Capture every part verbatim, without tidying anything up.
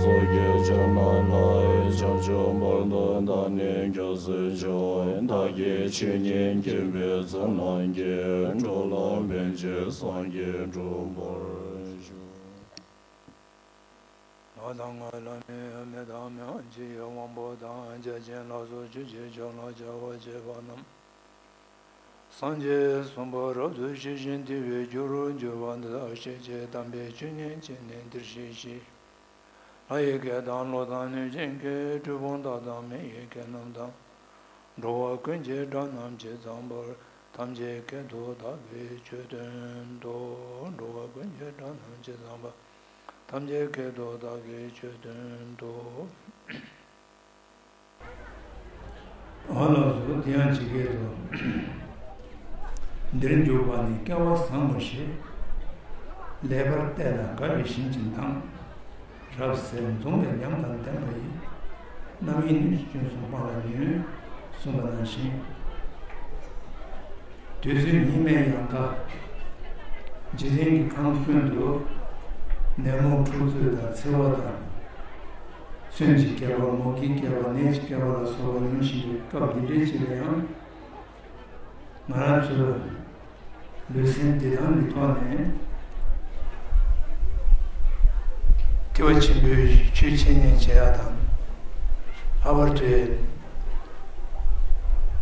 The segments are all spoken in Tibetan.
སྐྱེས་བྱོན་ལ་ལ་བྱང་ཆུབ་བར་དུ་བདག་ནི་སྐྱབས་སུ་མཆིའོ། བདག་གིས་ཆོས་ཉན་མཁྱེན་པའི་ཚུལ་རྣམས་ཀྱིས། འགྲོ་ལ་ཕན་ཕྱིར་སངས་རྒྱས་འགྲུབ་པར་ཤོག། ལྷ་དང་ལྷ་མིན་མི་དང་མི་འམ་ཅི་ཡི་དབང་པོ་དང་། བརྒྱ་བྱིན་ལ་སོགས་ཆོས་ཀྱི་མཆོག་ལ་སྐྱབས་པ་བྱེད་པ་རྣམས། སངས་རྒྱས་གསུམ་པོ་རབ་ཏུ་ཞི་ཞིང་བདེ་བའི་རྒྱུར་གྱུར་པ་འདི་དག་ཤེས་བྱའི་དམ་པའི་ཆོས་ཉན་བྱས་ནས་འདིར་གཤེགས་ཤིག། ལྷ་ཡི་སྐད་དང་ཀླུ་དང་གནོད་སྦྱིན་སྐད། གྲུལ་བུམ་དག་དང་མི་ཡི་སྐད་རྣམས་དང་། འགྲོ་བ་ཀུན་གྱི་སྒྲ་རྣམས་ཇི་ཙམ་པར། ཐམས་ཅད་སྐད་དུ་བདག་གིས་ཆོས་བསྟན་ཏོ། འགྲོ་བ་ཀུན་གྱི་སྒྲ་རྣམས་ཇི་ཙམ་པར། ཐམས་ཅད་སྐད་དུ་བདག་གིས་ཆོས་བསྟན་ཏོ། འོ་ལགས་སོ། དེ་ཡང་ཇི་སྐད་དུ། འདིར་འཇུག་པ་ནི་སྐལ་བ་བཟང་ངོ་ཞེས། ལེགས་པར་བལྟས་ལ་དགའ་བའི་བཞིན་གྱི་མདངས། རབ་གསལ་འཛུམ་པའི་ཉམས་དང་ལྡན་པ་ཡིས། རྣམ་གཡེང་གནོད་བྱེད་ཀུན་སོགས་སྤང་ལ་ནུས། གསུངས་པ་ནང་བཞིན། དུས་ཚོད་ཉི་མའི་ཡང་ཟླ། འཇིག་རྟེན་གྱི་ཁམས་ཀུན་ཏུ། ནད་མུག་འཁྲུག་རྩོད་དང་འཚེ་བ་དང་། མཚོན་གྱི་བསྐལ་པ། མུ་གེའི་བསྐལ་པ། ནད་ཀྱི་བསྐལ་པ་ལ་སོགས་པ་ཡོང་བཞིན་པའི་སྐབས་འདི་འདྲའི་ཅིག་ལ་ཡང་། ང་རང་ཚོའི་ལུས་སེམས་བདེ་ཐང་གི་ཐོག་ནས་ཐེག་པ་ཆེན་པོའི་ཆོས་འཆད་ཉན་བྱེད་ཡག་དང་། ལྷག་པར་དུ་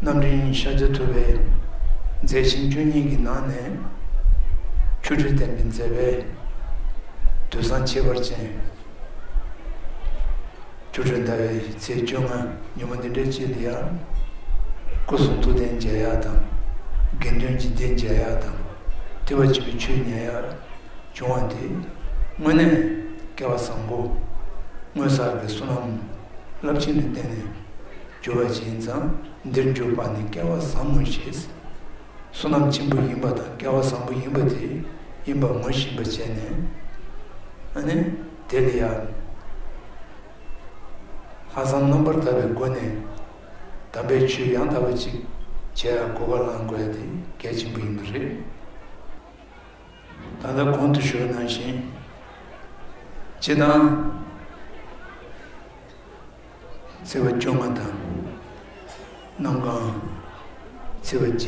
རྣམ་འདྲེན་ཤཱཀྱ་ཐུབ་པའི་མཛད་ཆེན་བཅུ་གཉིས་ཀྱི་ནང་ནས་ཆོ་འཕྲུལ་བསྟན་པའི་མཛད་པའི་དུས་བཟང་ཁྱད་པར་ཅན། སྐྱབས་འགྲོ་ཟླ་བའི་ཚེས་བཅོ་ལྔ་ཉིན་མོ་འདི་འདྲའི་ཅིག་ལ་ཡང་སྐུ་གསུང་ཐུགས་རྟེན་མཇལ་ཡག་དང་། དགེ་འདུན་གྱི་སྡེ་མཇལ་ཡག་དང་། ཐེག་པ་ཆེན་པོའི་ཆོས་ཉན་ཡག་བྱུང་བ་དེ་དངོས་གནས་སྐལ་བ་བཟང་པོ། སྔོན་བསགས་ཀྱི་བསོད་ནམས་རླབས་ཆེན་ལ་བརྟེན་ནས་གྱུར་པ་ཅིག་ཡིན་ཙང་། འདིར་འཇུག་པ་ནི་སྐལ་བ་བཟང་ངོ་ཞེས། བསོད་ནམས་ཆེན་པོ་ཡིན་པ་དང་སྐལ་བ་བཟང་པོ་ཡིན་པ་དེ་ཡིན་པ་ངོ་ཤེས་པ་བྱས་ནས། ཨ་ནི་དེ་ལ་ཡང་། ལྷག་བསམ་རྣམ་པར་དག་པའི་སྒོ་ནས་དམ་པའི་ཆོས་ཡང་དག་པ་ཅིག་བྱེད་ཡག་གོ་སྐབས་བླང་དགོས་ཡག་དེ་གལ་ཆེན་པོ་ཡིན་པ་རེད། ད་ལྟ་གོང་དུ་ཞུས་པ་ནང་བཞིན། སྤྱིར་བཏང་ཚེས་པ་བཅོ་ལྔ་དང་། གནམ་གང་ཚེས་པ་བརྒྱད།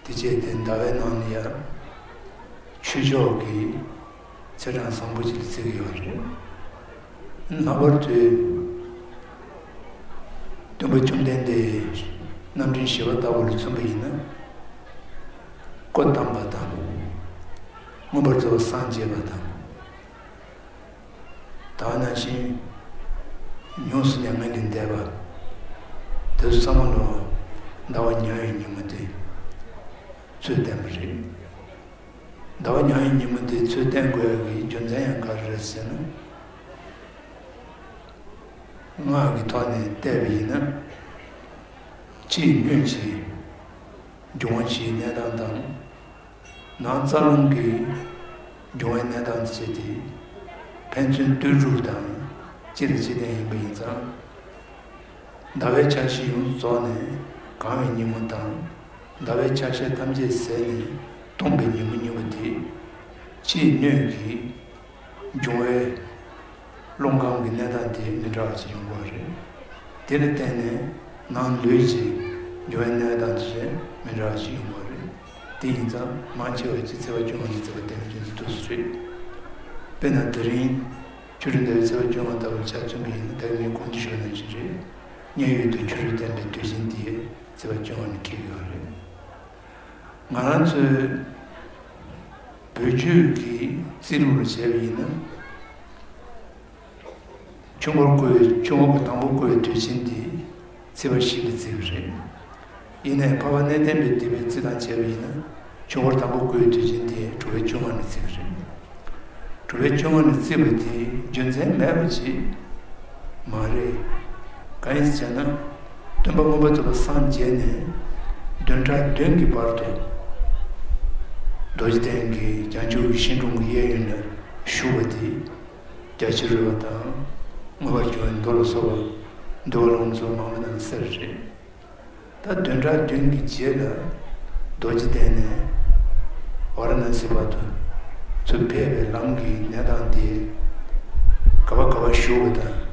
དེ་བཅས་ཏེ་ཟླ་བའི་ནང་ལ་ཡང་ཆོས་ཕྱོགས་ཀྱི་ཚེས་གྲངས་བཟང་པོ་ཅིག་ལ་བརྩི་གི་ཡོད་རེད། ལྷག་པར་དུ་སྟོན་པ་བཅོམ་ལྡན་འདས་རྣམ་འདྲེན་བཞི་པ་ལྟ་བུ་ལ་མཚོན་པ་ཡིན་ན། སྐུ་བལྟམས་པ་དང་། མངོན་པར་རྫོགས་པར་སངས་རྒྱས་པ་དང་། ད་ག་ནང་བཞིན་ཡོངས་སུ་མྱ་ངན་ལས་འདས་པ་དེ་ཚོ་ཚང་མ་ལ་ཟླ་བ་ཉ་ཡོད་ཉིན་མོ་དེ་ཚུལ་བསྟན་པ་རེད། ཟླ་བ་ཉ་ཡོད་ཉིན་མོ་དེ་ཚུལ་བསྟན་དགོས་ཡག་གི་རྒྱུ་མཚན་ཡང་ག་རེ་རེད་ཟེར་ན། སྔགས་ཀྱི་ཐོག་ནས་བལྟས་པ་ཡིན་ན། ཕྱིའི་སྣོད་ཀྱི་འབྱུང་བ་བཞིའི་གནས་སྟངས་དང་། ནང་རྩ་རླུང་གི་འབྱུང་བའི་གནས་སྟངས་བཅས་ཏེ། ཕན་ཚུན་ལྟོས་གྲུབ་དང་གཅིག་ལ་གཅིག་བརྟེན་ཡིན་པ་ཡིན་ཙང་། ཟླ་བའི་ཆ་ཤས་ཡོངས་རྫོགས་ནས་གང་བའི་ཉིན་མོ་དང་། ཟླ་བའི་ཆ་ཤས་ཐམས་ཅད་ཟད་ནས་སྟོངས་པའི་ཉིན་མོ་གཉིས་པོ་དེ། ཕྱིའི་སྣོད་ཀྱི་འབྱུང་བའི་རླུང་ཁམས་ཀྱི་གནས་སྟངས་དེ་མི་འདྲ་བ་ཞིག་ཡོང་གི་ཡོད་རེད། དེ་ལ་བརྟེན་ནས་ནང་ལུས་ཀྱི་འབྱུང་བའི་གནས་སྟངས་དེ་མི་འདྲ་བ་ཞིག་ཡོང་གི་ཡོད་རེད། དེ་ཡིན་ཙང་མང་ཆེ་བ་ཅིག་ཚེས་པ་བཅོ་ལྔ་ནས་ཚེས་པ་དེ་རིང་ཚོད་དུས་སུ་རེད། དཔེར་ན་དེ་རིང་ཆོ་འཕྲུལ་ཟླ་བའི་ཚེས་པ་བཅོ་ལྔ་ལྟ་བུར་ཆ་མཚོན་པ་ཡིན་ན། ད་གིན་ངས་གོང་དུ་ཞུས་པ་ནང་བཞིན་རེད། མཉན་ཡོད་དུ་ཆོ་འཕྲུལ་བསྟན་པའི་དུས་ཆེན་འདི་ཚེས་པ་བཅོ་ལྔ་ནས་འཁེལ་གྱི་ཡོད་རེད། ང་རང་ཚོའི་བོད་བརྒྱུད་ཀྱི་རྩིས་ལུགས་ལ་བྱས་པ་ཡིན་ན། ཆོས་འཁོར་བསྐོར་བའི། ཆོས་འཁོར་གྱི་དང་པོ་བསྐོར་བའི་དུས་ཆེན་འདི་ཚེས་པ་བཞི་ལ་བརྩི་བ་རེད། ཡིན་ནའི་འཕགས་པ་གནས་བརྟན་པའི་སྡེ་པའི་རྩིས་དང་བྱས་པ་ཡིན་ན། ཆོས་འཁོར་དང་པོ་བསྐོར་བའི་དུས་ཆེན་དེ་དྲུག་པའི་བཅོ་ལྔ་ནས་བརྩི་བ་རེད། དྲུག་པའི་བཅོ་ལྔ་ནས་བརྩིས་པ་དེ་རྒྱུ་མཚན་མེད་པ་ཅིག་མ་རེད། གང་ཡིན་ཟེར་ན། སྟོན་པ་མངོན་པར་རྫོགས་པར་སངས་རྒྱས་ནས་བདུན་ཕྲག་བདུན་གྱི་བར་དུ་རྡོ་རྗེ་གདན་གྱི་བྱང་ཆུབ་ཀྱི་ཤིང་དྲུང་གི་གཡས་གཡོན་ལ་བཞུགས་པ་དེ། རྒྱ་ཆེར་རོལ་པ་དང་། མངོན་པར་བྱུང་བའི་མདོ་ལ་སོགས་པ་འདུལ་བ་ལུང་ཚོ་མང་པོ་ནང་གསལ་རེད། ད་བདུན་ཕྲག་བདུན་གྱི་རྗེས་ལ་རྡོ་རྗེ་གདན་ནས་ཝཱ་ར་ཎཱ་སི་བར་དུ་ཚུར་ཕེབས་པའི་ལམ་གྱི་གནས་སྟངས་དེ་ག་ བ་ག་བ་བཞུགས་པ་དང་།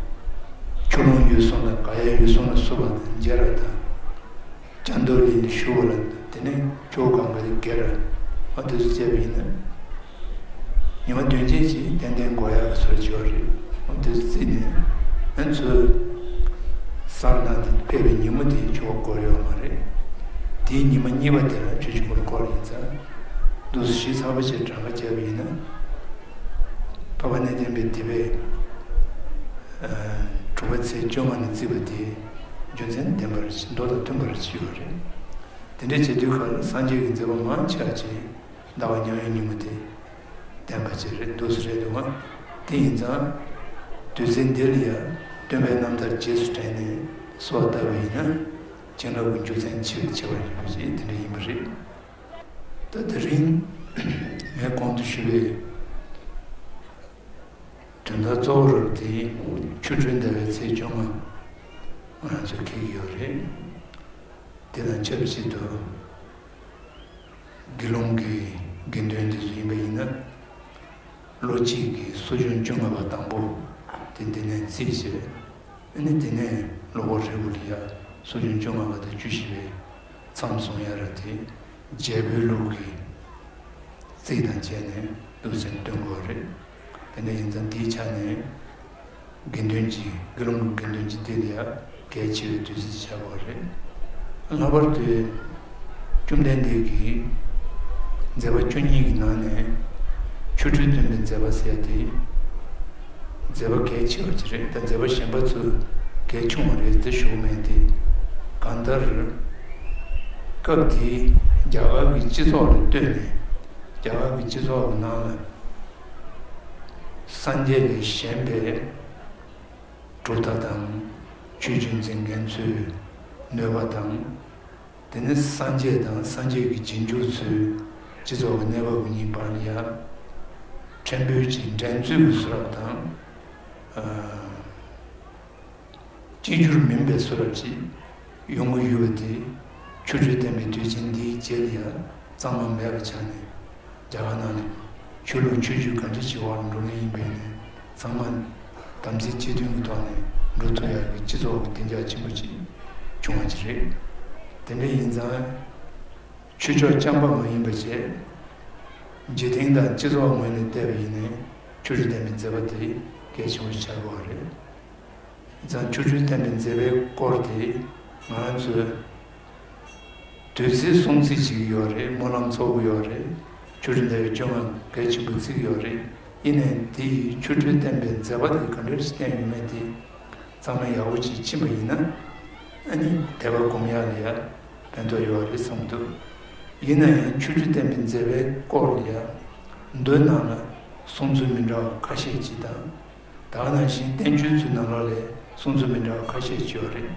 ཆུ་ཀླུང་འོད་སྲུང་དང་ག་ཡ་འོད་སྲུང་ལ་བསུ་བ་དང་མཇལ་བ་དང་། ལྕང་རྡོར་གླིང་དུ་བཞུགས་པ་ལ་དེ་ནས་ཆུ་བོ་གངྒཱ་དེ་བརྒལ་བ་དེ་ཚོ་བྱས་པ་ཡིན་ན། ཉི་མ་བདུན་ཅན་ཅིག་ཏན་ཏན་འགོར་ཡག་གི་ཚོད་ཅིག་ཡོད་རེད། འོ་དེ་ཚོ་བརྩིས་ནས་ང་ཚོས་སར་ནང་དེ་ཕེབས་པའི་ཉིན་མོ་དེ་ཆུ་བོ་འགོར་ཡོད་མ་རེད། དེའི་ཉི་མ་གཉིས་པ་དེ་ལ་ཆུ་ཆུ་བོར་འགོར་ཡིན་ཙང་། འདུག་སེ་ཞིབ་ཚགས་པོ་བྱས་གྲངས་ཀ་བརྒྱབ་པ་ཡིན་ན། འཕགས་པ་གནས་བརྟན་པའི་དེ་བས་དྲུག་པ་ཚེས་བཅོ་ལྔ་ནས་བརྩིས་པ་དེ་རྒྱུ་མཚན་ལྡན་པ་རེད། མདོ་དང་མཐུན་པ་རེད་ཅེས་ཡོད་རེད། དེ་འདྲ་བྱེད་དུས་ཁར་སངས་རྒྱས་ཀྱི་མཛད་པ་མང་ཆེ་བ་ཅིག་ཟླ་བ་མཉམ་ཡུལ་ཉིན་མོ་དེ་བསྟན་པ་ཅིག་རེད། འདུག་སེ་རེད་འདུག་ག་དེ་ཡིན་ཙང་། དུས་ཚེས་འདི་ལ་ཡང་སྟོན་པའི་རྣམ་ཐར་རྗེས་སུ་དྲན་ནས་གསོལ་བ་བཏབ་པ་ཡིན་ན། བྱིན་རླབས་ཀྱི་རྒྱུ་མཚན་ཆེ་བའི་ཁྱད་པར་ཡོད་པ་ཞིག་དེ་འདྲ་ཡིན་པ་རེད། ད་དེ་རིང་ངས་གོང་དུ་ཞུས་པའི་དོན་དག་གཙོ་བོ་རབ་དེ་ཆོ་འཕྲུལ་ཟླ་བའི་ཚེས་བཅོ་ལྔ་ང་རང་ཚོས་འཁེལ་གྱི་ཡོད་རེད། དེ་དང་ཆབས་ཅིག་ཏུ་དགེ་སློང་གི་དགེ་འདུན་དེ་ཚོ་ཡིན་པ་ཡིན་ན། ལོ་གཅིག་གི་གསོ་སྦྱོང་བཅོ་ལྔ་པ་དང་པོ་དེ་འདི་ནས་བརྩིས་བྱས། ཨ་ནི་དེ་ནས་ལོ་འཁོར་རིལ་བུ་ལ་ཡ་གསོ་སྦྱོང་བཅོ་ལྔ་པ་དང་བཅུ་བཞི་པའི་མཚམས་བཟུང་ཡ་ར་དེ་རྒྱལ་པོའི་ལུགས་ཀྱི་རྩིས་དང་བཅས་ནས་འདུག་ཟེར་སྟོན་དགོས་རེད། དེ་འདྲ་ཡིན་ཙང་དེའི་ཆ་ནས་དགེ་འདུན་གྱི་དགེ་སློང་གི་དགེ་འདུན་གྱི་སྡེ་ལ་ཡ་གལ་ཆེ་བའི་དུས་ཚོད་ཆགས་པ་རེད། ལྷག་པར་དུ་བཅོམ་ལྡན་འདས་ཀྱིས་མཛད་པ་བཅུ་གཉིས་ཀྱི་ནང་ནས་ཆོ་འཕྲུལ་སྟོན་པའི་མཛད་པ་ཟེར་ཡ་དེ་མཛད་པ་གལ་ཆེ་བ་ཅིག་རེད། ད་མཛད་པ་གཞན་པ་ཚོ་གལ་ཆུང་བ་རེད་དེ་ཞུ་གི་མེད་དེ། གང་ལྟར་སྐབས་དེའི་རྒྱ་གར་གྱི་སྤྱི་ཚོགས་ལ་ལྟོས་ནས་རྒྱ་གར་གྱི་སྤྱི་ཚོགས་ཀྱི་ནང་ལ་སངས་རྒྱས་ལས་གཞན་པའི་གྲུབ་མཐའ་དང་ཆོས་བརྒྱུད་འཛིན་མཁན་ཚོའི་ནུས་པ་དང་། དེ་ནི་སངས་རྒྱས་དང་སངས་རྒྱས་ཀྱི་རྗེས་འཇུག་ཚོའི་སྤྱི་ཚོགས་ཀྱི་གནས་བབ་གཉིས་བར་ལ་ཡ་ཕྲན་བུ་ཅིག་འགྲན་རྩོད་ཀྱི་བཟོ་འདྲ་དང་། ཨ། གཅིག་གྱུར་མིན་པའི་བཟོ་འདྲ་ཅིག་ཡོང་གི་ཡོད་པ་དེ་ཆོ་འཕྲུལ་བསྟན་པའི་དུས་ཆེན་འདིའི་རྗེས་ལ་ཡ་གཙང་མ་མེད་པའི་ཆ་ནས། རྒྱ་གར་ནང་ནས་ཆོས་ལུགས་ཆོས་བརྒྱུད་ག་འདྲ་ཞིག་འོག་ལ་འགྲོ་གི་ཡིན་པ་ཡིན་ནའི་ཚང་མ་དམ་ཚིག་གཅིག་མཐུན་གྱི་ཐོག་ནས་འགྲོ་ཐུབ་ཡག་གི་སྤྱི་ཚོགས་ཀྱི་བདེ་འཇགས་ཆེན་པོ་ཅིག་བྱུང་བ་ཅིག་རེད། དེ་འདྲ་ཡིན་ཙང་ཆོས་ཕྱོགས་རྐྱང་པ་མ་ཡིན་པ་བྱས། འཇིག་རྟེན་དང་སྤྱི་ཚོགས་ངོས་ནས་བལྟས་པ་ཡིན་ནའི་ཆོ་འཕྲུལ་བསྟན་པའི་མཛད་པ་དེ་གལ་ཆེན་པོ་ཆགས་ཀྱི་ཡོད་རེད། ཡིན་ཙང་ཆོ་འཕྲུལ་བསྟན་པའི་མཛད་པའི་སྐོར་དེ་ང་རང་ཚོས་དུས་ཚོད་སྲུང་རྩིས་བྱེད་ཀྱི་ཡོད་རེད། སྨོན་ལམ་ཚོགས་ཀྱི་ཡོད་རེད། ཆོ་འཕྲུལ་ཟླ་བའི་བཅོ་ལྔ་གལ་ཆེན་པོ་བརྩི་གི་ཡོད་རེད། ཡིན་ནའི་དེ་ཡི་ཆོ་འཕྲུལ་བསྟན་པའི་མཛད་པ་དེ་ག་འདྲ་ཞིག་བསྟན་ཡོད་མེད་དེ་ཚང་མས་ཡག་པོ་ཅིག་ཕྱིན་པ་ཡིན་ན། ཨ་ནི་དད་པ་སྒོམ་ཡག་ལ་ཡ་ཕན་ཐོགས་ཡོད་རེད་བསམ་གྱི་འདུག་ཡིན་ན་ཡང་ཆོ་འཕྲུལ་བསྟན་པའི་མཛད་པའི་སྐོར་ལ་ཡ་མདོའི་ནང་ལ་གསུང་ཚུལ་མི་འདྲ་བ་ཁ་ཤས་ཅིག་དང་། ད་ག་ནང་བཞིན་བསྟན་བཅོས་ཚོའི་ནང་ལོགས་ལས་གསུང་ཚུལ་མི་འདྲ་བ་ཁ་ཤས་ཅིག་ཡོད་རེད།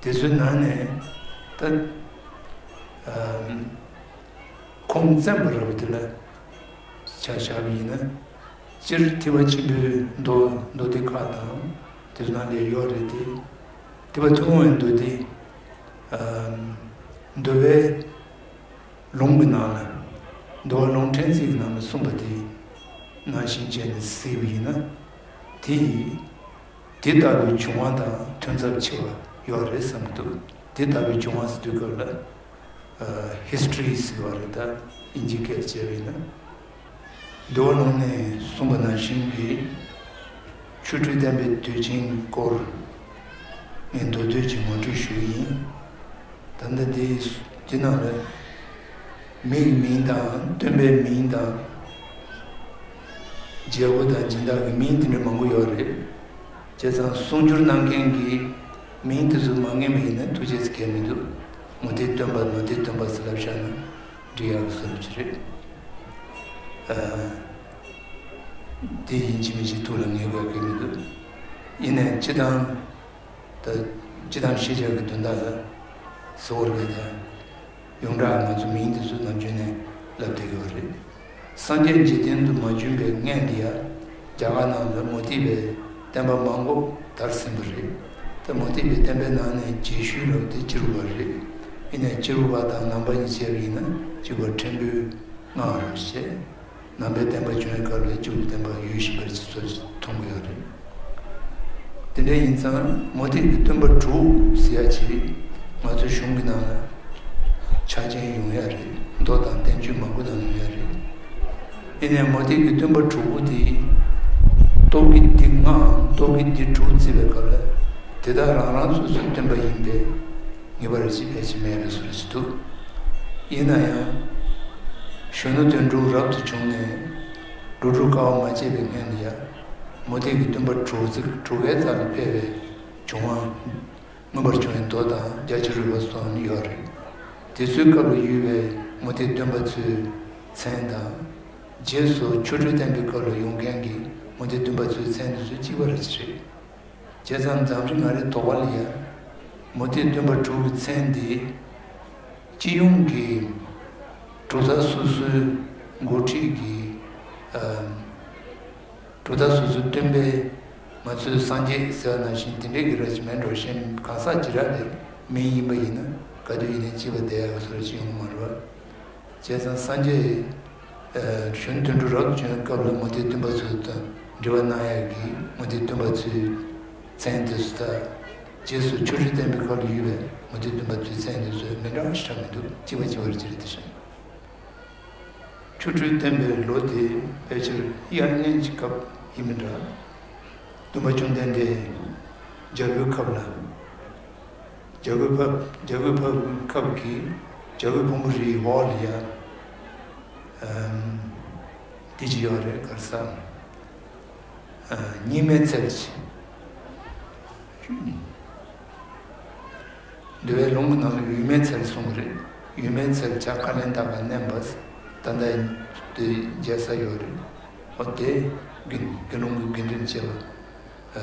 དེ་ཚོའི་ནང་ནས་ད་ཨམ་ཁུངས་བཙན་པ་རབ་དེ་ལ་ཆ་བཞག་པ་ཡིན་ན། སྤྱིར་ཐེག་པ་ཆེན་པོའི་མདོ་མདོ་སྡེ་ཁག་དང་དེ་ཚོ་ནང་ལ་ཡོད་རེད་དེ། ཐེག་པ་ཐུན་མོང་བའི་མདོ་སྡེ་ཨམ་འདུལ་བའི་ལུང་གི་ནང་ལ་འདུལ་བ་ལུང་ཕྲན་ཚེགས་ཀྱི་ནང་ལ་གསུངས་པ་དེ་ནང་བཞིན་བྱས་ནས་གཟིགས་པ་ཡིན་ན། དེ་ཡིས་དེ་ལྟ་བུའི་བྱུང་བ་དང་ཐོན་ཚབས་ཆེ་བ་ཡོད་རེད་བསམ་གྱི་འདུག་དེ་ལྟ་བུའི་བྱུང་བ་ཟེར་དུས་སྐབས་ལ་ཨ་ཧི་སི་ཊོ་རི་ཟེར་བ་རེད། ད་དབྱིན་ཇིའི་སྐད་བྱས་པ་ཡིན་ན། འདུལ་བ་ལུང་ནས་གསུངས་པ་ནང་བཞིན་གྱི་ཆོ་འཕྲུལ་བསྟན་པའི་དུས་ཆེན་སྐོར་ངས་མདོར་བསྡུས་ཀྱིས་ངོ་སྤྲོད་ཞུ་གི་ཡིན། ད་ལྟ་འདི་འདི་ནང་ལ་མི་ཡི་མིང་དང་སྟོན་པའི་མིང་དང་། རྒྱལ་པོ་དང་སྦྱིན་བདག་གི་མིང་དེ་འདྲ་མང་པོ་ཡོད་རེད། བྱས་ཙང་གསུང་སྒྱུར་གནང་མཁན་གྱི་མིང་དེ་ཚོ་མ་ངེས་པ་ཡིན་ན་ཐུགས་རྗེ་ཆེ་གལ་མི་འདུག་མུ་སྟེགས་སྟོན་པ་མུ་སྟེགས་སྟོན་པ་ཟེར་ལབ་བཞག་ན་འགྲིག་ཡག་གི་བཟོ་འདྲ་ཅིག་རེད། ཨ། དེ་ཡིན་གཅིག་མིན་གཅིག་ཐུགས་ལ་ངེས་དགོས་གལ་མི་འདུག་ཡིན་ནའི་སྤྱི་བཏང་ད་སྤྱི་བཏང་ཤེས་བྱ་གི་དོན་དག་ལ་གཟུ་བོར་བས་ད། ཡོངས་གྲགས་ང་ཚོ་མིང་དེ་ཚོ་ནམ་རྒྱུན་ནས་ལབ་བསྡད་ཡོད་རེད། སངས་རྒྱས་འཇིག་རྟེན་དུ་མ་བྱོན་པའི་སྔོན་ལ་ཡ་རྒྱ་གར་ནང་ལ་མུ་སྟེགས་པའི་བསྟན་པ་མང་པོ་དར་ཟིན་པ་རེད། ད་མུ་སྟེགས་པའི་བསྟན་པའི་ནང་ནས་རྗེས་ཤུལ་ལ་དེ་སྤྱི་རུ་པ་རེད། ཡིན་ནའི་སྤྱི་རུ་པ་དང་ནང་པ་གཉིས་བྱས་པ་ཡིན་ན་གཅིག་པ་ཕྲན་བུ་སྔ་བ་རེད་བྱས། ནང་པའི་བསྟན་པ་བྱུང་བའི་སྐབས་ལ་བཅུ་པའི་བསྟན་པ་ཡོད་བཞིན་པ་ཅིག་ཚོ་མཐོང་གི་ཡོད་རེད། དེ་འདྲ་ཡིན་ཙང་མུ་སྟེགས་ཀྱི་སྟོན་པ་དྲུག་ཟེར་ཡ་ཅིག་ང་ཚོའི་གཞུང་གི་ནང་ལ་ཆ་རྐྱེན་ཡོང་ཡ་རེད། མདོ་དང་བསྟན་བཅོས་མང་པོ་ནང་ཡོང་ཡ་རེད། ཡིན་ནའི་མུ་སྟེགས་ཀྱི་སྟོན་པ་དྲུག་པོ་དེ་རྟོག་གེ་འདི་ལྔའམ་རྟོག་གེ་འདི་དྲུག་བརྩིས་པའི་སྐབས་ལ་དེ་དག་རང་རང་སོ་སོའི་སྟོན་པ་ཡིན་པས་ངེས་པར་ཅིག་ཕལ་ཆེར་མེད་པའི་བཟོ་འདྲ་ཞིག་འདུག་ཡིན་ན་ཡང་། གཞོན་ནུ་དོན་གྲུབ་རབ་ཏུ་བྱུང་ནས་འགྲོ་དྲུག་དཀའ་བ་མ་སྤྱད་པའི་སྔོན་ལ་ཡང་མུ་སྟེགས་ཀྱི་སྟོན་པ་དྲུག་ཚིག་དྲུག་པའི་རྩ་ལ་ཕེབས་པའི་བྱུང་བ། མངོན་པར་བྱུང་བའི་མདོ་དང་རྒྱ་ཆེར་རོལ་པ་སོགས་ནི་ཡོད་རེད། དེ་ཚོའི་སྐབས་ལ་ཡོད་པའི་མུ་སྟེགས་སྟོན་པ་ཚོའི་མཚན་དང་། རྗེས་སུ་ཆོ་འཕྲུལ་བསྟན་པའི་སྐབས་ལ་ཡོང་མཁན་གྱི་མུ་སྟེགས་སྟོན་པ་ཚོའི་མཚན་དེ་ཚོ་གཅིག་པ་རེད་ཅེས་རེད། བྱས་ཙང་འཛམ་གླིང་ང་རའི་དོགས་པ་ལ་ཡ། མུ་སྟེགས་སྟོན་པ་དྲུག་གི་མཚན་འདི། སྤྱི་ཡོངས་ཀྱི་གྲུབ་མཐའ་སོ་སོའི་འགོ་ཁྲིད་ཀྱི། ཨ། གྲུབ་མཐའ་སོ་སོའི་སྟོན་པའི་ང་ཚོའི་སངས་རྒྱས་ཟེར་བ་ནང་བཞིན་དེ་འདྲའི་གི་ར་ཅིག་མེད་འགྲོ་ཞེས་གང་ཟག་ཅིག་ར་ལས་མིང་ཡིན་པ་ཡིན་ན་ག་དུས་ཡིན་ནའི་གཅིག་པ་བསྡད་ཡག་གི་བཟོ་འདྲ་ཅིག་ཡོང་གི་མ་རེད་བ། བྱས་ཙང་སངས་རྒྱས་གཞོན་དོན་གྲུབ་རབ་ཏུ་བྱུང་བའི་སྐབས་ལ་མུ་སྟེགས་སྟོན་པ་ཚོ་དང་འབྲེལ་བ་གནང་ཡག་གི་མུ་སྟེགས་སྟོན་པ་ཚོའི་མཚན་དེ་ཚོ་དང་། རྗེས་སུ་ཆོ་འཕྲུལ་བསྟན་པའི་སྐབས་ལ་ཡོད་པའི་མུ་སྟེགས་སྟོན་པ་ཚོའི་མཚན་དེ་ཚོ་མི་འདྲ་བ་ཞིག་ཆགས་མི་འདུག་གཅིག་པ་གཅིག་པ་རེད་ཅེས་རེད་དེ་བཞིན། ཆོ་འཕྲུལ་བསྟན་པའི་ལོ་དེ་ཕལ་ཆེར་དབྱར་གནས་ཀྱི་སྐབས་ཡིན་མི་འདྲ། སྟོན་པ་བཅོམ་ལྡན་འདས་རྒྱལ་པོའི་ཁབ་ལ། རྒྱལ་པོའི་ཕབ་རྒྱལ་པོའི་ཕབ་ཁབ་ཀྱི་རྒྱལ་པོའི་ཕུང་པོ་རིའི་འོག་ལ་ཡ། ཨམ། དེ་ཅི་ཡོད་རེད་གར་ས། ཨ། སྙིགས་མའི་ཚལ་ཅིག་འདུལ་བའི་ལུང་གི་ནང་ལ་ཡུལ་མེད་ཚལ་གསུངས་པ་རེད། ཡུལ་མེད་ཚལ་བྱ་ཀ་ལན་ད་ག་མནན་པ། ད་ལྟ་དེ་མཇལ་ས་ཡོད་རེད། འོ་དེ་དགེ་དགེ་སློང་གི་དགེ་འདུན་བཅས་པ་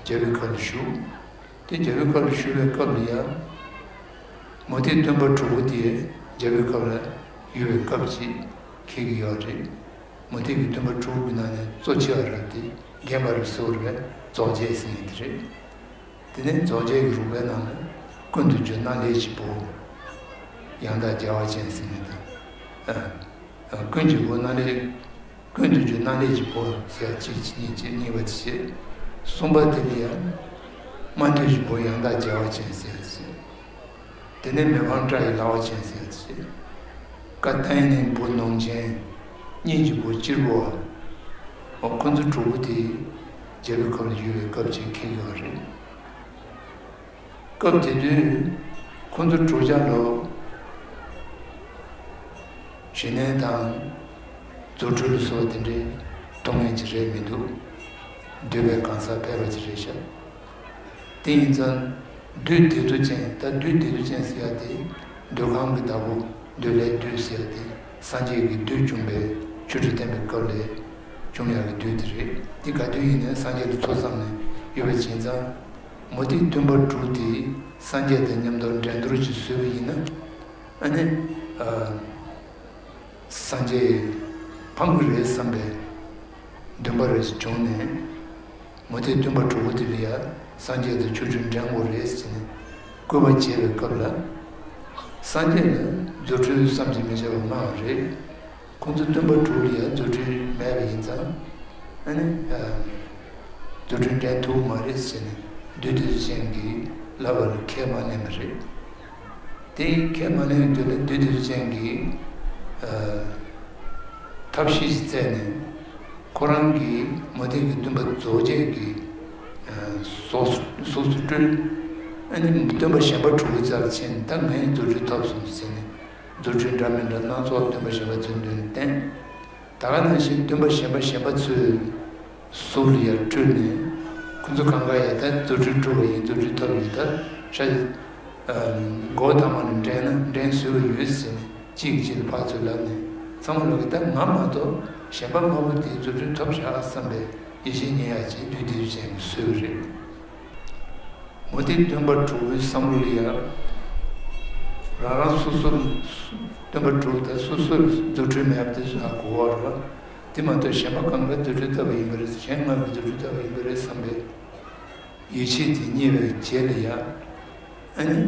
རྒྱལ་པོའི་ཁབ་ལ་བཞུགས། དེ་རྒྱལ་པོའི་ཁབ་ལ་བཞུགས་པའི་སྐབས་ལ་ཡང་། མུ་སྟེགས་སྟོན་པ་དྲུག་པོ་དེ་རྒྱལ་པོའི་ཁབ་ལ་ཡོད་པའི་སྐབས་ཅིག་འཁེལ་གྱི་ཡོད་རེད། མུ་སྟེགས་ཀྱི་སྟོན་པ་དྲུག་གི་ནང་ནས་གཙོ་ཆེ་བ་རབ་སྟེ་རྒན་པ་རུ་གསལ་བ་རྫོགས་བྱེད་ཟེར་མཁན་དེ་རེད། དེ་ནས་རྫོགས་བྱེད་ཀྱི་རིགས་པའི་ནང་ནས་ཀུན་ཏུ་རྒྱུ་སྣ་ལས་ཀྱི་བུ། ཡང་དག་རྒྱལ་བ་ཅན་ཟེར་མཁན་དང་། ཨ། ཀུན་གྱི་བུ་སྣ་ལས། ཀུན་ཏུ་རྒྱུ་སྣ་ལས་ཀྱི་བུ་ཟེར་གཅིག་གཉིས་གཅིག་གཉིས་པ་དེ་བྱེད། གསུམ་པ་དེ་ལ་ཡང་། རྨ་འདོད་ཀྱི་བུ་ཡང་དག་རྒྱལ་བ་ཅན་ཟེར་ཟེར། དེ་ནས་མི་ཕམ་དགྲ་ཡི་བླ་མ་ཅན་ཟེར་ཟེར། ཀ་ཏན་ནི་བུ་ནོངས་ཅན། གཉེན་གྱི་བུ་གཅེར་བུ། འོ་ཁོ་ཚོ་དྲུག་པོ་དེ་རྒྱལ་པོའི་ཁབ་ལ་ཡོད་པའི་སྐབས་ཅིག་འཁེལ་ཡོད་རེད། སྐབས་དེ་དུས་ཁོ་ཚོ་དྲུག་ཅག་ལོ་ཞི་གནས་དང་རྫུ་འཕྲུལ་ལ་སོགས་དེ་འདྲའི་མཐོང་མཁན་ཅིག་རེད་མི་འདུག་འདུས་པའི་གང་ཟག་ཕལ་པ་ཅིག་རེད་ཤག་དེ་ཡིན་ཙང་བདུད་སྡིག་ཏོ་ཅན། ད་བདུད་སྡིག་ཏོ་ཅན་ཟེར་ཡ་དེ་འདུལ་ཁང་གི་བདག་པོ་འདུལ་བའི་བདུད་ཟེར་ཡ་དེ་སངས་རྒྱས་ཀྱི་བདུད་བྱུང་བའི་ཆོ་འཕྲུལ་བསྟན་པའི་སྐབས་ལ་བྱུང་ཡག་གི་བདུད་དེ་རེད། དེ་ག་དུས་ཡིན་ནའི་སངས་རྒྱས་ལ་ཐུགས་བསམ་ནས་ཡོད་པ་ཡིན་ཙང་། མུ་སྟེགས་སྟོན་པ་དྲུག་དེ་སངས་རྒྱས་དང་མཉམ་དུ་འགྲན་བསྡུར་ཅིག་བཟོས་པ་ཡིན་ན། ཨ་ནི། ཨ། སངས་རྒྱས་ཕམ་གྱི་རེད་བསམ་པའི་འདུན་པ་རེ་བྱུང་ནས། མུ་སྟེགས་སྟོན་པ་དྲུག་པོ་དེ་ལ་ཡ་སངས་རྒྱས་དང་ཆོ་འཕྲུལ་འགྲན་དགོས་རེད་ཟེར་ནས་བསྐུལ་བ་བྱས་པའི་སྐབས་ལ། སངས་རྒྱས་ལ་རྫུ་འཕྲུལ་བསམ་གྱིས་མི་ཁྱབ་པ་མངའ་བ་རེད། ཁོང་ཚོ་སྟོན་པ་དྲུག་ལ་ཡང་རྫུ་འཕྲུལ་མེད་པ་ཡིན་ཙང་། ཨ་ནི། ཨ། རྫུ་འཕྲུལ་འགྲན་ཐུབ་མ་རེད་ཟེར་ནས་བདུད་སྡིག་ཅན་གྱིས་ལབ་པ་ལ་ཁས་མ་ལེན་པ་རེད། དེ་ཁས་མ་ལེན་དུས་ལ་བདུད་སྡིག་ཅན་གྱིས། ཨ། ཐབས་ཤེས་ཤིག་བཙལ་ནས་ཁོ་རང་གིས་མུ་སྟེགས་ཀྱི་སྟོན་པ་རྫོགས་བྱེད་ཀྱི། ཨ། གཟུགས་གཟུགས་སུ་སྤྲུལ། ཨ་ནི་སྟོན་པ་གཞན་པ་དྲུག་གི་རྩ་ལ་ཕྱིན། ད་ངས་རྫུ་འཕྲུལ་ཐོབ་སོང་ཟེར་ནས་རྫུ་འཕྲུལ་འདྲ་མི་འདྲ་སྣ་ཚོགས་སྟོན་པ་གཞན་པ་ཚོའི་མདུན་བསྟན། ད་ག་ནང་བཞིན་སྟོན་པ་གཞན་པ་གཞན་པ་ཚོའི་གཟུགས་ལ་ཡར་སྤྲུལ་ནས་ཁོ་ཚོ་གང་ག་ཡར་ད་རྫུ་འཕྲུལ་གྲུབ་པ་ཡིན། རྫུ་འཕྲུལ་ཐོབ་ཡིན། ད་ཧྲ་མགོ་བོ་ཐང་མ་ནས་འདྲེན་ན་འདྲེན་བཟོས་པ་ཡོད་ཟེར་ནས་གཅིག་གིས་གཅིག་ལ་ཕར་ཚུར་ལབ་ནས་ཚང་མ་ལོག་གི་ད་ང་མ་གཏོགས་གཞན་པ་མང་པོ་དེས་རྫུ་འཕྲུལ་ཐོབ་བཞག་བསམ་པའི་ཡིད་ཆེས་རྙེད་ཡག་ཅིག་བདུད་སྡིག་ཅན་གྱིས་བཟོས་པ་རེད། མུ་སྟེགས་སྟོན་པ་དྲུག་པོའི་བསམ་བློ་ལ་ཡང་། རང་རང་སོ་སོ་སྟོན་པ་དྲུག་དང་སོ་སོར་རྫུ་འཕྲུལ་མེད་པ་དེ་ཚོ་ཧ་གོ་བ་རེད་བ། དེ་མ་གཏོགས་གཞན་པ་གང་ག་རྫུ་འཕྲུལ་ཐོབ་པ་ཡིན་པ་རེད། གཞན་ལྔ་གི་རྫུ་འཕྲུལ་ཐོབ་པ་ཡིན་པ་རེད་བསམ་པའི་ཡིད་ཆེས་དེ་རྙེད་པའི་རྗེས་ལ་ཡང་། ཨ་ནི།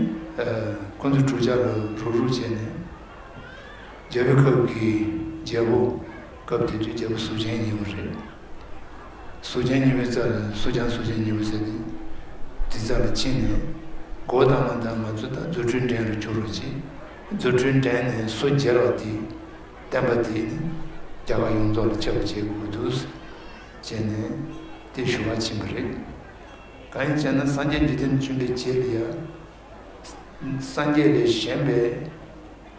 ཁོ་ཚོ་དྲུག་ཅག་ལ་རུག་རུག་བྱས་ནས། རྒྱལ་པོའི་ཁབ་ཀྱི་རྒྱལ་པོ། སྐབས་དེ་དུས་རྒྱལ་པོ་གཟུགས་ཅན་གཉིས་པོ་རེད། གཟུགས་ཅན་གཉིས་པོའི་རྩ་ལ་གཟུགས་ཅན་གཟུགས་ཅན་གཉིས་པོ་ཟེར་ཏེ། དེ་རྩ་ལ་ཕྱིན་ནས། འགོ་དང་མ་དང་ང་ཚོ་ད་རྫུ་འཕྲུལ་འགྲན་རུ་འཇུག་རོགས་གྱིས། རྫུ་འཕྲུལ་འགྲན་ནས་སོ་བརྒྱལ་བ་དེ། བསྟན་པ་དེ་ནི་རྒྱ་གར་ཡོངས་རྫོགས་ལ་ཁྱབ་པ་བྱེད་དགོས་འདུག་ཟེར། བྱས་ནས་དེ་ཞུ་བར་ཕྱིན་པ་རེད། གང་ཡིན་ཟེར་ན་སངས་རྒྱས་འཇིག་རྟེན་དུ་བྱོན་པའི་རྗེས་ལ་ཡང་། སངས་རྒྱས་ལས་གཞན་པའི་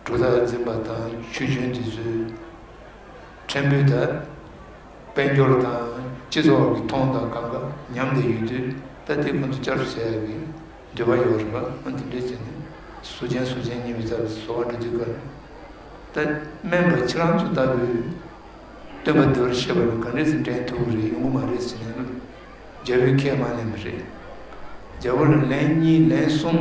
གྲུབ་མཐའ་འཛིན་པ་དང་ཆོས་བརྒྱུད་འདི་ཚོའི་ཕྲན་བུ་དང་དཔལ་འབྱོར་དང་སྤྱི་ཚོགས་ཀྱི་མཐོང་དང་གང་ག་ཉམས་བསྡད་ཡོད་དུས། ད་དེ་ཁོང་ཚོ་བསྐྱར་དུ་བྱ་ཡག་གི་འདོད་པ་ཡོད་རེད་པ། ཨ་འདི་འདྲས་བྱས་ནས་གཟུགས་ཅན་གཟུགས་ཅན་གཉིས་པའི་རྩ་ལ་སོ་བརྒྱལ་དུས་སྐབས་ལ། ད་སྨན་པ་ཁྱེད་རང་ཚོ་ལྟ་བུའི་སྟོན་པ་འདི་བར་གཤེགས་པ་ལ་ག་འདྲས་སེ་འགྲན་ཐུབ་ཀྱི་རེད། ཡོང་གི་མ་རེད་ཟེར་ནས། རྒྱལ་པོས་ཁས་མ་ལེན་པ་རེད། རྒྱལ་པོ་ལ་ལན་གཉིས་ལན་གསུམ་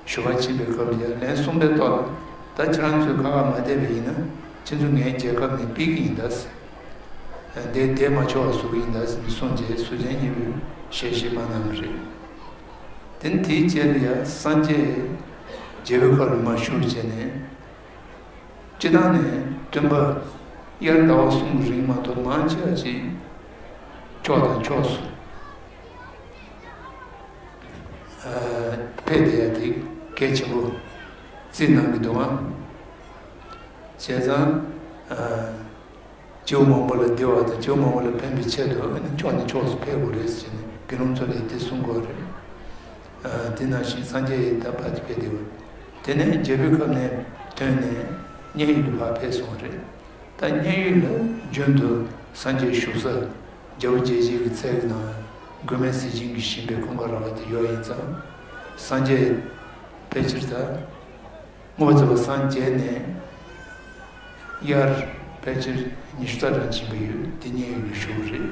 ཞུ་བར་ཕྱིན་པའི་སྐབས་ལ་ཡང་ལན་གསུམ་པའི་ཐོག་ལ། ད་ཁྱེད་རང་ཚོས་ཁ་ཁ་མ་བསྡད་པ་ཡིན་ན། ཁྱེད་ཚོ་ངའི་རྒྱལ་ཁབ་ནས་ཕུད་ཀྱི་ཡིན་ད་ཟེར། འདིར་བསྡད་མ་ཆོག་པ་བཟོ་གི་ཡིན་ད་ཟེར་ནས་གསུངས་རྗེས་གཟུགས་ཅན་གཉིས་པོས་ཞལ་བཞེས་མ་གནང་བ་རེད། དེ་ནས་དེའི་རྗེས་ལ་ཡང་སངས་རྒྱས་རྒྱལ་པོའི་ཁབ་ལ་མར་བཞུགས་བྱས་ནས། སྤྱིར་བཏང་ནས་སྟོན་པ་དབྱར་ཟླ་བ་གསུམ་གྱི་རིང་མ་གཏོགས་མང་ཆེ་བ་ཅིག་ཕྱོགས་དང་ཕྱོགས་སུ། ཨ། ཕེབས་བསྡད་ཡ་དེ་གལ་ཆེན་པོ་བརྩིས་གནང་གི་འདུག་ཨང་། བྱས་ཙང་། ཨ། སྐྱེ་བོ་མང་པོ་ལ་བདེ་བ་དང་སྐྱེ་བོ་མང་པོ་ལ་ཕན་པའི་ཆེད་དུ་ཨ་ནི་ཕྱོགས་ནས་ཕྱོགས་སུ་ཕེབས་དགོས་རེད་ཟེར་ནས་དགེ་སློང་ཚོ་ལ་དེ་གསུང་གི་ཡོད་རེད། ཨ། དེ་ནང་བཞིན་སངས་རྒྱས་ཡི་ད་བར་དུ་ཕེབས་བསྡད་ཡོད། དེ་ནས་རྒྱལ་པོའི་ཁབ་ནས་ཐོན་ནས་མཉན་ཡོད་དུ་ཕར་ཕེབས་སོང་བ་རེད། ད་མཉན་ཡོད་ལ་རྒྱུན་དུ་སངས་རྒྱས་བཞུགས་ས་རྒྱལ་པོ་རྒྱལ་བྱེད་ཀྱི་ཚལ་གྱི་ནང་ལ་མགོན་མེད་ཟས་སྦྱིན་གྱིས་བཞེངས་པའི་ཁང་ཁ་ར་བ་དེ་ཡོད་ཡིན་ཙང་། སངས་རྒྱས་ཕལ་ཆེར་ད་མངོན་པར་རྫོགས་པར་སངས་རྒྱས་ནས་དབྱར་ཕལ་ཆེར་ཉི་ཤུ་རྩ་གྲངས་ཕྱིན་པ་ཡོད། དེ་མཉན་ཡོད་ལ་བཞུགས་པ་རེད།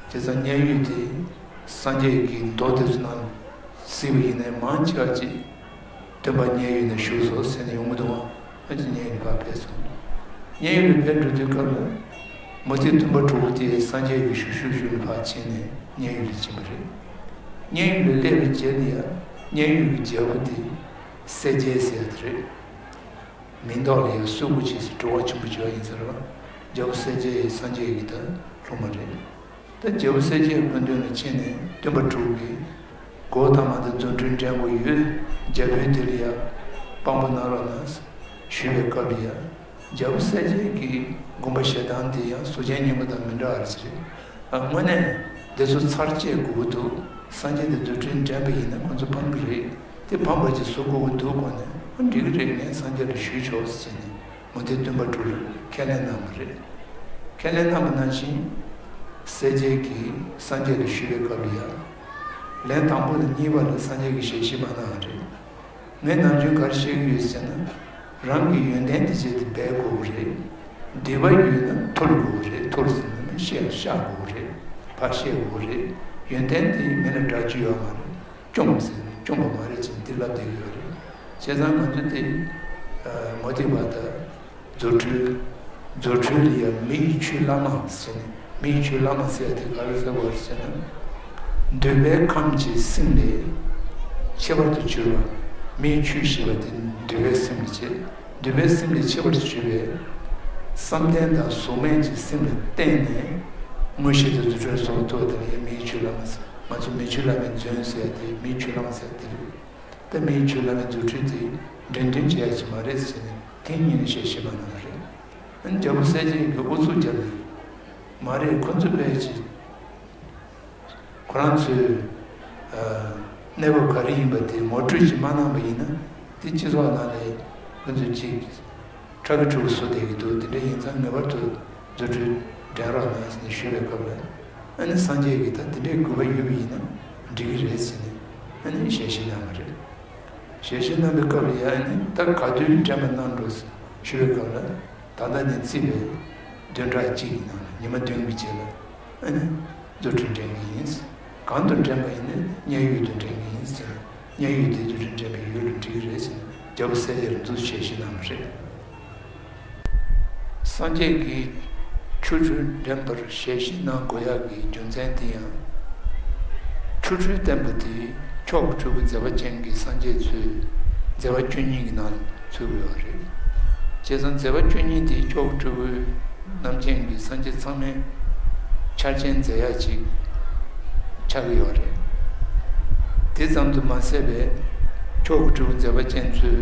བྱས་ཙང་མཉན་ཡོད་དེ་སངས་རྒྱས་ཀྱི་མདོ་དེ་ཚོ་ནང་གཟིགས་པ་ཡིན་ན་མང་ཆེ་བ་ཅིག་སྟོན་པ་མཉན་ཡོད་ན་བཞུགས་སོ་ཟེར་ནས་ཡོང་གི་འདུག་ཨང་། ཨ་ཅེ་མཉན་ཡོད་ལ་ཕར་ཕེབས་སོང་། མཉན་ཡོད་ལ་ཕེབས་འགྲོ་དུས་སྐབས་ལ་མུ་སྟེགས་སྟོན་པ་དྲུག་པོ་དེ་སངས་རྒྱས་ཀྱི་བཞུགས་ཤུལ་ཤུལ་ལ་ཕར་ཕྱིན་ནས་མཉན་ཡོད་ལ་ཕྱིན་པ་རེད། མཉན་ཡོད་ལ་སླེབས་པའི་རྗེས་ལ་ཡང་མཉན་ཡོད་ཀྱི་རྒྱལ་པོ་དེ་གསལ་རྒྱལ་ཟེར་ཡ་དེ་རེད། མིང་འདོགས་ལ་ཡང་གསོལ་པོ་ཆེ་ཟེར་འགྲོ་བ་ཆེན་པོ་བྱ་བ་ཡིན་ཟེར་བ། རྒྱལ་པོ་གསལ་རྒྱལ་ཡང་སངས་རྒྱས་ཀྱི་ད་སློབ་མ་རེད། ད་རྒྱལ་པོ་གསལ་རྒྱལ་སྐུ་མདུན་ལ་ཕྱིན་ནས་སྟོན་པ་དྲུག་གིས་གོ་ཐ་མ་དང་རྫུ་འཕྲུལ་འགྲན་དགོས་ཡོད། རྒྱལ་པོས་དེ་ལ་ཡང་དཔང་པོ་གནང་རོགས་གནང་ཞུས་པའི་སྐབས་ལ་ཡང་རྒྱལ་པོ་གསལ་རྒྱལ་གྱི་དགོངས་པ་བཞེས་སྟངས་དེ་ཡང་གཟུགས་ཅན་གཉིས་པོ་དང་མི་འདྲ་བ་ཞིག་རེད། ཨ། དངོས་གནས་འདི་ཚོ་ཚར་བཅད་དགོས་ཀྱི་འདུག་སངས་རྒྱས་དང་རྫུ་འཕྲུལ་འགྲན་པ་ཡིན་ན་ཁོ་ཚོ་ཕམ་གྱི་རེད། དེ་ཕམ་པ་ཅིག་བཟོ་དགོས་ཀྱི་འདུག་གོ་ནས། ཨ། འགྲིག་གི་རེད། ངས་སངས་རྒྱས་ལ་ཞུས་ཆོག་ཟེར་ནས་མུ་སྟེགས་སྟོན་པ་དྲུག་ལ་ཁས་ལེན་གནང་བ་རེད། ཁས་ལེན་གནང་བ་ནང་བཞིན་གསལ་རྒྱལ་གྱིས་སངས་རྒྱས་ལ་ཞུས་པའི་སྐབས་ལ་ཡང་། ལན་དང་པོ་དང་གཉིས་པ་ལ་སངས་རྒྱས་ཀྱིས་ཞལ་བཞེས་མ་གནང་བ་རེད། ངས་ནམ་རྒྱུན་ག་རེ་བཤད་ཀྱི་ཡོད་ཟེར་ན། རང་གི་ཡོན་ཏན་དེ་བྱས་ཏེ་འབད་དགོས་ཀྱི་རེད། འདོད་པ་ཡོད་ན་ཐུལ་དགོས་ཀྱི་རེད། ཐུལ་ཟེར་ན་ནི་བཤད་བཤགས་དགོས་ཀྱི་རེད། ཕར་བཤད་དགོས་ཀྱི་རེད། ཡོན་ཏན་དེ་མེད་ན་འདྲ་རྒྱུ་ཡོད་མ་རེད། བཅོམ་ཟེར་ནས་བཅོམ་པ་མ་རེད་ཅེས་འདི་ལབ་བསྡད་ཀྱི་ཡོད་རེད། བྱས་ཙང་ང་ཚོ་དེ་མུ་སྟེགས་པ་དང་རྫུ་འཕྲུལ། རྫུ་འཕྲུལ་ལ་ཡང་མི་ཡི་ཆོས་བླ་མ་ཟེར་ནས། མི་ཡི་ཆོས་བླ་མ་ཟེར་ཡ་དེ་ག་རེ་ཟེར་བ་རེད་ཟེར་ན། འདོད་པའི་ཁམས་ཀྱི་སེམས་ལས་ཁྱད་པར་དུ་གྱུར་པ། མི་ཡི་ཆོས་ཞེས་པ་དེ་འདོད་པའི་སེམས་ལ་བྱེད། འདོད་པའི་སེམས་ལས་ཁྱད་པར་དུ་གྱུར་པའི་བསམ་གཏན་དང་གཟུགས་མེད་ཀྱི་སེམས་ལ་བརྟེན་ནས་མངོན་ཤེས་དང་རྫུ་འཕྲུལ་སོགས་ཐོབ་པ་དེ་ལ་ཡང་མི་ཡི་ཆོས་བླ་མ་ཟེར། ང་ཚོ་མི་ཆོས་བླ་མའི་རྫུན་ཟེར་ཡ་དེ་མི་ཡི་ཆོས་བླ་མ་ཟེར་ཡ་དེ་རེད། ད་མི་ཡི་ཆོས་བླ་མའི་རྫུ་འཕྲུལ་དེ་འགྲན་སྟོན་བྱེད་ཡ་ཅིག་མ་རེད་ཟེར་ནས་ཐེངས་གཉིས་ནས་ཞལ་བཞེས་མ་གནང་བ་རེད། ཨ་ནི་རྒྱལ་པོ་གསལ་རྒྱལ་གྱིས་ཨུ་ཚུགས་བརྒྱབ་ནས། མ་རེད། ཁོ་ཚོས་ཕལ་ཆེར་ཁོ་རང་ཚོའི་ཨ་གནས་བབ་ག་རེ་ཡིན་པ་དེ་ངོ་སྤྲོད་ཅིག་མ་གནང་པ་ཡིན་ན། དེ་སྤྱི་ཚོགས་ནང་ལ་ཁོ་ཚོས་ཅིག་ཁྲ་གི་ཁྲུ་གི་བཟོ་བསྡད་ཀྱི་འདུག་དེ་འདྲ་ཡིན་ཙང་ངེས་པར་དུ་རྫུ་འཕྲུལ་འགྲན་རོགས་གནང་ཟེར་ནས་ཞུས་པའི་སྐབས་ལ། ཨ་ནི་སངས་རྒྱས་ཀྱིས་ད་དེ་འདྲའི་དགོས་པ་ཡོད་པ་ཡིན་ན་འགྲིག་གི་རེད་ཟེར་ནས་ཨ་ནི་ཞལ་བཞེས་གནང་བ་རེད། ཞལ་བཞེས་གནང་བའི་སྐབས་ལ་ཡང་ཨ་ནི་ད་ག་དུས་འགྲན་པ་གནང་འགྲོ་ཟེར་ཞུས་པའི་སྐབས་ལ། ད་ལྟ་ནས་བརྩིས་པའི་བདུན་ཕྲག་གཅིག་གི་ནང་ལ་ཉི་མ་བདུན་གྱི་རྗེས་ལ་ཨ་ནི་རྫུ་འཕྲུལ་འགྲན་གྱི་ཡིན། གང་དུ་འགྲན་པ་ཡིན་ན་མཉན་ཡོད་དུ་འགྲན་གྱི་ཡིན་ཟེར། མཉན་ཡོད་དེ་རྫུ་འཕྲུལ་འགྲན་པའི་ཡུལ་ལ་འགྲིག་གི་རེད་ཟེར་རྒྱལ་པོ་གསལ་རྒྱལ་ལ་འདུག་ཞལ་བཞེས་གནང་བ་རེད། སངས་རྒྱས་ཀྱིས་ཆོ་འཕྲུལ་འགྲན་པར་ཞལ་བཞེས་གནང་དགོས་ཡག་གི་རྒྱུ་མཚན་དེ་ཡང་། ཆོ་འཕྲུལ་བསྟན་པ་དེ་མཆོག་གི་སྤྲུལ་སྐུ་མཛད་པ་ཅན་གྱི་སངས་རྒྱས་ཚོའི་མཛད་པ་བཅུ་གཉིས་ཀྱི་ནང་ཚུད་དགོས་པ་རེད། བྱས་ཙང་མཛད་པ་བཅུ་གཉིས་དེ་མཆོག་གི་སྤྲུལ་སྐུའི་ རྣམ་མཁྱེན་གྱི་སངས་རྒྱས་ཚང་མའི་ཆར་ཅན་མཛད་ཡག་ཅིག་ཆགས་ཀྱི་ཡོད་རེད། དེ་ཙམ་དུ་མ་ཟད་པའི་མཆོག་གི་སྤྲུལ་སྐུ་མཛད་པ་ཅན་ཚོས་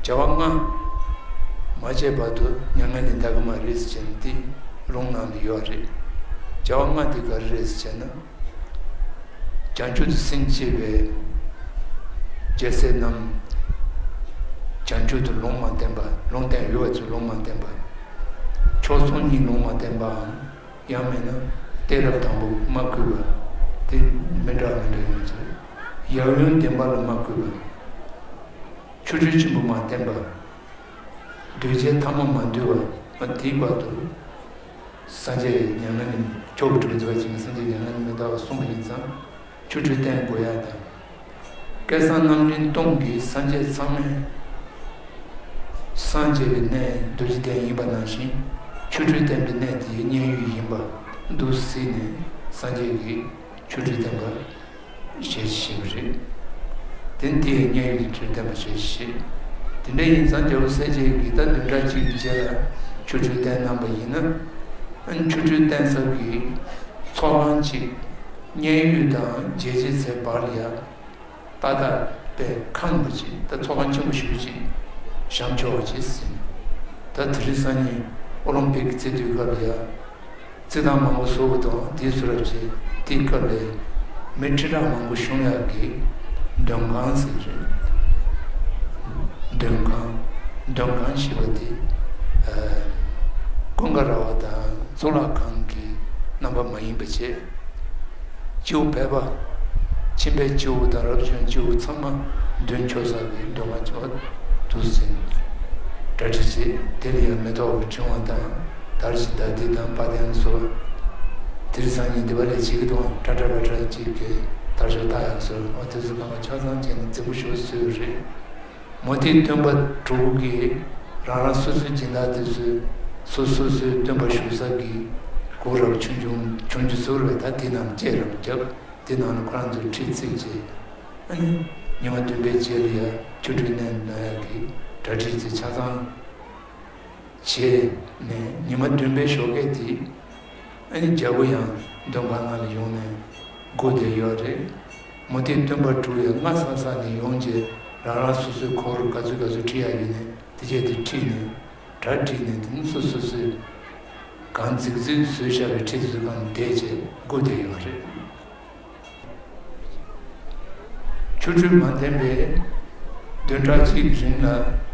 བྱ་བ་ལྔ་མ་བྱས་བར་དུ་མྱ་ངན་ལས་འདའ་གི་མ་རེད་ཟེར་ནས་དེ་ལུང་ནང་ལ་ཡོད་རེད། བྱ་བ་ལྔ་དེ་ག་རེ་རེད་ཟེར་ན། བྱང་ཆུབ་ཏུ་སེམས་བསྐྱེད་པའི་རྒྱལ་སྲས་རྣམས། བྱང་ཆུབ་ཏུ་ལུང་མ་བསྟན་པ། ལུང་བསྟན་ཡོད་པ་ཚོས་ལུང་མ་བསྟན་པ། མཆོག་ཟུང་གཉིས་ལུང་མ་བསྟན་པའམ། ཡང་མིན་ན་གཏད་རབས་དང་པོ་མ་བསྐུལ་བ། དེ་མི་འདྲ་མི་འདྲ་ཡོང་གི་རེད། ཡབ་ཡུམ་བདེན་པ་ལ་མ་བསྐུལ་བ། ཆོ་འཕྲུལ་ཆེན་པོ་མ་བསྟན་པ། གདུལ་བྱའི་ཐ་མ་མ་འདུལ་བ། དེའི་བར་དུ། སངས་རྒྱས་མྱ་ངན་ལས། མཆོག་གི་སྤྲུལ་སྐུ་མཛད་པ་ཅན་གྱིས་སངས་རྒྱས་མྱ་ངན་ལས་མི་འདའ་བར་གསུངས་པ་ཡིན་ཙང་། ཆོ་འཕྲུལ་བསྟན་དགོས་ཡག་དང་། བསྐལ་བཟང་རྣམ་འདྲེན་སྟོང་གི་སངས་རྒྱས་ཚང་མས་སངས་རྒྱས་པའི་གནས་རྡོ་རྗེ་གདན་ཡིན་པ་ནང་བཞིན། ཆོ་འཕྲུལ་བསྟན་པའི་གནས་དེའི་མཉན་ཡོད་ཡིན་པ་འདུག་སེ་ནས་སངས་རྒྱས་ཀྱིས་ཆོ་འཕྲུལ་བསྟན་པ་ཞེས་བཤད་པ་རེད། དེ་འདི་ཡང་མཉན་ཡོད་ཀྱི་ཆོས་བསྟན་པ་ཞེས་བཤད། དེ་འདྲ་ཡིན་ཙང་རྒྱལ་པོ་གསལ་རྒྱལ་གྱིས་ད་བདུན་ཕྲག་གཅིག་གི་རྗེས་ལ་ཆོ་འཕྲུལ་བསྟན་གནང་པ་ཡིན་ན། ཨ་ནི་ཆོ་འཕྲུལ་བསྟན་ས་གི་ཚོགས་ཁང་གཅིག་མཉན་ཡོད་དང་རྒྱལ་བྱེད་ཚལ་བར་ལ་ཡ། ཏག་ཏག་པའི་ཁང་པ་ཅིག་ད་ཚོགས་ཁང་ཆེན་པོ་ཞིག་ཅིག་བཞེངས་ཆོག་པ་ཅིག་ཟིན། ད་དེ་རིང་སང་ཉིན་ཨོ་ལིམ་པིག་རྩེད་དུས་སྐབས་ལ་ཡ། རྩེད་ཐང་མང་པོ་བཟོ་དགོས་དང་དེའི་བཟོ་རབས་བྱས། དེའི་སྐབས་ལ་མི་ཁྲི་ཕྲག་མང་པོ་ཞུགས་ཡག་གི་མགྲོན་ཁང་ཟེར་གྱི་རེད། མགྲོན་ཁང་། མགྲོན་ཁང་ཞེས་པ་དེ། ཨ། ཀུན་དགའ་ར་བ་དང་གཙུག་ལག་ཁང་གི་རྣམ་པ་མ་ཡིན་པ་བྱས། སྤྱི་བོ་ཕལ་པ། ཁྱིམ་པའི་སྤྱི་བོ་དང་རབ་བྱུང་སྤྱི་བོ་ཚང་མ་འདོན་ཆོག་ས་གི་མགྲོན་ཁང་ཆེ་བ་དུ་ཟིན། གྲ་སྒྲིག་བྱས། དེ་ལ་ཡང་མེ་ཏོག་གི་ཕྲེང་བ་དང་། དར་གྱི་ད་ལྟའི་དང་པ་དན་སོགས། དེར་སང་ཉིན་འདི་པ་ལས་བྱེད་ཀྱི་དང་ཁྲ་ཁྲ་པ་ཁྲ་གཅིག་གི་དར་ལྕོག་ལྟ་ཡག་སོགས། འོ་དེ་ཚོ་གང་ག་ཆ་ཚང་བྱས་ནས་རྫིག་པོ་ཞིག་བཟོས་ཡོད་རེད། མུ་སྟེགས་སྟོན་པ་དྲུག་གིས་རང་རང་སོ་སོའི་སྦྱིན་བདག་དེ་ཚོས་སོ་སོ་སོའི་སྟོན་པ་བཞུགས་ས་གི་གུར་རབ་ཆུང་ཆུང་ཆུང་ཆུང་བཟོས་རེད། ད་དེ་རྣམས་བཅད་རབ་བརྒྱབ། དེ་ནང་ལ་ཁོ་རང་ཚོས་ཁྲི་བརྩིགས་བྱས། ཨ་ནི་ཉི་མ་བདུན་པའི་རྗེས་ལ་ཡ་ཆོ་འཕྲུལ་གནང་ཡག་གི་གྲ་སྒྲིག་དེ་ཆ་ཚང་བྱས་ནས། ཉི་མ་བདུན་པའི་ཞོགས་ཀས་དེ་ཨ་ནི་རྒྱལ་པོ་ཡང་མགྲོན་ཁང་ནང་ལ་ཡོང་ནས་སྒུག་བསྡད་ཡོད་རེད། མུ་སྟེགས་སྟོན་པ་དྲུག་ཡང་སྔ་ས་ས་ནས་ཡོང་རྗེས་རང་རང་སོ་སོའི་གུར་ག་ཚོད་ག་ཚོད་ཁྲིད་ཡག་ཡོད་ནས་དེ་བྱས་དེ་ཁྲིད་ནས། གྲ་སྒྲིག་ནས་དེ་ནས་སོ་སོ་སོས་གང་རྫིག་རྫིག་བཟོས་བཞག་པའི་ཁྲི་དེ་ཚོ་སྒང་བསྡད་བྱས་སྒུག་བསྡད་ཡོད་རེད། ཆོ་འཕྲུལ་མ་བསྟན་པའི་བདུན་ཕྲག་གཅིག་གི་རིང་ལ་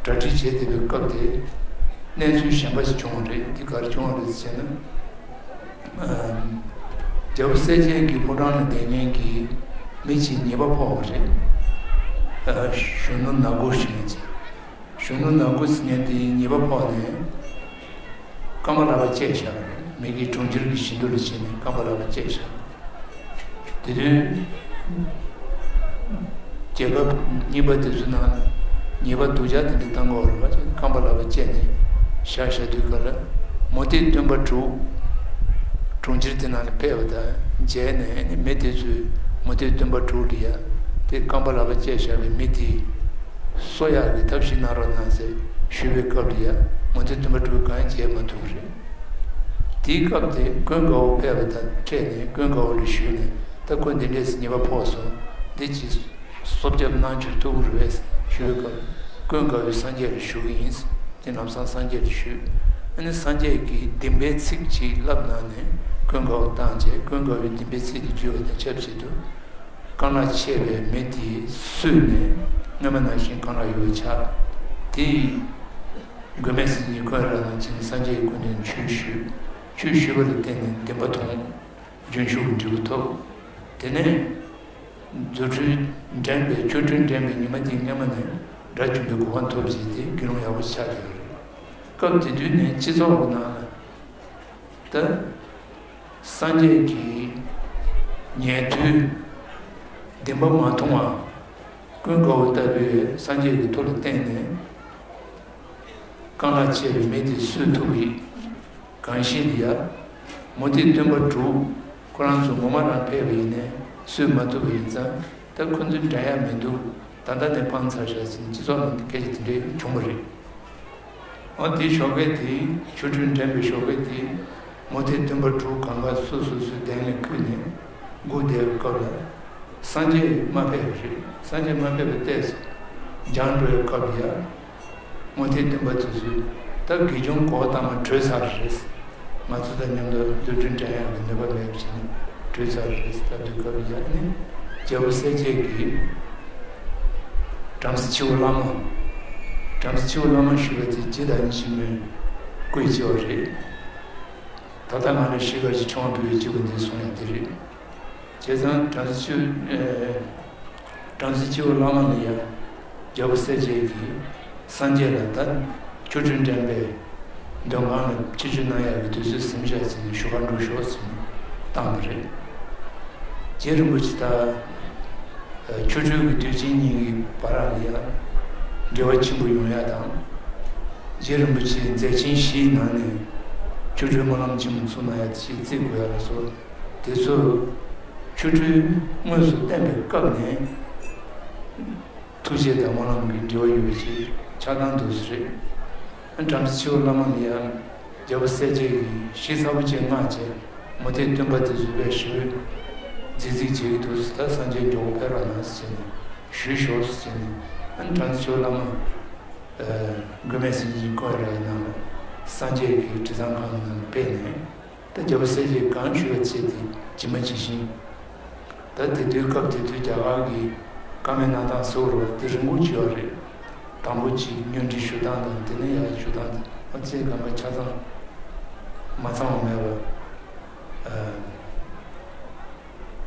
གྲ་སྒྲིག་བྱས་བསྡད་པའི་སྐབས་དེ། གནས་ཚུལ་གཞན་པ་ཞིག་བྱུང་བ་རེད། འདི་ག་རེ་བྱུང་བ་རེད་ཟེར་ན། ཨམ། རྒྱལ་པོ་གསལ་རྒྱལ་གྱི་ཕོ་བྲང་ལ་བསྡད་མཁན་གྱི་མི་གཅིག་ཉེས་པ་ཕོག་པ་རེད། ཨ། གཞོན་ནུ་ནག་པོ་ཞིག་ཡིན་ཅིང་། གཞོན་ནུ་ནག་པོ་ཟེར་མཁན་དེ་ཉེས་པ་ཕོག་ནས་རྐང་པ་ལག་པ་བཅད་བཞག་པ་རེད། མི་གི་གྲོང་ཁྱེར་གྱི་བཞི་མདོ་ལ་ཕྱིན་ནས་རྐང་པ་ལག་པ་བཅད་བཞག་པ་རེད། དེ་དུས་རྒྱལ་ཁབ་རྙིང་པ་དེ་ཚོ་ནང་ལ་ཉེས་པ་སྡུག་ཅག་དེ་འདྲ་བཏང་གི་ཡོད་རེད་པ། རྐང་པ་ལག་པ་བཅད་ནས་བཞག་བཞག་དུས་སྐབས་ལ་མུ་སྟེགས་སྟོན་པ་དྲུག་གྲོང་ཁྱེར་དེ་ནང་ལ་ཕེབས་པ་དང་མཇལ་ནས། མི་དེ་ཚོས་མུ་སྟེགས་སྟོན་པ་དྲུག་ལ་ཡ་དེ་རྐང་པ་ལག་པ་བཅད་བཞག་པའི་མི་དེ་གསོ་ཡག་གི་ཐབས་ཤིག་གནང་རོགས་གནང་ཟེར་ཞུས་པའི་སྐབས་ལ་ཡ་མུ་སྟེགས་སྟོན་པ་དྲུག་གང་ཡང་མཇལ་མ་ཐུབ་པ་རེད། དེའི་སྐབས་དེ་ཀུན་དགའ་བོ་ཕེབས་པ་དང་འཕྲད་ནས་ཀུན་དགའ་བོ་ལ་ཞུས་ནས། ད་ཁོ་འདི་འདྲས་སེ་ཉེས་པ་ཕོག་སོང་། འདི་ཅིག་གསོ་སྐྱོབ་གནང་ཆོག་ཐུབ་ཀྱི་རེད་པས་ཞུས་པའི་སྐབས། ཀུན་དགའ་བོས་སངས་རྒྱས་ལ་ཞུ་གི་ཡིན། དེ་ལམ་སང་སངས་རྒྱས་ལ་ཞུས། ཨ་ནི་སངས་རྒྱས་ཀྱིས་བདེན་པའི་ཚིག་ཅིག་ལབ་གནང་ནས་ཀུན་དགའ་བོ་བཏང་བྱས། ཀུན་དགའ་བོས་བདེན་པའི་ཚིག་དེ་བརྗོད་པ་དང་ཆབས་ཅིག་ཏུ། རྐང་ལག་བཅད་པའི་མི་དེ་སོས་ནས་སྔོན་མ་ནང་བཞིན་རྐང་ལག་ཡོད་པ་ཆགས། དེ་ཡི་མགོན་མེད་ཟས་གཉིས་ཁོ་རང་རང་ཕྱིན་ནས་སངས་རྒྱས་ཀྱི་སྐུ་མདུན་ཆོས་ཞུས། ཆོས་ཞུས་པ་ལ་བརྟེན་ནས་བདེན་པ་མཐོང་། རྒྱུན་ཞུགས་ཀྱི་འབྲས་བུ་ཐོབ། དེ་ནས་རྫུ་འཕྲུལ་འགྲན་པའི། ཆོ་འཕྲུལ་འགྲན་པའི་ཉི་མ་དེའི་སྔོན་མ་ནས་དགྲ་བཅོམ་པའི་གོ་འཕང་ཐོབ་ཅིག་དེ་དགེ་སློང་ཡག་པོ་ཆགས་ཡོད་རེད། སྐབས་དེ་དུས་ནས་སྤྱི་ཚོགས་ཀྱི་ནང་ལ་ད་སངས་རྒྱས་ཀྱི་ཉན་ཐོས་བདེན་པ་མ་མཐོང་བ་ཀུན་དགའ་བོ་ལྟ་བུའི་སངས་རྒྱས་ཀྱི་ཐུགས་ལ་བརྟེན་ནས། རྐང་ལག་བཅད་པའི་མི་དེ་གསོ་ཐུབ་པ་ཡིན། གང་ཞིག་ལ་ཡ། མུ་སྟེགས་སྟོན་པ་དྲུག་ཁོ་རང་ཚོ་ངོ་མ་རང་ཕེབས་པ་ཡིན་ནའི་གསོ་མ་ཐུབ་པ་ཡིན་ཙང་། ད་ཁོ་ཚོའི་འགྲན་ཡ་མི་འདུག་ད་ལྟ་ནས་སྤང་ཚར་བཞག་ཟེར་ནས་སྤྱི་ཚོགས་ནང་སྐད་ཆ་དེ་འདྲ་བྱུང་བ་རེད། འོ་དེའི་ཞོགས་ཀས་དེ་ཆོ་འཕྲུལ་འགྲན་པའི་ཞོགས་ཀས་དེ་མུ་སྟེགས་སྟོན་པ་དྲུག་གང་ག་སོ་སོ་སོའི་གདན་ལས་འཁོད་ནས་སྒུག་བསྡད་པའི་སྐབས་ལ་སངས་རྒྱས་མ་ཕེབས་པ་རེད། སངས་རྒྱས་མ་ཕེབས་པ་བལྟས་སོང་། འགྱངས་འགྲོ་བའི་སྐབས་ལ་ཡ། མུ་སྟེགས་སྟོན་པ་དེ་ཚོས་ད་དགེ་སྦྱོང་གོ་ཏ་མ་བྲོས་ཚར་རེད། ང་ཚོ་དང་མཉམ་དུ་རྫུ་འཕྲུལ་འགྲན་ཡག་གི་ནུས་པ་མེད་པ་བྱས་ནས་བྲོས་ཚར་རེད་ལབ་དུས་སྐབས་ལ་ཡ་ནི་རྒྱལ་པོ་གསལ་རྒྱལ་གྱིས་བྲམ་ཟེ་ཁྱེའུ་བླ་མ། བྲམ་ཟེ་ཁྱེའུ་བླ་མ་ཞུས་པ་དེ་ཇི་ལྟ་ཉིད་ཅིག་མོས་བཀོད་ཅི་བ་རེད། ད་ལྟ་ང་ལ་ཤི་ཁར་གྱི་ཆུང་བ་བུའི་སྐྱེས་བུ་འདི་གསུང་ཡ་དེ་རེད། བྱས་ཙང་བྲམ་ཟེ་ཁྱེའུ་ཨེ། བྲམ་ཟེ་ཁྱེའུ་བླ་མ་ལ་ཡ། རྒྱལ་པོ་གསལ་རྒྱལ་གྱིས་སངས་རྒྱས་ལ་ད་ཆོ་འཕྲུལ་འགྲན་པའི་འདོན་ཁང་ལ་ཕྱིར་བཅོས་གནང་ཡག་གི་དུས་ཚོད་ཟིན་བཞག་ཟེར་ནས་བཞུགས་སྒར་འགྲོ་ཤོག་ཟེར་ནས་བཏང་བ་རེད། རྗེ་རིན་པོ་ཆེ་ད་ཆོ་འཕྲུལ་གྱི་དུས་ཆེན་གཉིས་ཀྱི་བར་ལ་ཡང་འབྲེལ་བ་ཆེན་པོ་ཡོང་ཡ་དང་། རྗེ་རིན་པོ་ཆེའི་མཛད་ཆེན་བཞིའི་ནང་ནས་ཆོ་འཕྲུལ་སྨོན་ལམ་ཆེན་མོ་ཚུགས་གནང་ཡ་དེ་ཞིག་བརྩི་དགོས་ཡ་ལ་སོགས་དེ་ཚོ་ཆོ་འཕྲུལ་དངོས་སུ་བསྟན་པའི་སྐབས་ནས་ཐུགས་རྗེ་དང་སྨོན་ལམ་གྱི་འབྲེལ་བ་ཡོད་པ་ཞིག་ཆགས་སྡང་འདུག་ས་རེད། བྲམ་ཟེ་ཁྱེའུ་བླ་མ་ལ་ཡང་རྒྱལ་པོ་གསལ་རྒྱལ་གྱིས་ཞིབ་ཚགས་པོ་བྱས་མངགས་བྱས་མུ་སྟེགས་སྟོན་པ་དེ་ཚོས་དཔེ་ཞེ་པོས་རྫིག་རྫིག་བྱེད་ཀྱི་འདུག་ད་སངས་རྒྱས་མགྱོགས་པོ་ཕེབས་རོགས་གནང་ཟེར་ནས་ཞུས་ཤོག་ཟེར་ནས་བྲམ་ཟེ་ཁྱེའུ་བླ་མ་མགོན་མེད་ཟས་སྦྱིན་ཀོང་རའི་ནང་ལ་སངས་རྒྱས་ཀྱི་དྲི་བཟང་ཁང་ནང་ཕེབས་ནས། ད་རྒྱལ་པོ་གསལ་རྒྱལ་གང་ཞུས་པ་བྱས་ཏེ་ཇི་མ་ཇི་བཞིན། ད་དེ་དུས་སྐབས་དེ་དུས་རྒྱ་གར་གྱི་བཀའ་མའི་གནང་སྟངས་ཟེར་བ་དེ་རིང་པོ་བྱས་པ་རེད། དང་པོ་གཅིག་བརྙན་འཕྲིན་ཞུ་སྟངས་དང་དེ་ནས་ཡར་ཞུ་སྟངས་དེ་ཨ་ཙི་གང་ག་ཆ་ཚང་མ་ཚང་བ་མེད་པ།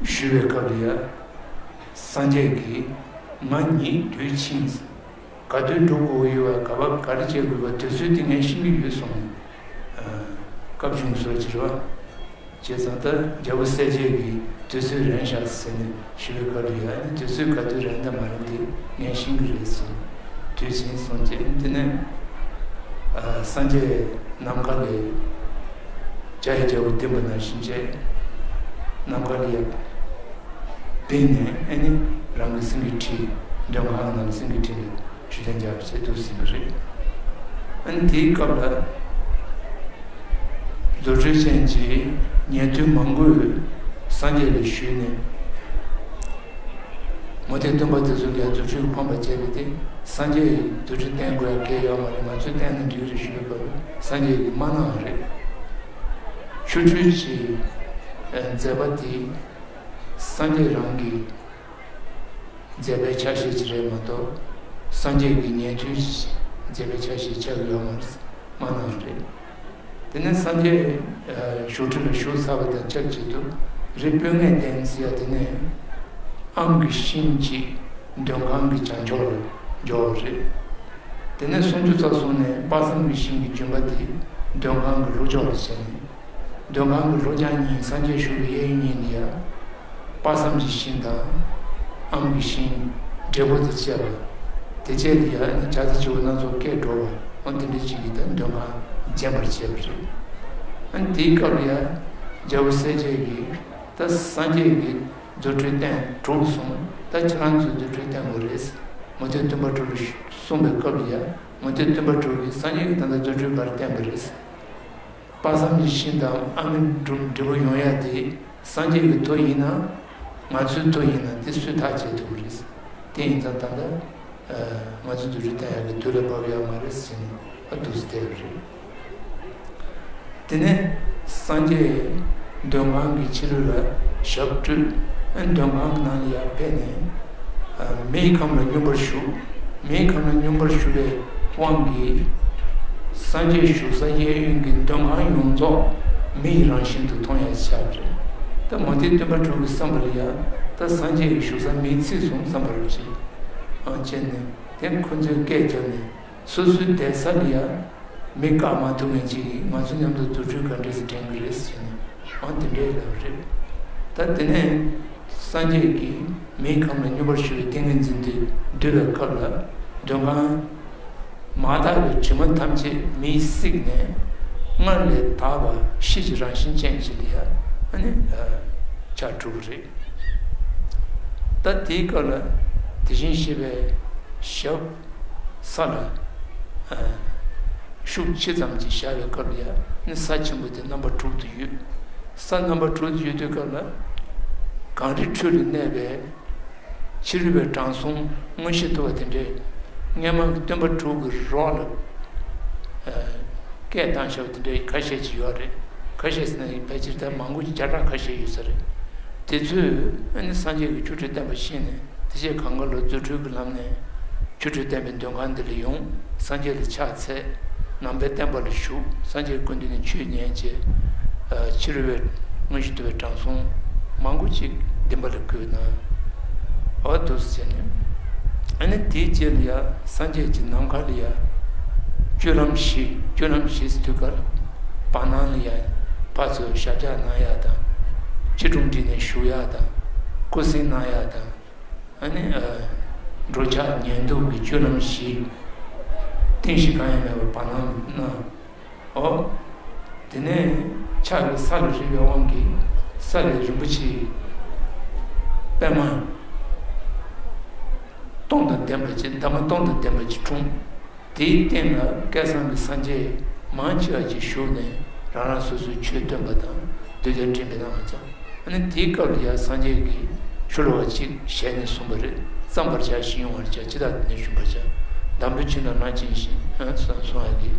ཞུས་པའི་སྐབས་ལ་ཡ། སངས་རྒྱས་ཀྱིས་ང་ཉིད་དུས་ཕྱིན། ག་དུས་འགྲོ་དགོས་ཡོད་པ་ག་བ་ག་རེ་བྱེད་དགོས་པ་དུས་ཚོད་དེ་ངས་ཤེས་ཀྱི་ཡོད་གསུངས་ནས། སྐབས་བྱུང་བཟོ་བྱེད་རོགས། བྱས་ཙང་ད་རྒྱལ་པོ་གསལ་རྒྱལ་གྱིས་དུས་ཚོད་རན་ཤག་ཟེར་ནས་ཞུ་བའི་སྐབས་ལ་ཡ་ནི་དུས་ཚོད་ག་དུས་རན་དང་མ་རན་དེ་ངས་ཤེས་ཀྱི་རེད་ཟེར་ནས་དུས་ཕྱིན་སོང་རྗེས་དེ་ནས་སངས་རྒྱས་ནམ་མཁའ་ལས་འཇའ་ཡི་རྒྱལ་པོ་ལྡིང་པ་ནང་བཞིན་བྱས་ནམ་མཁའ་ལ་ཡ། བིང་ནས་ཨ་ནི་རང་གི་སེང་གེའི་ཁྲི། འདོན་ཁང་ནང་གི་སེང་གེའི་ཁྲི་ལ་ཞུ་ལན་རྒྱག་བྱས་འདུག་ཟིན་པ་རེད། ཨ་ནི་དེའི་སྐབས་ལ་རྫུ་འཕྲུལ་ཅན་གྱི་ཉན་ཐོས་མང་པོས་སངས་རྒྱས་ལ་ཞུས་ནས་མུ་སྟེགས་སྟོན་པ་དེ་ཚོ་ལ་རྫུ་འཕྲུལ་ཕམ་པ་བྱས་པས་ཏེ་སངས་རྒྱས་ཀྱིས་རྫུ་འཕྲུལ་བསྟན་དགོས་ཡ་གལ་ཡོད་མ་རེད། ང་ཚོས་བསྟན་ན་འགྲིག་རེད་ཞུས་པའི་སྐབས་ལ་སངས་རྒྱས་ཀྱིས་མ་གནང་བ་རེད། ཆོ་འཕྲུལ་གྱི་མཛད་པ་དེ། སངས་རྒྱས་རང་གི་མཛད་པའི་ཆ་ཤས་ཅིག་རེད་མ་གཏོགས། སངས་རྒྱས་ཀྱི་ཉན་ཐོས་ཀྱི་མཛད་པའི་ཆ་ཤས་ཆགས་ཀྱི་ཡོད་མ་རེད། མ་གནང་རེད། དེ་ནས་སངས་རྒྱས་བཞུགས་ཁྲི་ལ་བཞུགས་ཚར་བ་དང་ཆབས་ཅིག་ཏུ་རི་སྤོས་ངད་ལྡན་ཟེར་ཡ་དེ་ནས་ཨམ་གྱི་ཤིང་གཅིག་འདོན་ཁང་གི་བྱང་ཕྱོགས་ལ་འབྱོར་བ་རེད། དེ་ནས་སུམ་ཅུ་རྩ་གསུམ་ནས་དཔག་བསམ་གྱི་ཤིང་གི་ལྗོན་པ་དེ་འདོན་ཁང་གི་ལྷོ་ཕྱོགས་ལ་བྱས་ནས། འདོན་ཁང་གི་ལྷོ་བྱང་གཉིས་སངས་རྒྱས་བཞུགས་པའི་གཡས་གཡོན་གཉིས་ལ་ཡ། དཔག་བསམ་གྱི་ཤིང་དང་། ཨམ་གྱི་ཤིང་། འབྲས་བུ་དང་བཅས་པ། དེ་བཅས་ལ་ཡ་ནི་བྱ་དང་བྱིའུ་སྣ་ཚོགས་སྐད་སྒྲོག་པ། འོ་དེ་འདྲ་ཅིག་གིས་ད་འདོན་ཁང་བརྒྱན་པར་བྱས་པ་རེད། ཨ་ནི་དེའི་སྐབས་ལ་ཡ། རྒྱལ་པོ་གསལ་རྒྱལ་གྱིས་ད་སངས་རྒྱས་ཀྱིས་རྫུ་འཕྲུལ་བསྟན་གྲུབ་སོང་། ད་ཁྱེད་རང་ཚོས་རྫུ་འཕྲུལ་བསྟན་དགོས་རེད། མུ་སྟེགས་སྟོན་པ་དྲུག་ལ་གསུངས་པའི་སྐབས་ལ་ཡ། མུ་སྟེགས་སྟོན་པ་དྲུག་གིས་སངས་རྒྱས་ཀྱིས་ད་ལྟ་རྫུ་འཕྲུལ་ག་རེ་བསྟན་པ་རེད། དཔག་བསམ་གྱི་ཤིང་དང་ཨ་མའི་འབྲུ་འབྲས་བུ་ཡོང་ཡ་དེ་སངས་རྒྱས་ཀྱི་མཐུ་ཡིན་ན། ང་ཚོའི་མཐུ་ཡིན་ན་དེ་སུས་ཐག་བཅད་ཐུབ་ཀྱི་རེད། དེ་ཡིན་ཙང་ད་ལྟ་ང་ཚོ་རྫུ་འཕྲུལ་བསྟན་ཡག་གི་དུས་ལ་བབ་ཡོད་མ་རེད་ཟེར་ནས་ཨ་འདུག་སེ་བསྡད་པ་རེད། དེ་ནས་སངས་རྒྱས་འདོན་ཁང་གི་ཕྱི་རོལ་ལ་ཞབས་བཀྲུས། འདོན་ཁང་གི་ནང་ལ་ཡར་ཕེབས་ནས། མེའི་ཁམས་ལ་སྙོམས་པར་ཞུགས། མེའི་ཁམས་ལ་སྙོམས་པར་ཞུགས་པའི་དབང་གིས། སངས་རྒྱས་བཞུགས་ས་གཡས་གཡོན་གྱི་འདོན་ཁང་ཡོངས་རྫོགས་མེ་ཡི་རང་བཞིན་དུ་མཐོང་ཡ་ཆགས་པ་རེད། ད་མུ་སྟེགས་སྟོན་པ་དྲུག་གི་བསམ་པ་ལ་ཡ། ད་སངས་རྒྱས་ཀྱི་བཞུགས་ས་མེས་ཚིག་སོང་བསམ་པ་རེད་ཅེས། ཨང་བྱས་ནས་དེ་ཁོ་ཚོས་སྐད་བརྒྱབ་ནས་སོ་སོའི་བསྡད་ས་ལ་ཡ། མི་བཀག་མ་ཐུབ་མཁན་ཅིག་གིས་ང་ཚོ་མཉམ་དུ་རྫུ་འཕྲུལ་ག་འདྲས་སེ་འགྲན་གྱི་རེད་ཟེར་ནས་ཨང་དེ་འདྲས་ལབ་རེད། ད་དེ་ནས་སངས་རྒྱས་ཀྱིས་མེའི་ཁམས་ལ་སྙོམས་པར་ཞུགས་པའི་ཏིང་ངེ་འཛིན་དེ་བསྡུས་པའི་སྐབས་ལ་འདོན་ཁང་མ་དག་པའི་དྲི་མ་ཐམས་ཅད་མེས་བསྲེགས་ནས་སྔར་ལས་དག་པ་ཤེལ་གྱི་རང་བཞིན་ཅན་ཞིག་ལ་ཡ་ཨ་ནི་ཆགས་གྲུབ་པ་རེད། ད་དེའི་སྐབས་ལ་དེ་བཞིན་གཤེགས་པའི་ཞབས་ས་ལ། ཤུགས་ཆེ་ཙམ་ཅིག་བཞག་པའི་སྐབས་ལ་ཡང་ནི་ས་ཆེན་པོ་དེ་རྣམ་པ་དྲུག་ཏུ་ཡོད། ས་རྣམ་པ་དྲུག་ཏུ་ཡོད་དུས་སྐབས་ལ་གངས་རི་ཁྲོད་ལ་གནས་པའི་ཕྱི་རོལ་པའི་དྲང་སྲོང་མངོན་ཤེས་ཐུབ་པ་དེ་འདྲས་སྔོན་མ་གི་སྟོན་པ་དྲུག་གི་རོགས་ལ་སྐད་བཏང་བཞག་པ་དེ་འདྲས་ཁ་ཤས་ཅིག་ཡོད་རེད། ཁ་ཤས་ཟེར་ན་ཕལ་ཆེར་ད་མང་པོ་ཅིག་བརྒྱ་ཕྲག་ཁ་ཤས་ཡོད་ས་རེད། དེ་ཚོས་ཨ་ནི་སངས་རྒྱས་ཀྱི་ཆོ་འཕྲུལ་བསྟན་པ་ཤེས་ནས་དེ་རྗེས་གང་ག་ལ་རྫུ་འཕྲུལ་གྱི་ལམ་ནས་ཆོ་འཕྲུལ་བསྟན་པའི་མདོ་ཁང་འདི་ལ་ཡོང་། སངས་རྒྱས་ལ་ཕྱག་འཚལ། ནང་པའི་བསྟན་པ་ལ་ཞུགས། སངས་རྒྱས་སྐུ་མདུན་ནས་ཆོས་ཉན་བྱས། ཕྱི་རོལ་པའི་མངོན་ཤེས་ཐུབ་པའི་དྲང་སྲོང་མང་པོ་ཅིག་བདེན་པ་ལ་བཀོད་གནང་། འོ་འདུག་སེ་བྱས་ནས་ཨ་ནི་དེའི་རྗེས་ལ་ཡ་སངས་རྒྱས་ཀྱི་ནམ་མཁའ་ལ་ཡ་སྤྱོད་ལམ་བཞི། སྤྱོད་ལམ་བཞི་ཟེར་དུས་ཀར་བར་སྣང་ལ་ཡ་ཕར་ཚུར་ཞབས་བཀྱག་གནང་ཡག་དང་། སྐྱིལ་ཀྲུང་བསྒྲིགས་ནས་བཞུགས་ཡག་དང་། སྐུ་གཟིངས་གནང་ཡག་དང་། ཨ་ནི་འགྲོ་འཆག་ཉལ་འདུག་གི་སྤྱོད་ལམ་བཞི། རྟེན་གཞི་གང་ཡང་མེད་པར་བར་སྣང་གནང་། ཨོ། དེ་ནས་ཕྱག་གི་ས་ལ་རེག་པའི་དབང་གིས་ས་ལས་རིན་པོ་ཆེའི་པདྨ་སྟོང་དང་ལྡན་པ་ཅིག་འདབ་མ་སྟོང་དང་ལྡན་པ་ཅིག་འཁྲུངས། དེའི་སྟེང་ལ་བསྐལ་བཟང་གི་སངས་རྒྱས་མང་ཆེ་བ་ཅིག་བཞུགས་ནས་རང་རང་སོ་སོའི་ཆོས་སྟོན་པ་དང་གདུལ་བྱ་འདྲེན་པའི་དབང་ཅང་། ཨ་ནི་དེའི་སྐབས་ལ་ཡང་སངས་རྒྱས་ཀྱིས་ཤོ་ལོ་ཀ་གཅིག་ཞལ་ནས་གསུངས་པ་རེད། བརྩམ་པར་བྱ་ཞིང་དབྱུང་བར་བྱ། ཇི་ལྟར་བདེ་ནས་ཞུམ་པར་བྱ། འདམ་བུ་ཆུ་ནང་ལ་ཕྱིན་ཞིང་། ཨ་གསུངས་ཡག་གི།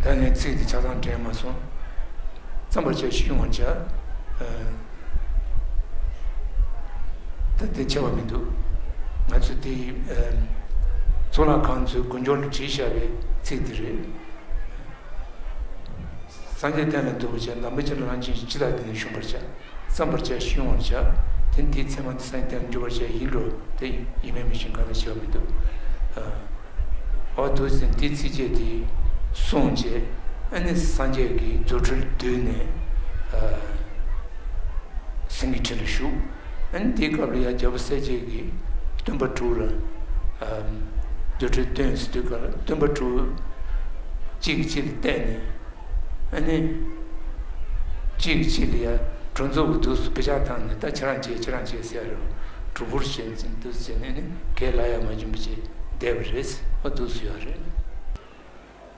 ད་ངས་ཚིག་འདི་ཆ་ཚང་དྲན་མ་སོང་། བརྩམ་པར་བྱ་ཞིང་དབྱུང་བར་བྱ། ད་དེ་ཆེ་བ་མི་འདུག་ང་ཚོས་དེ་གཙུག་ལག་ཁང་ཚོའི་དགུན་སྐྱོར་ལ་བྲིས་བཞག་པའི་ཚིག་དེ་རེད། སངས་རྒྱས་བསྟན་ལ་འདུ་བར་བྱ། འདམ་བུ་ཆུ་ནང་ལ་ཕྱིན་ཞིང་། ཇི་ལྟར་བདེ་ནས་ཞུམ་པར་བྱ། བརྩམ་པར་བྱ་ཞིང་དབྱུང་བར་བྱ། དེ་འདིའི་མཚན་མ་འདི་སངས་རྒྱས་བསྟན་ལ་འཇུག་པར་བྱ་ཡིན་འགྲོ། དེ་ཡིན་མིན་མི་ཤེས། གང་ལ་ཞེ་བ་མི་འདུག་ཨ། འོ་འདུག་ཟེར་འདིའི་ཚིགས་བཅད་དེ་གསུངས་རྗེས་ཨ་ནི་སངས་རྒྱས་ཀྱིས་རྫུ་འཕྲུལ་བསྡུས་ནས་ཨ། སེང་གེའི་ཁྲི་ལ་བཞུགས། ཨ་ནི་དེའི་སྐབས་ལ་ཡང་རྒྱལ་པོ་གསལ་རྒྱལ་གྱིས་སྟོན་པ་དྲུག་ལ་ཨ། རྫུ་འཕྲུལ་སྟོན་ཟེར་དུས་སྐབས་ལ་སྟོན་པ་དྲུག་གཅིག་གིས་གཅིག་ལ་བལྟས་ནས། ཨ་ནི། གཅིག་གིས་གཅིག་ལ་ཡ་གྲུ་མཛོ་གི་དུས་སུ་བེ་ཅག་བཏང་ནས། ད་ཁྱེད་རང་བྱེད་ཁྱེད་རང་བྱེད་ཟེར་རོ། གྲུ་བུར་བྱེད་ཟིན་དུས་ཟེར་ནས་ནི་གས་ལ་ཡ་མ་བྱུང་བ་བྱས་བསྡད་པ་རེད། ཨ་དུས་སུ་ཡོད་རེད།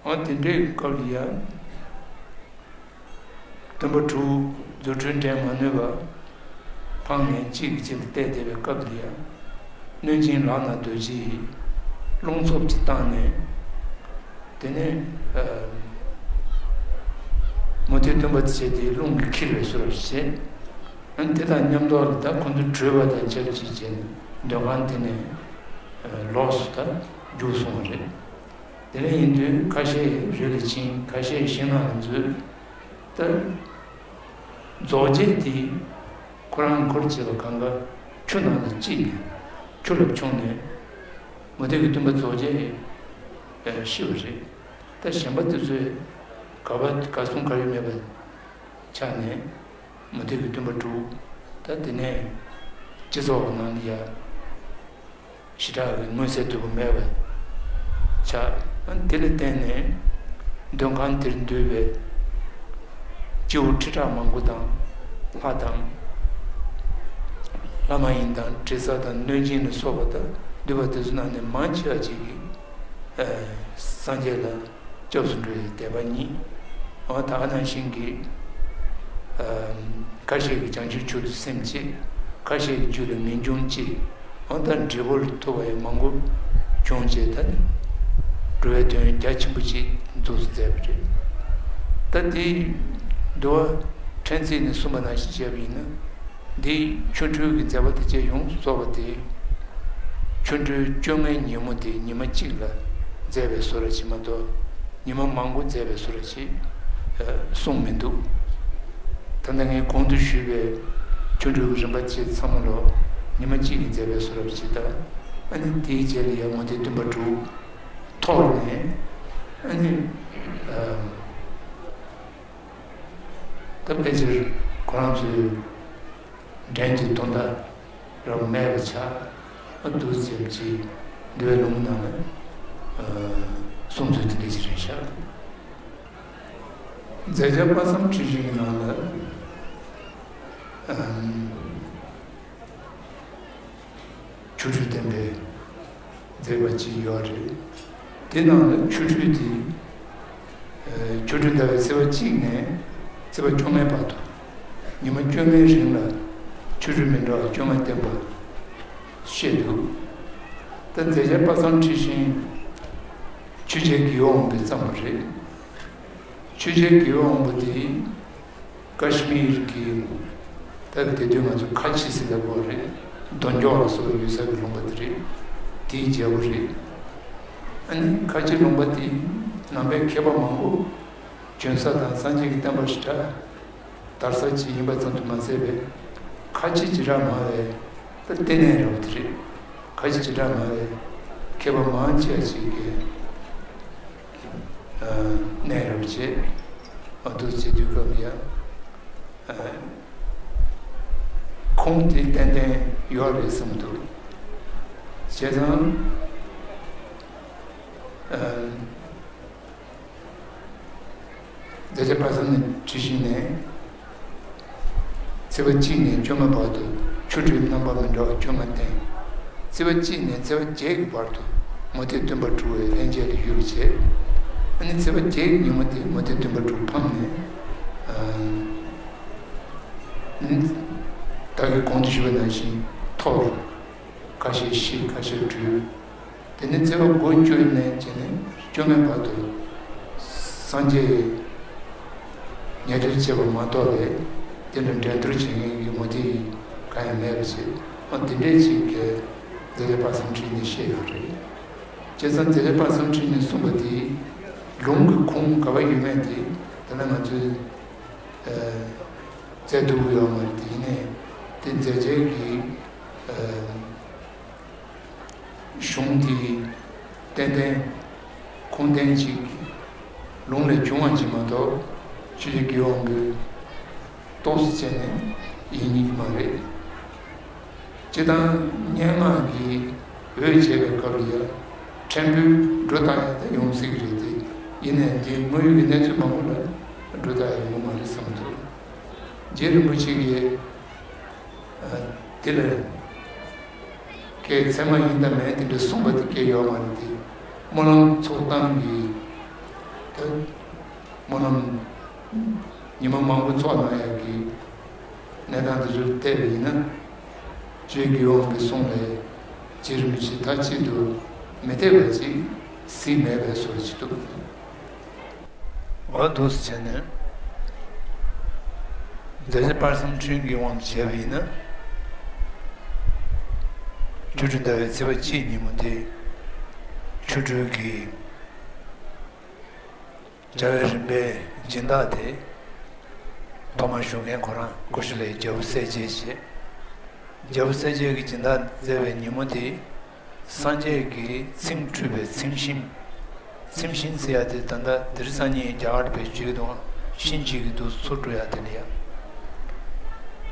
ཨ་དེ་འདྲའི་སྐབས་ལ་ཡ། སྟོན་པ་དྲུག་རྫུ་འཕྲུལ་འགྲན་མ་ནུས་པ། ཕངས་ནས་གཅིག་གིས་གཅིག་ལ་བལྟས་བསྡད་པའི་སྐབས་ལ་ཡང་། གནོད་སྦྱིན་ལག་ན་རྡོ་རྗེས་རླུང་འཚུབ་ཅིག་བཏང་ནས། དེ་ནས་ཨ། མུ་སྟེགས་སྟོན་པ་དེ་བྱས་ཏེ་རླུང་གིས་ཁྱེར་བའི་བཟོ་འདྲ་བྱས། ཨ་ནི་དེ་དང་མཉམ་དུ་ལ་ད་ཁོ་ཚོ་བྲོས་པ་དང་ཆབས་ཅིག་བྱས་ནས་མདོ་ཁང་དེ་ནས་ཨ། ལོགས་སུ་ད་རྒྱུགས་སོང་བ་རེད། དེ་འདྲ་ཡིན་དུས་ཁ་ཤས་རི་ལ་ཕྱིན། ཁ་ཤས་ཞིང་ནང་ལ་འཛུལ། ད་རྫོགས་བྱེད་དེ་ཁོ་རང་འཁོར་བྱེད་པ་གང་ག་ཆུ་ནང་ལ་སྐྱེས་ནས་ཆུ་ལ་མཆོངས་ནས་མུ་སྟེགས་ཀྱི་སྟོན་པ་རྫོགས་བྱེད་ཤི་བ་རེད། ད་གཞན་པ་དེ་ཚོས་ག་པ་ག་གསུང་ག་ཡོད་མེད་པ་ཆགས་ནས་མུ་སྟེགས་ཀྱི་སྟོན་པ་དྲུག་ད་དེ་ནས་སྤྱི་ཚོགས་ནང་ལ་ཡ། ཞེ་དྲག་གི་མངོན་གསལ་དོད་པོ་མེད་པ་ཆགས། དེ་ལ་བརྟེན་ནས་མདུན་ཁང་དེར་འདུས་པའི་སྐྱེ་བོ་ཁྲི་ཕྲག་མང་པོ་དང་ལྷ་དང་། ལྷ་མ་ཡིན་དང་དྲི་ཟ་དང་གནོད་སྦྱིན་ལ་སོགས་པ་དང་འདུས་པ་དེ་ཚོ་ནང་ནས་མང་ཆེ་བ་ཅིག་གིས་སངས་རྒྱས་ལ་སྐྱབས་སུ་འགྲོ་བའི་དད་པ་རྙེད། འོ་ད་ག་ནང་བཞིན་གྱི། ཨ། ཁ་ཤས་ཀྱིས་བྱང་ཆུབ་མཆོག་ཏུ་སེམས་བསྐྱེད། ཁ་ཤས་ཀྱིས་རྒྱུད་ལ་ངེས་འབྱུང་བསྐྱེད། འོ་ད་འབྲས་བུ་ལ་ཐུག་པ་ཡང་མང་པོ་བྱུང་བྱས། ད་འགྲོ་བའི་དོན་རྒྱ་ཆེན་པོ་ཅིག་འདུག་སེ་མཛད་པ་རེད། ད་དེ་འདུལ་བ་ཕྲན་ཚེགས་ནས་གསུངས་པ་ནང་བཞིན་བྱས་པ་ཡིན་ན། འདིའི་ཆོ་འཕྲུལ་གྱི་མཛད་པ་དེ་བཅས་ཡོངས་སུ་རྫོགས་པ་དེ། ཆོ་འཕྲུལ་བཅོ་ལྔའི་ཉིན་མོ་དེ་ཉི་མ་གཅིག་ལ་མཛད་པའི་བཟོ་འདྲ་ཅིག་མ་གཏོགས་ཉི་མ་མང་པོ་མཛད་པའི་བཟོ་འདྲ་ཅིག་ཨ། གསུངས་མི་འདུག་ད་ལྟ་ངས་གོང་དུ་ཞུས་པའི་ཆོ་འཕྲུལ་གྱི་རིམ་པ་བཅས་ཚང་མ་ལོ་ཉི་མ་གཅིག་གིས་མཛད་པའི་བཟོ་འདྲ་ཅིག་དང་། ཨ་ནི་དེའི་རྗེས་ལ་ཡང་མུ་སྟེགས་སྟོན་པ་དྲུག་ཐོར་ནས། ཨ་ནི་ཨ། ད་ཕལ་ཆེར་ཁོ་རང་ཚོའི་འགྲན་གྱི་དོན་དག་རང་མེད་པ་ཆགས། ཨ་འདུག་སེ་བྱས་འདུལ་བའི་ལུང་ནང་ལ་ཨ་གསུངས་ཚུལ་དེ་འདྲ་ཞིག་རེད་ཤག་མཛད་བརྒྱ་དཔག་བསམ་འཁྲི་ཤིང་གི་ནང་ལ་ཨ་ཆོ་འཕྲུལ་བསྟན་པའི་ ཟེར་བ་ཅིག་ཡོད་རེད། དེ་ནང་ལ་ཆོ་འཕྲུལ་དེ། ཨ་ཆོ་འཕྲུལ་ཟླ་བའི་ཚེས་པ་གཅིག་ནས་ཚེས་པ་བཅོ་ལྔའི་བར་དུ། ཉི་མ་བཅོ་ལྔའི་རིང་ལ་ཆོ་འཕྲུལ་མི་འདྲ་བ་བཅོ་ལྔ་བསྟན་པ་བཤད་འདུག་ད་མཛད་བརྒྱ་དཔག་བསམ་འཁྲི་ཤིང་ཆོས་རྒྱལ་དགེ་བའི་དབང་པོས་བརྩམས་པ་རེད། ཆོས་རྒྱལ་དགེ་བའི་དབང་པོ་དེ་ཀ་ཤི་མིར་གྱི། ད་དེ་དུས་ང་ཚོ་ཁ་ཆེ་ཟེར་ལབ་དགོས་རེད། རྡོ་འགྱོག་ལ་སོགས་པའི་ཡུལ་ས་གི་ལུང་པ་དེ་རེད། དེའི་རྒྱལ་པོ་རེད། ཨ་ནི་ཁ་ཆེ་ལུང་པ་དེ་ནང་པའི་མཁས་པ་མང་པོ་བྱོན་ས་དང་སངས་རྒྱས་ཀྱི་བསྟན་པ་ཞེ་དྲག་དར་ས་ཅིག་ཡིན་པ་ཙམ་དུ་མ་ཟད་པའི་ཁ་ཆེ་ཇི་འདྲ་མང་བའི་ད་ལྟེ་གནས་རབ་དེ་རེད། ཁ་ཆེ་ཇི་འདྲ་མང་བའི་མཁས་པ་མང་ཆེ་ཅིག་གིས་གནས་རབ་བྱས། ཨ་འདུག་བྱེད་དུས་སྐབས་ཡ། ཁུངས་དེ་ཏན་ཏན་ཡོད་རེད་བསམ་འདུག་བྱས་ཙང་། མཛད་བརྒྱ་དཔག་བསམ་འཁྲི་ཤིང་ནས་ཚེས་པ་གཅིག་ནས་བཅོ་ལྔ་བར་དུ་ཆོ་འཕྲུལ་རྣམ་པ་མི་འདྲ་བ་བཅོ་ལྔ་བསྟན། ཚེས་པ་གཅིག་ནས་ཚེས་པ་བརྒྱད་ཀྱི་བར་དུ་མུ་སྟེགས་སྟོན་པ་དྲུག་པའི་ལྷན་སྐྱེས་ལ་ཡུལ་བྱས། ཨ་ནི་ཚེས་པ་བརྒྱད་ཀྱི་ཉིན་མོ་དེ་མུ་སྟེགས་སྟོན་པ་དྲུག་ཕམ་ནས། ཨ་ནི་ད་གིན་གོང་དུ་ཞུས་པ་ནང་བཞིན་འཐོར། ཁ་ཤས་ཤི། ཁ་ཤས་བྲོས། དེ་ནས་ཚེས་པ་དགུ་བཅུ་ནས་བྱས་ནས་བཅོ་ལྔའི་བར་དུ་སངས་རྒྱས་ཉལ་ཐུལ་བྱས་པ་མ་གཏོགས་པའི་དེ་འདྲ་འགྲན་བསྡུར་བྱེད་མཁན་གྱི་མུ་སྟེགས་གང་ཡང་མེད་པ་བྱས། ཨ་དེ་འདྲས་ཅིག་གིས་མཛད་བརྒྱ་དཔག་བསམ་འཁྲི་ཤིང་ནས་བཤད་ཡོད་རེད། བྱས་ཙང་མཛད་བརྒྱ་དཔག་བསམ་འཁྲི་ཤིང་ནས་གསུངས་པ་དེ་ལུང་གི་ཁུངས་ག་པར་ཡོད་མེད་དེ་ད་ལྟ་ང་ཚོས་ཨ་བཙལ་ཐུབ་ཀྱི་ཡོད་མ་རེད། དེ་ཡིན་ནའི་དེ་མཛད་རྗེས་ཀྱི་ཨ་གཞུང་དེ་ཏན་ཏན་ཁུངས་ལྡན་ཅིག་ལུང་ལས་བྱུང་བ་ཅིག་མ་གཏོགས་ཆོས་རྒྱལ་དགེ་བའི་དབང་པོས་རྟོགས་སུ་བྱས་ནས་ཡིན་ཉིད་མ་རེད། སྤྱིར་བཏང་སྙན་ངག་གི་འོད་བྱེད་པའི་སྐབས་ལ་ཡང་ཕྲན་བུ་སྒྲོ་བཏགས་ཡག་དེ་ཡོང་སྲིད་ཀྱི་རེད་དེ། ཡིན་ནའི་འདིའི་དངོས་ཡོད་ཀྱི་གནས་ཚུལ་མང་པོ་ལ་སྒྲོ་བཏགས་ཡག་ཡོང་གི་མ་རེད་བསམ་འདུག་རྗེ་རིན་པོ་ཆེ་གིས་དེ་ལ་སྐད་ཚད་མ་ཡིན་དང་མིན་དེ་འདྲ་གསུངས་པ་དེ་སྐད་ཡོད་མ་རེད་དེ། སྨོན་ལམ་ཚོགས་གཏང་གི་ད་སྨོན་ལམ་ཉི་མ་མང་པོ་ཚོགས་གནང་ཡག་གི་གནས་སྟངས་དེ་ཚོར་བལྟས་པ་ཡིན་ན། ཆོས་རྒྱལ་དགེ་བའི་དབང་པོའི་གསུང་ལས་རྗེ་རིན་པོ་ཆེ་མཐའ་གཅིག་ཏུ་མི་འཐད་པ་ཅིག་གཟིགས་མེད་པའི་བཟོ་ཅིག་འདུག་འོ་འདུག་སེ་བྱས་ནས་མཛད་བརྒྱ་དཔག་བསམ་འཁྲི་ཤིང་གི་དབང་དུ་བྱས་པ་ཡིན་ན། ཆོ་འཕྲུལ་ཟླ་བའི་ཚེས་པ་གཅིག་ཉིན་མོ་དེ་ཆོ་འཕྲུལ་གྱི་བྱ་བའི་རིམ་པའི་སྦྱིན་བདག་དེ་ཐོག་མར་ཞུ་མཁན་ཁོ་རང་ཀུ་ཤ་ལའི་རྒྱལ་པོ་གསལ་རྒྱལ་བྱས། རྒྱལ་པོ་གསལ་རྒྱལ་གྱི་སྦྱིན་བདག་མཛད་པའི་ཉིན་མོ་དེ་སངས་རྒྱས་ཀྱི་ཚེམས་སྤྲུལ་པའི་ཚེམས་ཤིང་། ཚེམས་ཤིང་ཟེར་ཡ་དེ་ད་ལྟ་དེང་སང་ཉིན་རྒྱ་གར་བེད་སྤྱོད་དང་ཤིང་གཅིག་གི་འདུག་སེ་ཚུར་འགྲོ་ཡ་དེ་ལ་ཡ།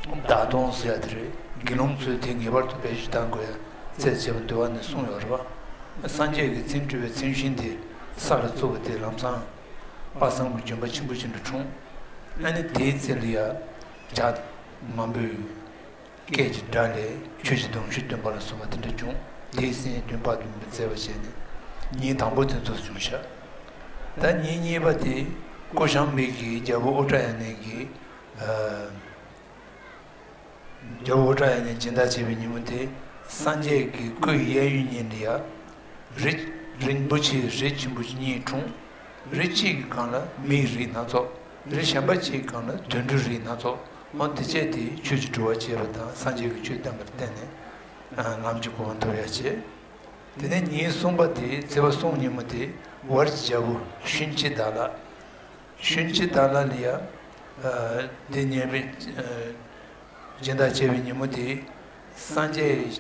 བདག་དོང་ཟེར་ཡ་དེ་རེད། དགེ་སློང་ཚོས་དེ་ངེས་པར་དུ་བེད་སྤྱོད་གཏང་དགོས་ཡ་རྩད་བཅད་པ་འདུལ་བ་ནས་གསུངས་ཡོད་རེད་བ། སངས་རྒྱས་ཀྱི་ཚེམས་སྤྲུལ་པའི་ཚེམས་ཤིང་དེ་ས་ལ་བཙུགས་པ་དེ་ལམ་སང་དཔག་བསམ་གྱི་ལྗོན་པ་ཆེན་པོ་ཅིག་འདྲ་འཁྲུངས། ཨ་ནི་དེའི་རྩེ་ལ་ཡ་བྱ་མང་པོས་སྐད་ཀྱི་སྒྲ་ལས་ཆོས་ཀྱི་སྡོམ་ཤུགས་སྟོན་པ་ལ་སོགས་པ་དེ་འདྲ་བྱུང་། དེའི་སེམས་བདུན་པ་དུ་མཛད་པ་བྱས་ནས་ཉིན་དང་པོ་དེ་ཚོ་བྱུང་ཤག་ད་ཉིན་གཉིས་པ་དེ་ཀོ་ཤམ་བི་གི་རྒྱལ་པོ་ཨུ་ཏྲ་ཡ་ནས་ཀྱི་ཨ། རྒྱལ་པོ་ཨུ་ཏྲ་ཡ་ནས་སྦྱིན་བདག་བྱས་པའི་ཉིན་མོ་དེ་སངས་རྒྱས་ཀྱི་སྐུའི་གཡས་གཡོན་གཉིས་ལ་ཡ། རི་རིན་པོ་ཆེའི་རི་ཆེན་པོ་གཉིས་འཁྲུངས། རི་གཅིག་གི་སྒང་ལ་མིའི་རིགས་སྣ་ཚོགས། རི་གཞན་པ་གཅིག་གི་སྒང་ལ་དུད་འགྲོའི་རིགས་སྣ་ཚོགས། འོ་དེ་བྱས་དེ་ཆོས་ཀྱི་སྤྲུལ་པ་བྱས་པ་དང་སངས་རྒྱས་ཀྱི་ཆོས་བསྟན་པར་བརྟེན་ནས་ལམ་གྱི་གོ་འཕང་ཐོབ་ཡ་བྱས། དེ་ནས་ཉིན་གསུམ་པ་དེ་ཚེས་པ་གསུམ་ཉིན་མོ་དེ་བར་གྱི་རྒྱལ་པོ་ཤུན་ཅི་དཱ་ལ། ཤུན་ཅི་དཱ་ལ་ལ་ཡ། ཨ་དེ་ཉེ་བའི་ཨ་སྦྱིན་བདག་བྱས་པའི་ཉིན་མོ་དེ་སངས་རྒྱས་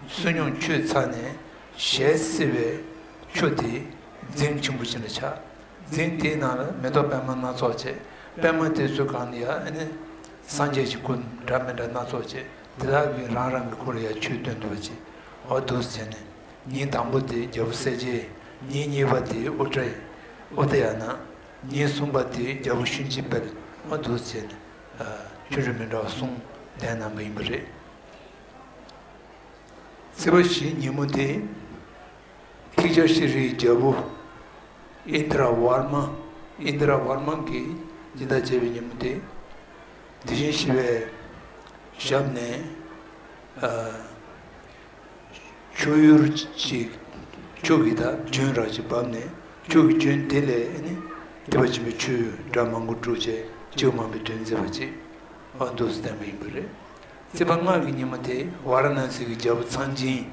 བསོད་སྙོམས་མཆོད་ཚར་ནས་ཞལ་བསིལ་བའི་ཆུ་དེ་རྫིང་ཆེན་པོ་ཅིག་ལ་ཆགས། རྫིང་དེའི་ནང་ལ་མེ་ཏོག་པད་མ་སྣ་ཚོགས་བྱས། པད་མ་དེ་ཚོའི་སྒང་ལ་ཡ་ཨ་ནི་སངས་རྒྱས་ཀྱི་སྐུ་འདྲ་མི་འདྲ་སྣ་ཚོགས་བྱས། དེ་དག་གིས་རང་རང་གི་སྐུ་ལ་ཡ་ཆོས་སྟོན་འདུག་པ་བྱས། འོ་འདུག་སེ་བྱས་ནས། ཉིན་དང་པོ་དེ་རྒྱལ་པོ་གསལ་རྒྱལ། ཉིན་གཉིས་པ་དེ་ཨུ་ཏྲ་ཨུ་ཏ་ཡ་ན། ཉིན་གསུམ་པ་དེ་རྒྱལ་པོ་ཤུན་ཅི་དཔལ། འོ་འདུག་སེ་བྱས་ནས་ཆོ་འཕྲུལ་མི་འདྲ་བ་གསུམ་བསྟན་གནང་པ་ཡིན་པ་རེད། ཚེས་པ་བཞི་ཉིན་མོ་དེ། ཐིག་ཇ་ཤྲཱི་རིའི་རྒྱལ་པོ་ཨིནྡྲ་ཝརྨ། ཨིནྡྲ་ཝརྨ་གིས་སྦྱིན་བདག་བྱས་པའི་ཉིན་མོ་དེ། དེ་བཞིན་གཤེགས་པའི་ཞབས་ནས། ཨ། ཆུ་ཡུར་ཅིག་ཆུ་གི་ད་རྒྱུན་ར་ཅིག་བབས་ནས། ཆུ་གི་རྒྱུན་དེ་ལས་ནི་ཐེག་པ་ཆེན་པོའི་ཆོས་སྒྲ་མང་པོ་སྒྲོག་བྱས་སྐྱེ་བོ་མང་པོའི་དོན་མཛད་པ་ཅིག་འོ་འདུག་སེ་བསྟན་པ་ཡིན་པ་རེད། ཚེས་པ་ལྔ་གི་ཉིན་མོ་དེ་ཝཱ་ར་ཎ་སི་གི་རྒྱལ་པོ་ཚངས་སྦྱིན།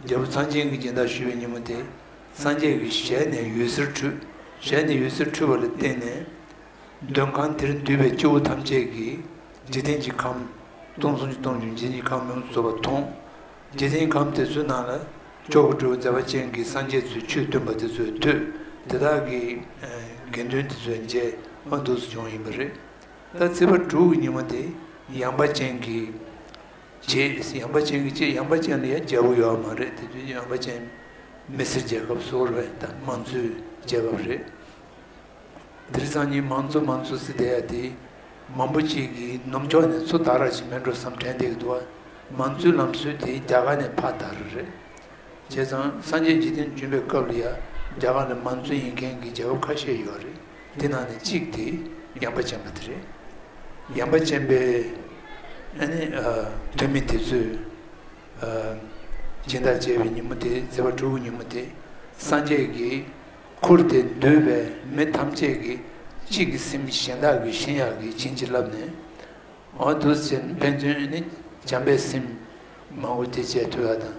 རྒྱལ་པོ་ཚངས་སྦྱིན་གྱིས་སྦྱིན་བདག་ཞུས་པའི་ཉིན་མོ་དེ། སངས་རྒྱས་ཀྱི་ཞལ་ནས་འོད་ཟེར་འཕྲོས། ཞལ་ནས་འོད་ཟེར་འཕྲོས་པ་ལ་བརྟེན་ནས། མདུན་ཁང་དེར་འདུས་པའི་སྐྱེ་བོ་ཐམས་ཅད་ཀྱིས་འཇིག་རྟེན་གྱི་ཁམས། སྟོང་གསུམ་གྱི་སྟོང་གསུམ་འཇིག་རྟེན་གྱི་ཁམས་ཡོངས་སུ་རྫོགས་པ་མཐོང་། འཇིག་རྟེན་ཁམས་དེ་ཚོའི་ནང་ལ་ཆོས་སྒོ་སྒྲུབ་པའི་མཛད་པ་ཅན་གྱི་སངས་རྒྱས་ཚོས་ཆོས་སྟོན་པ་དེ་ཚོས་ཐོས། དེ་དག་གི་དགེ་འདུན་དེ་ཚོས་མཇལ། འོ་འདུག་སེ་བྱུང་ཡིན་པ་རེད། ད་ཚེས་པ་དྲུག་གི་ཉིན་མོ་དེ་ཡངས་པ་ཅན་གྱི་རྗེ། ཡངས་པ་ཅན་གྱི་རྗེ། ཡངས་པ་ཅན་ལ་ཡང་རྒྱལ་པོ་ཡོད་མ་རེད། དེ་དུས་ཡངས་པ་ཅན་མི་སེར་རྒྱལ་ཁབ་སོགས་རེད། ད་དམངས་གཙོའི་རྒྱལ་ཁབ་རེད། དེང་སང་ཉིན་མང་གཙོ་མང་གཙོ་ཟེར་བསྡད་ཡ་དེ། མང་པོ་ཅིག་གིས་ནུབ་ཕྱོགས་ནས་ཚུར་དར་ར་ཞིག་མེད་འགྲོ་བསམ་དྲན་བསྡད་ཀྱི་འདུག་བ། མང་གཙོའི་ལམ་སྲོལ་དེ་རྒྱ་གར་ནས་ཕར་དར་ར་རེད། བྱས་ཙང་སངས་རྒྱས་འཇིག་རྟེན་བྱོན་པའི་སྐབས་ལ་ཡ་རྒྱ་གར་ནས་མང་གཙོ་ཡིན་མཁན་གྱི་རྒྱལ་ཁབ་ཁ་ཤས་ཡོད་རེད། དེ་ནང་ནས་གཅིག་དེ་ཡངས་པ་ཅན་པ་དེ་རེད། ཡངས་པ་ཅན་པའི་ཨ་ནི་ཨ་ཐུན་མིན་དེ་ཚོས་ཨ་སྦྱིན་བདག་བྱས་པའི་ཉིན་མོ་དེ། ཚེས་པ་དྲུག་གི་ཉིན་མོ་དེ་སངས་རྒྱས་ཀྱི་ཁུར་དེ་འདུས་པའི་མི་ཐམས་ཅད་ཀྱིས་གཅིག་གི་སེམས་གཞན་དག་གིས་ཤེས་ཡག་གི་བྱིན་གྱིས་བརླབས་ནས། འོ་འདུག་སེ་ཕན་ཚུན་ནི་བྱམས་པའི་སེམས་མང་པོ་དེ་བྱེད་ཐུབ་ཡག་དང་།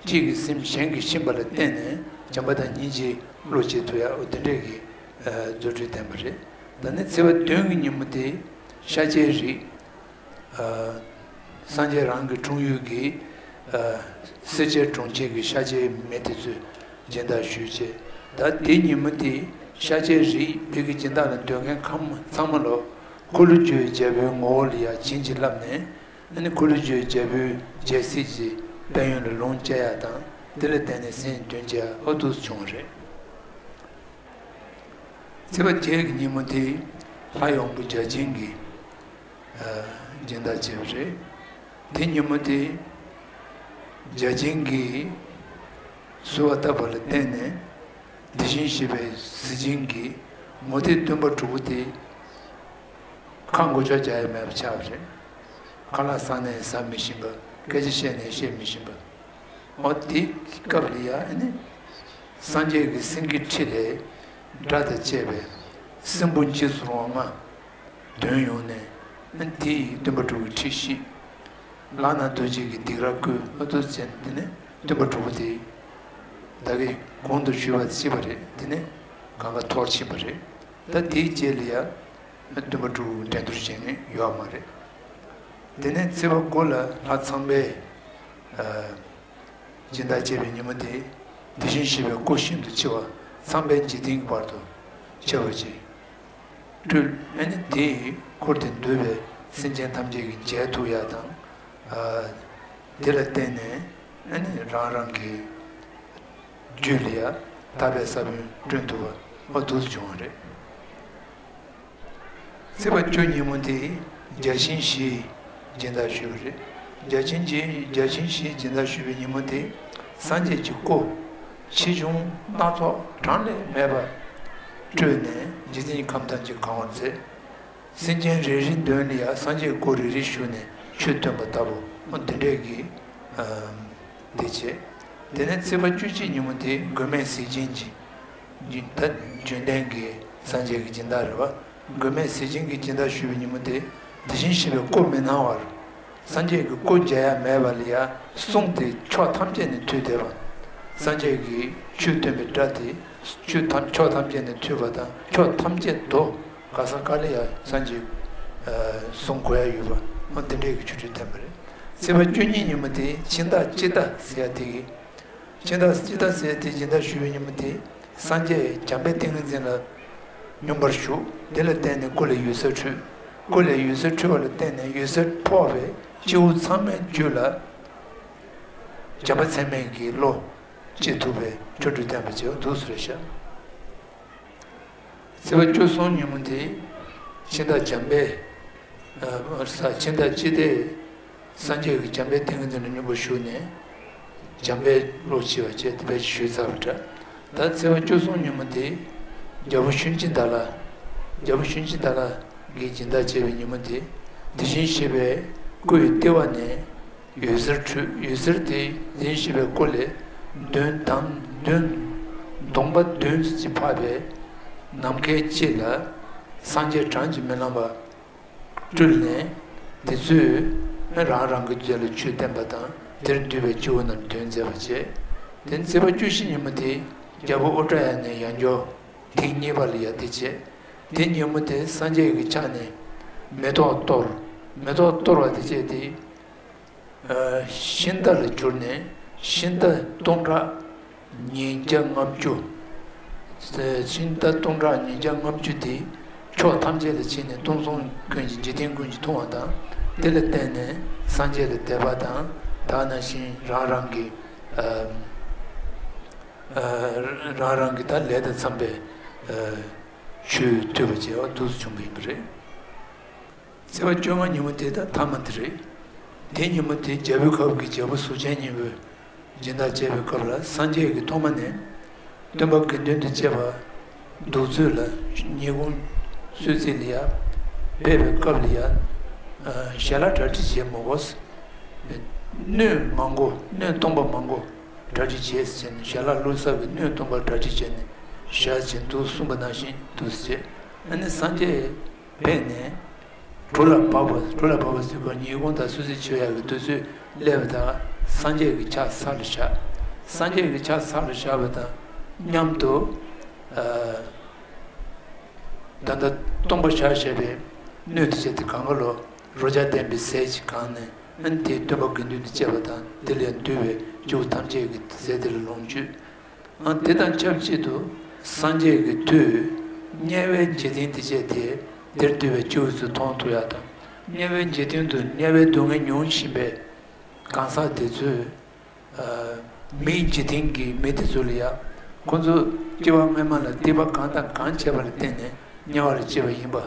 གཅིག་གི་སེམས་གཞན་གྱིས་ཤེས་པ་ལ་བརྟེན་ནས་བྱམས་པ་དང་སྙིང་རྗེ་བློ་སྐྱེ་ཐུབ་ཡག་འོ་དེ་འདྲས་ཀྱི་ཨ་རྫུ་འཕྲུལ་བསྟན་པ་རེད། ད་ནི་ཚེས་པ་བདུན་གྱི་ཉིན་མོ་དེ་ཤཱཀྱའི་རིགས། ཨ་སངས་རྒྱས་རང་གི་འཁྲུངས་ཡུལ་གྱི་ཨ་སེར་སྐྱའི་གྲོང་ཁྱེར་གྱི་ཤཱཀྱའི་མི་དེ་ཚོས་སྦྱིན་བདག་ཞུས་བྱས། ད་དེ་ཉིན་མོ་དེ་ཤཱཀྱའི་རིགས་བོད་ཀྱི་སྦྱིན་བདག་ལ་འདོད་མཁན་ཁམས་ཚང་མ་ལོ་འཁོར་ལོ་བསྒྱུར་བའི་རྒྱལ་པོའི་ངོ་བོ་ལ་ཡ་བྱིན་གྱིས་བརླབས་ནས། ཨ་ནི་འཁོར་ལོ་བསྒྱུར་བའི་རྒྱལ་པོའི་རྒྱལ་སྲིད་ཀྱི་དཔལ་ཡོན་ལ་ལོངས་སྤྱད་ཡག་དང་། དེ་ལ་བརྟེན་ནས་སེམས་དོན་བྱེད་ཡག་འོ་འདུག་སེ་བྱུང་བ་རེད། ཚེས་པ་བརྒྱད་ཀྱི་ཉིན་མོ་དེ་ལྷ་ཡོན་པོ་བརྒྱ་བྱིན་གྱིས་ཨ་སྦྱིན་བདག་བྱས་པ་རེད། དེ་ཉིན་མོ་དེ་བརྒྱ་བྱིན་གྱིས་གསོལ་བ་བཏབ་པ་ལ་བརྟེན་ནས། དེ་བཞིན་གཤེགས་པའི་གཟི་བྱིན་གྱིས་མུ་སྟེགས་སྟོན་པ་དྲུག་པོ་དེ་ཁ་མགོ་ལྕགས་རྒྱག་ཡ་མེད་པ་ཆགས་པ་རེད། ཁ་ལག་ཟ་ནས་ཟ་མི་ཤེས་པ། སྐད་ཆ་བཤད་ནས་བཤད་མི་ཤེས་པ། འོ་དེའི་སྐབས་ལ་ཡ་ཨ་ནི་སངས་རྒྱས་ཀྱི་སེང་གེའི་ཁྲི་ལས་སྒྲ་དང་བཅས་པའི་སྲིན་པོ་འཇིགས་སུ་རུང་བ་ལྔ་འདོན་ཡོང་ནས། ཨ་ནི་དེ་ཡིས་སྟོན་པ་དྲུག་གི་ཁྲི་བཤིག་ལག་ན་རྡོ་རྗེ་གི་སྡིགས་ར་བསྐུལ། འོ་འདུག་སེ་བྱས་ནས་དེ་ནས་སྟོན་པ་དྲུག་པོ་དེ་བདག་གིས་གོང་དུ་ཞུས་པ་ཤེས་པ་རེད། དེ་ནས་གང་ག་འཐོར་ཕྱིན་པ་རེད། ད་དེའི་རྗེས་ལ་ཡ་སྟོན་པ་དྲུག་འགྲན་བསྡུར་བྱེད་མཁན་ཡོད་མ་རེད། དེ་ནས་ཚེས་པ་དགུ་ལ་ལྷ་ཚངས་པས་ཨ་སྦྱིན་བདག་བྱས་པའི་ཉིན་མོ་དེ། དེ་བཞིན་གཤེགས་པའི་སྐུ་ཤིན་ཏུ་ལྕི་བ་ཚངས་པས་འཇིག་རྟེན་གྱི་བར་དུ་ཆེ་བ་ཅིག་སྤྲུལ། ཨ་ནི་དེས་འཁོར་དེར་འདུས་པའི་སེམས་ཅན་ཐམས་ཅད་ཀྱིས་མཇལ་ཐུབ་ཡག་དང་། ཨ་དེ་ལ་བརྟེན་ནས་ཨ་ནི་རང་རང་གི་རྒྱུད་ལ་ཡ་ཐར་པའི་ས་བོན་བསྐྲུན་ཐུབ་པ་འོ་འདུག་སེ་བྱུང་བ་རེད། ཚེས་པ་བཅུ་ཉིན་མོ་དེ་བརྒྱ་བྱིན་བཞིས་སྦྱིན་བདག་ཞུས་པ་རེད། བརྒྱ་བྱིན་གྱིས་བརྒྱ་བྱིན་བཞིས་སྦྱིན་བདག་ཞུས་པའི་ཉིན་མོ་དེ་སངས་རྒྱས་ཀྱི་སྐུ་ཆེ་ཆུང་སྣ་ཚོགས་གྲངས་ལས་མེད་པ་སྤྲོས་ནས་འཇིག་རྟེན་གྱི་ཁམས་ཐམས་ཅད་གང་བར་མཛད། སེམས་ཅན་རེ་རེའི་མདུན་ལ་ཡང་སངས་རྒྱས་སྐུ་རེ་རེ་བཞུགས་ནས་ཆོས་སྟོན་པ་ལྟ་བུ་འོ་འདི་འདྲས་ཀྱི་ཨ་འདི་བྱས། དེ་ནས་ཚེས་པ་བཅུ་གཅིག་ཉིན་མོ་དེ་མགོན་མེད་ཟས་སྦྱིན་གྱི་ད་བརྗོད་ལྡན་གྱི་སངས་རྒྱས་ཀྱི་སྦྱིན་བདག་རེད་བ། མགོན་མེད་ཟས་སྦྱིན་གྱི་སྦྱིན་བདག་ཞུས་པའི་ཉིན་མོ་དེ་དེ་བཞིན་གཤེགས་པའི་སྐུ་མི་སྣང་བར། སངས་རྒྱས་ཀྱི་སྐུ་མཇལ་ཡ་མེད་པ་ལ་ཡ་གསུང་དེ་ཕྱོགས་ཐམས་ཅད་ནས་ཐོས་བསྡད་པ། སངས་རྒྱས་ཀྱིས་ཆོས་སྟོན་པའི་སྒྲ་དེ་ཆོས་ཐམས་ཕྱོགས་ཐམས་ཅད་ནས་ཐོས་པ་དང་ཕྱོགས་ཐམས་ཅད་དུ་ག་ས་ག་ལ་ཡ་སངས་རྒྱས་གསུང་གོ་ཡ་ཡོད་པ་འོ་དེ་འདྲས་ཀྱི་ཆོ་འཕྲུལ་བསྟན་པ་རེད། ཚེས་པ་བཅུ་གཉིས་ཉིན་མོ་དེ་ཕྱི་ཟླ་སྤྱི་ཟླ་ཟེར་ཡ་དེ་གི། སྤྱི་ཟླ་སྤྱི་ཟླ་ཟེར་ཡ་དེ་སྦྱིན་བདག་ཞུས་པའི་ཉིན་མོ་དེ་སངས་རྒྱས་བྱམས་པའི་ཏིང་ངེ་འཛིན་ལ་སྙོམས་པར་ཞུགས། དེ་ལ་བརྟེན་ནས་སྐུ་ལས་འོད་ཟེར་འཕྲོས། སྐུ་ལས་འོད་ཟེར་འཕྲོས་པ་ལ་བརྟེན་ནས་འོད་ཟེར་ཕོག་པས་སྐྱེ་བོ་ཚང་མའི་རྒྱུད་ལ་བྱམས་པ་ཚད་མེད་ཀྱི་བློ་སྐྱེ་ཐུབ་པའི་ཆོ་འཕྲུལ་བསྟན་པ་བྱེད་པ་འདུག་ཟེར་ཤག་ཚེས་པ་བཅུ་གསུམ་ཉིན་མོ་དེ་ཕྱི་ཟླ་བྱམས་པའི་ཨ་ས་ཕྱི་ཟླ་སྤྱི་ཟླའི་སངས་རྒྱས་ཀྱི་བྱམས་པའི་ཏིང་ངེ་འཛིན་ལ་སྙོམས་པར་ཞུགས་ནས་ འཇམ་དཔལ་བློ་ཆེ་བ་བཅས་དེ་བས་ཞུས་ཚར་བ་འདྲ། ད་ཚེས་པ་བཅུ་གསུམ་ཉིན་མོ་དེ་རྒྱལ་པོ་ཤུན་ཅི་དཱ་ལ། རྒྱལ་པོ་ཤུན་ཅི་དཱ་ལ་གིས་སྦྱིན་བདག་བྱས་པའི་ཉིན་མོ་དེ། དེ་བཞིན་གཤེགས་པའི་སྐུ་ཡི་ལྟེ་བ་ནས་འོད་ཟེར་འཕྲོས། འོད་ཟེར་དེ་དེ་བཞིན་གཤེགས་པའི་སྐུ་ལས་གདོན་དང་གདོན། གདོང་པ་གདོན་ཅིག་ཕབ་པས་ནམ་མཁའི་དཀྱིལ་ལ་སངས་རྒྱས་གྲངས་ཀྱིས་མི་ལངས་པ་སྤྲུལ་ནས། དེ་ཚོས་རང་རང་གི་རྒྱུད་ལ་ཆོས་བསྟན་པ་དང་། དེར་འདུས་པའི་སྐྱེ་བོ་རྣམས་དོན་མཛད་པ་བྱས། དེ་ཚེས་པ་བཅུ་བཞི་ཉིན་མོ་དེ་རྒྱལ་པོ་ཨུ་ཏྲ་ཡ་ནས་ཡང་འགྱོ། ཐེངས་གཉིས་པ་ལ་ཡང་དེ་བྱས། དེ་ཉིན་མོ་དེ་སངས་རྒྱས་ཀྱི་ཕྱག་ནས་མེ་ཏོག་གཏོར། མེ་ཏོག་གཏོར་བ་དེ་བྱས་ཏེ། ཤིང་རྟ་ལ་གྱུར་ནས་ཤིང་རྟ་སྟོང་ཕྲག་ཉིས་བརྒྱ་ལྔ་བཅུ། ཤིང་རྟ་སྟོང་ཕྲག་ཉིས་བརྒྱ་ལྔ་བཅུ་དེ་ཕྱོགས་ཐམས་ཅད་ལ་ཕྱིན་ནས་སྟོང་གསུམ་ཀུན་གྱི་འཇིག་རྟེན་ཀུན་གྱིས་མཐོང་བ་དང་། དེ་ལ་བརྟེན་ནས་སངས་རྒྱས་ལ་དད་པ་དང་། ད་ག་ནང་བཞིན་རང་རང་གི་ཨ་ཨ་རང་རང་གི་ད་ལས་དང་འཚམས་པའི་ཨ་ཆོས་ཐོས་པ་བྱས་པ་འདུག་སེ་བྱུང་བ་ཡིན་པ་རེད། ཚེས་པ་བཅོ་ལྔ་ཉིན་མོ་དེ་དང་ཐ་མ་དེ་རེད། དེ་ཉིན་མོ་དེ་རྒྱལ་པོའི་ཁབ་ཀྱི་རྒྱལ་པོ་གཟུགས་ཅན་སྙིང་པོས་སྦྱིན་བདག་བྱས་པའི་སྐབས་ལ། སངས་རྒྱས་ཀྱིས་ཐོག་མ་ནས་སྟོན་པ་དགེ་འདུན་དང་བཅས་པ་གདུགས་ཚོད་ལ་ཉིན་གུང་གསོལ་ཚིགས་ལ་ཡ་ཕེབས་པའི་སྐབས་ལ་ཡ། ཞལ་ལག་གྲ་སྒྲིག་བྱས་མ་དགོས། སྣོད་མང་པོ། སྣོད་སྟོང་པ་མང་པོ་གྲ་སྒྲིག་བྱས་ཟེར་ནས། ཞལ་ལག་བླུགས་ས་གི་སྣོད་སྟོང་པ་གྲ་སྒྲིག་བྱས་ནས་བཞག་ཅིང་འདུག་གསུངས་པ་ནང་བཞིན་འདུག་ཟེར། ཨ་ནི་སངས་རྒྱས་ཕེབས་ནས་གྲུ་ལ་བབས་པ། གྲུ་ལ་བབས་པ་ཟེར་གོ། ཉིན་གུང་དང་གསོལ་ཚིགས་མཆོད་ཡག་གི་དུས་ཚོད་སླེབས་པ་དང་། སངས་རྒྱས་ཀྱི་ཕྱག་ས་ལ་བཞག་སངས་རྒྱས་ཀྱི་ཕྱག་ས་ལ་བཞག་པ་དང་མཉམ་དུ། ཨ། ད་ལྟ་སྟོང་པ་བཞག་བཞག་པའི་སྣོད་དེ་བྱས་ཏེ་གང་ག་ལོ་རོ་བརྒྱ་ལྡན་པའི་ཟས་ཀྱིས་གང་ནས། ཨ་ནི་དེ་སྟོན་པ་དགེ་འདུན་དང་བཅས་པ་དང་། དེ་ལས་འདུས་པའི་སྐྱེ་བོ་ཐམས་ཅད་ཀྱི་ཟས་དེ་ལ་ལོངས་སྤྱོད། ཨ། དེ་དང་ཆབས་ཅིག་ཏུ་སངས་རྒྱས་ཀྱི་མཐུས་དམྱལ་བའི་འཇིག་རྟེན་དེ་བྱས་ཏེ། དེར་འདུས་པའི་སྐྱེ་བོ་ཚོས་མཐོང་ཐུབ་ཡག་དང་། དམྱལ་བའི་འཇིག་རྟེན་དུ་དམྱལ་བའི་སྡུག་བསྔལ་མྱོང་བཞིན་པའི་གང་ཟག་དེ་ཚོས། ཨ། མིའི་འཇིག་རྟེན་གྱི་མི་དེ་ཚོ་ལ་ཡ། ཁོ་ཚོ་སྐྱེ་བ་སྔོན་མ་ལ་སྡིག་པ་གང་དང་གང་བྱས་པ་ལ་བརྟེན་ནས་དམྱལ་བ་ལ་སྐྱེས་པ་ཡིན་པ།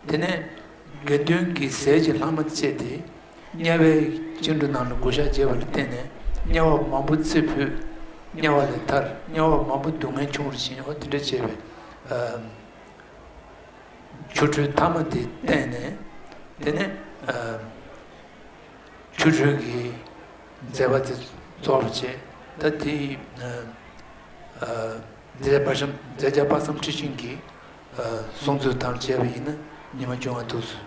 དེ་ནས་དགེ་འདུན་གྱི་ཟས་ཀྱི་ལྷག་མ་བཅད་དེ་དམྱལ་བའི་བཅིངས་འགྲོལ་ནང་ལ་བགོ་བཤའ་བྱས་པ་ལ་བརྟེན་ནས་དམྱལ་བ་མང་པོ་རྩེ་ཕུད། དམྱལ་བ་ལས་ཐར། དམྱལ་བ་མང་པོ་སྡུག་བསྔལ་བྱུང་བར་ཕྱིན། འོ་དེ་འདྲ་བྱས་པའི། ཨ། ཆོ་འཕྲུལ་ཐ་མ་དེ་བསྟན་ནས། དེ་ནས། ཨ། ཆོ་འཕྲུལ་གྱི་མཛད་པ་དེ་རྫོགས་པ་བྱས། ད་དེ། ཨ། ཨ། མཛད་པ་བཤམས། མཛད་བརྒྱ་དཔག་བསམ་འཁྲི་ཤིང་གི། ཨ། གསུང་ཚུལ་དང་བཅས་པ་ཡིན་ན་ཉི་མ་བཅོ་ལྔ་འདུག་སེ་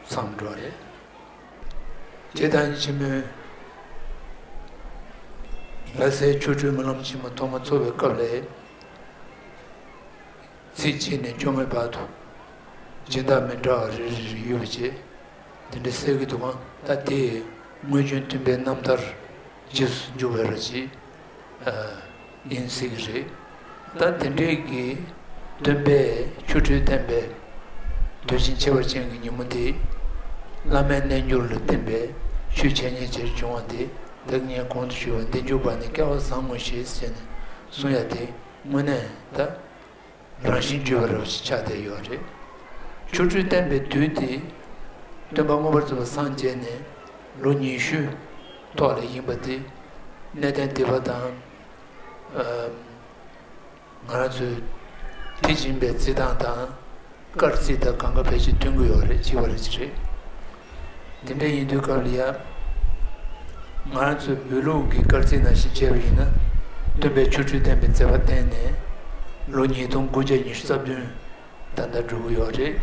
མཚམས་འགྲོ་བ་རེད། རྗེ་བདག་ཉིད་ཆེན་མོས་ལྷ་སའི་ཆོ་འཕྲུལ་སྨོན་ལམ་ཆེན་མོ་ཐོག་མ་ཚོགས་པའི་སྐབས་ལ། ཚེས་གཅིག་ནས་བཅོ་ལྔའི་བར་དུ་སྦྱིན་བདག་མི་འདྲ་བ་རེ་རེ་རེ་ཡོད་པ་བྱས། དེ་འདྲ་གསལ་གྱི་འདུག་གམ། ད་དེ་དངོས་བྱུང་སྟོན་པའི་རྣམ་ཐར་རྗེས་སུ་འཇུག་པའི་ར་ཅིག་ཨ། ཡིན་སྲིད་ཀྱི་རེད། ད་དེ་འདྲའི་གི་སྟོན་པས་ཆོ་འཕྲུལ་བསྟན་པའི་དུས་ཆེན་ཁྱད་པར་ཅན་གྱི་ཉིན་མོ་དེ། བླ་མའི་རྣལ་འབྱོར་ལ་བརྟེན་པའི་ཆོས་འཆད་ཉན་བྱེད་བྱུང་བ་དེ། ད་ངས་གོང་དུ་ཞུས་པ་འདི་འཇུག་པ་ནི་སྐལ་བ་བཟང་ངོ་ཞེས་ཟེར་ནས་གསུང་ཡ་དེ་དངོས་གནས་ད་རང་བཞིན་བརྗོད་པ་རབ་ཞིག་ཆགས་བསྡད་ཡོད་རེད། ཆོ་འཕྲུལ་བསྟན་པའི་དུས་དེ་སྟོན་པ་མངོན་པར་རྫོགས་པར་སངས་རྒྱས་ནས་ལོ་ཉི་ཤུ་ཐོག་ལ་ཡིན་པ་དེ། གནས་བརྟན་སྡེ་པ་དང་། ཨ། ང་རང་ཚོའི་དེ་བཞིན་པའི་རྩིས་སྟངས་དང་། སྐར་རྩིས་དང་གང་ག་ཕལ་ཆེར་མཐུན་གྱི་ཡོད་རེད། གཅིག་པ་རེད། གཅིག་རེད། དེ་འདྲ་ཡིན་དུས་སྐབས་ལ་ཡ། ང་རང་ཚོའི་མི་ལུགས་ཀྱི་སྐར་རྩིས་ནང་བཞིན་བྱས་པ་ཡིན་ན། སྟོན་པས་ཆོ་འཕྲུལ་བསྟན་པའི་མཛད་པ་བསྟན་ནས་ལོ་ཉིས་སྟོང་དགུ་བརྒྱ་ཉི་ཤུ་རྩ་བདུན་ད་ལྟ་འགྲོ་གི་ཡོད་རེད།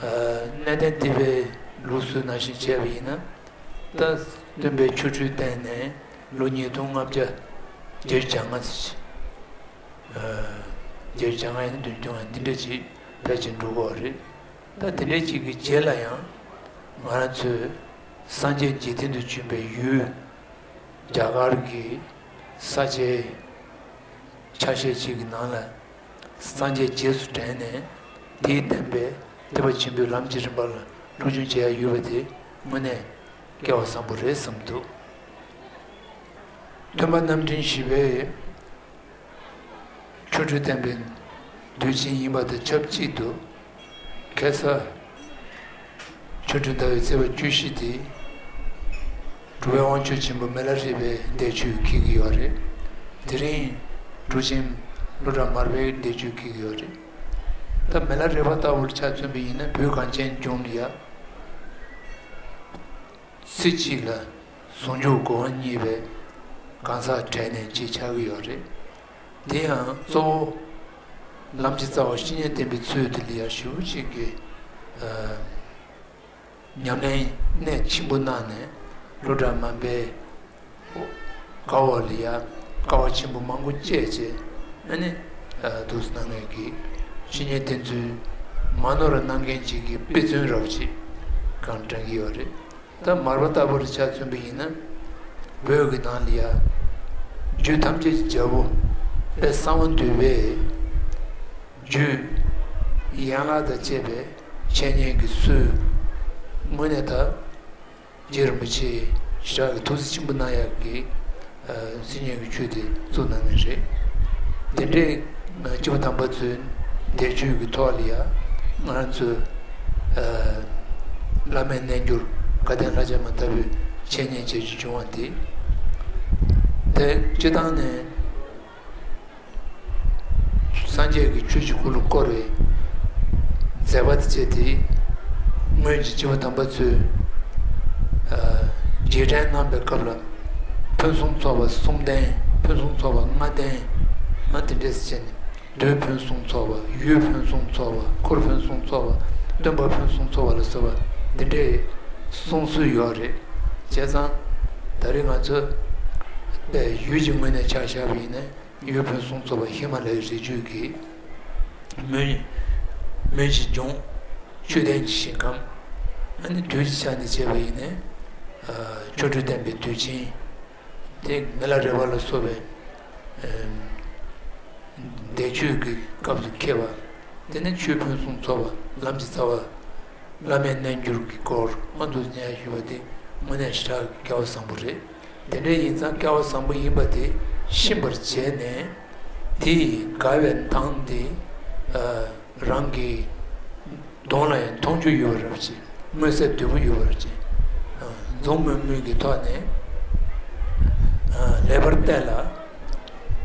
ཨ། གནས་བརྟན་སྡེ་པའི་ལུགས་སྲོལ་ནང་བཞིན་བྱས་པ་ཡིན་ན། ད་སྟོན་པས་ཆོ་འཕྲུལ་བསྟན་ནས་ལོ་ཉིས་སྟོང་ལྔ་བརྒྱ་བརྒྱད་ཅུ་གྱ་ལྔ་ཙམ་ཞིག་ཨ། བརྒྱད་ཅུ་གྱ་ལྔ་ཡིན་ན་བདུན་ཅུ་དོན་ལྔ་འདི་འདྲ་ཅིག་ཕལ་ཆེར་འགྲོ་གི་ཡོད་རེད། ད་དེ་འདྲ་ཅིག་གི་རྗེས་ལ་ཡང་ང་རང་ཚོས་སངས་རྒྱས་འཇིག་རྟེན་དུ་བྱོན་པའི་ཡུལ་རྒྱ་གར་གྱི་ས་ཆའི་ཆ་ཤས་ཅིག་གི་ནང་ལ། སངས་རྒྱས་རྗེས་སུ་དྲན་ནས་དེའི་བསྟན་པའི་ཐེག་པ་ཆེན་པོའི་ལམ་གྱི་རིམ་པ་ལ་སློབ་སྦྱོང་བྱེད་ཡ་ཡོད་པ་དེ་དངོས་གནས་སྐལ་བ་བཟང་པོ་རེད་བསམ་འདུག་སྟོན་པ་རྣམ་འདྲེན་བཞི་པའི་ཆོ་འཕྲུལ་བསྟན་པའི་དུས་ཆེན་ཡིན་པ་དང་ཆབས་ཅིག་ཏུ། ཁ་སང་ཆོ་འཕྲུལ་ཟླ་བའི་ཚེས་པ་བཅུ་བཞི་དེ་ གྲུབ་པའི་དབང་ཕྱུག་ཆེན་པོ་མི་ལ་རས་པའི་འདས་མཆོད་འཁེལ་གྱི་ཡོད་རེད། དེ་རིང་གྲུབ་ཆེན་ཀླུ་སྒྲུབ་མར་པའི་འདས་མཆོད་འཁེལ་གྱི་ཡོད་རེད། ད་མི་ལ་རས་པ་ལྟ་བུར་ཆ་མཚོན་པ་ཡིན་ན། བོད་གངས་ཅན་ལྗོངས་ལ་ཡ་ཚེ་གཅིག་ལ་ཟུང་འཇུག་གོ་འཕང་བརྙེས་པའི་གང་ཟག་གྲས་ནས་གཅིག་ཆགས་ཀྱི་ཡོད་རེད། དེ་ཡང་གཙོ་བོ་ལམ་གྱི་རྩ་བ་བཤེས་གཉེན་བསྟེན་པའི་ཚུལ་དེ་ལ་ཡ་ཞེ་པོ་ཅིག་གི་ཨ་ཉམས་ལེན་གནད་ཆེན་པོ་གནང་ནས། ཀླུ་སྒྲུབ་མར་པའི་དཀའ་བ་ལ་ཡ་དཀའ་བ་ཆེན་པོ་མང་པོ་སྤྱད་བྱས། ཨ་ནི་ཨ་འདུག་སེ་གནང་མཁན་གྱི་བཤེས་གཉེན་བསྟེན་ཚུལ་མ་ནོར་གནང་མཁན་ཅིག་གི་དཔེ་མཚོན་རབ་ཅིག་གང་དྲན་གྱི་ཡོད་རེད། ད་མར་པ་ལྟ་བུར་ཆ་མཚོན་པ་ཡིན་ན། བོད་ཀྱི་ནང་ལ་ཡ་རྒྱུད་ཐམས་ཅད་ཀྱི་རྒྱལ་པོ་དཔལ་གསང་བ་འདུས་པའི་རྒྱུད་ཡན་ལག་དང་བཅས་པའི་འཆད་ཉན་གྱི་སྲོལ་དངོས་གནས་ད་རྗེ་རིན་པོ་ཆེ་ཞེ་དྲག་གི་ཐུགས་རྗེ་ཆེན་པོ་གནང་ཡག་གི་ཨ་བཤེས་གཉེན་གྱི་ཆོས་དེ་བཙུགས་གནང་མཁན་རེད། དེ་འདྲའི་ང་སྐྱེས་བུ་དམ་པ་ཚོའི་འདས་མཆོད་ཀྱི་ཐོག་ལ་ཡ་ང་རང་ཚོས་ཨ་བླ་མའི་རྣལ་འབྱོར་དགའ་ལྡན་ལྷ་བརྒྱ་མ་ལྟ་བུའི་འཆད་ཉན་བྱེད་རྒྱུ་བྱུང་བ་དེ། དེ་སྤྱིར་བཏང་ནས་སངས་རྒྱས་ཀྱི་ཆོས་ཀྱི་འཁོར་ལོ་བསྐོར་བའི་མཛད་པ་དེ་བྱས་ཏེ། སྔོན་གྱི་སྐྱེས་བུ་དམ་པ་ཚོས་ཨ་རྗེས་དྲན་གནང་པའི་སྐབས་ལ། ཕུན་སུམ་ཚོགས་པ་གསུམ་ལྡན། ཕུན་སུམ་ཚོགས་པ་ལྔ་ལྡན། ཨ་དེ་འདྲས་བྱས་ནས། འདོད་ཕུན་སུམ་ཚོགས་པ། ཡུལ་ཕུན་སུམ་ཚོགས་པ། འཁོར་ཕུན་སུམ་ཚོགས་པ། སྟོན་པ་ཕུན་སུམ་ཚོགས་པ་ལ་སོགས་པ་འདི་འདྲའི་གསུང་སྲོལ་ཡོད་རེད། བྱས་ཙང་ད་རེས་ང་ཚོ་ཡུལ་གྱི་ངོས་ནས་ཆ་བཞག་པ་ཡིན་ན། ཡུལ་ཕུན་སུམ་ཚོགས་པ་ཧི་མ་ལ་ཡའི་རི་རྒྱུད་ཀྱི་མོན། མོན་གྱི་ལྗོངས། ཆོས་ལྡན་གྱི་ཞིང་ཁམས། ཨ་ནི་དུས་ཀྱི་ཆ་ནས་བྱས་པ་ཡིན་ན། ཨ་མཆོག་སྤྲུལ་བསྟན་པའི་དུས་ཆེན། དེ་མི་ལ་རས་པ་ལ་སོགས་པའི་ཨ་འདས་མཆོད་ཀྱི་སྐབས་སུ་འཁེལ་བ། དེ་ནས་ཆོས་ཕུན་སུམ་ཚོགས་པ། ལམ་གྱི་རྩ་བ། བླ་མའི་རྣལ་འབྱོར་གྱི་སྐོར་ཨ་འདུག་སེ་ཞུ་བ་དེ་དངོས་གནས་ཞེ་དྲག་སྐལ་བ་བཟང་པོ་རེད། དེ་འདྲ་ཡིན་ཙང་སྐལ་བ་བཟང་པོ་ཡིན་པ་དེ་ཤེས་པར་བྱས་ནས། དེ་ཡི་དགའ་བའི་མདངས་དེ་ཨ་རང་གི་གདོང་ལ་ཡང་མཐོང་རྒྱུ་ཡོད་པ་རབ་ཅིག་མངོན་གསལ་དོད་པོ་ཡོད་པ་རབ་ཅིག་ཨ་འཛུམ་དམུལ་དམུལ་གྱི་ཐོག་ནས་ཨ་ལེགས་པར་བལྟས་ལ།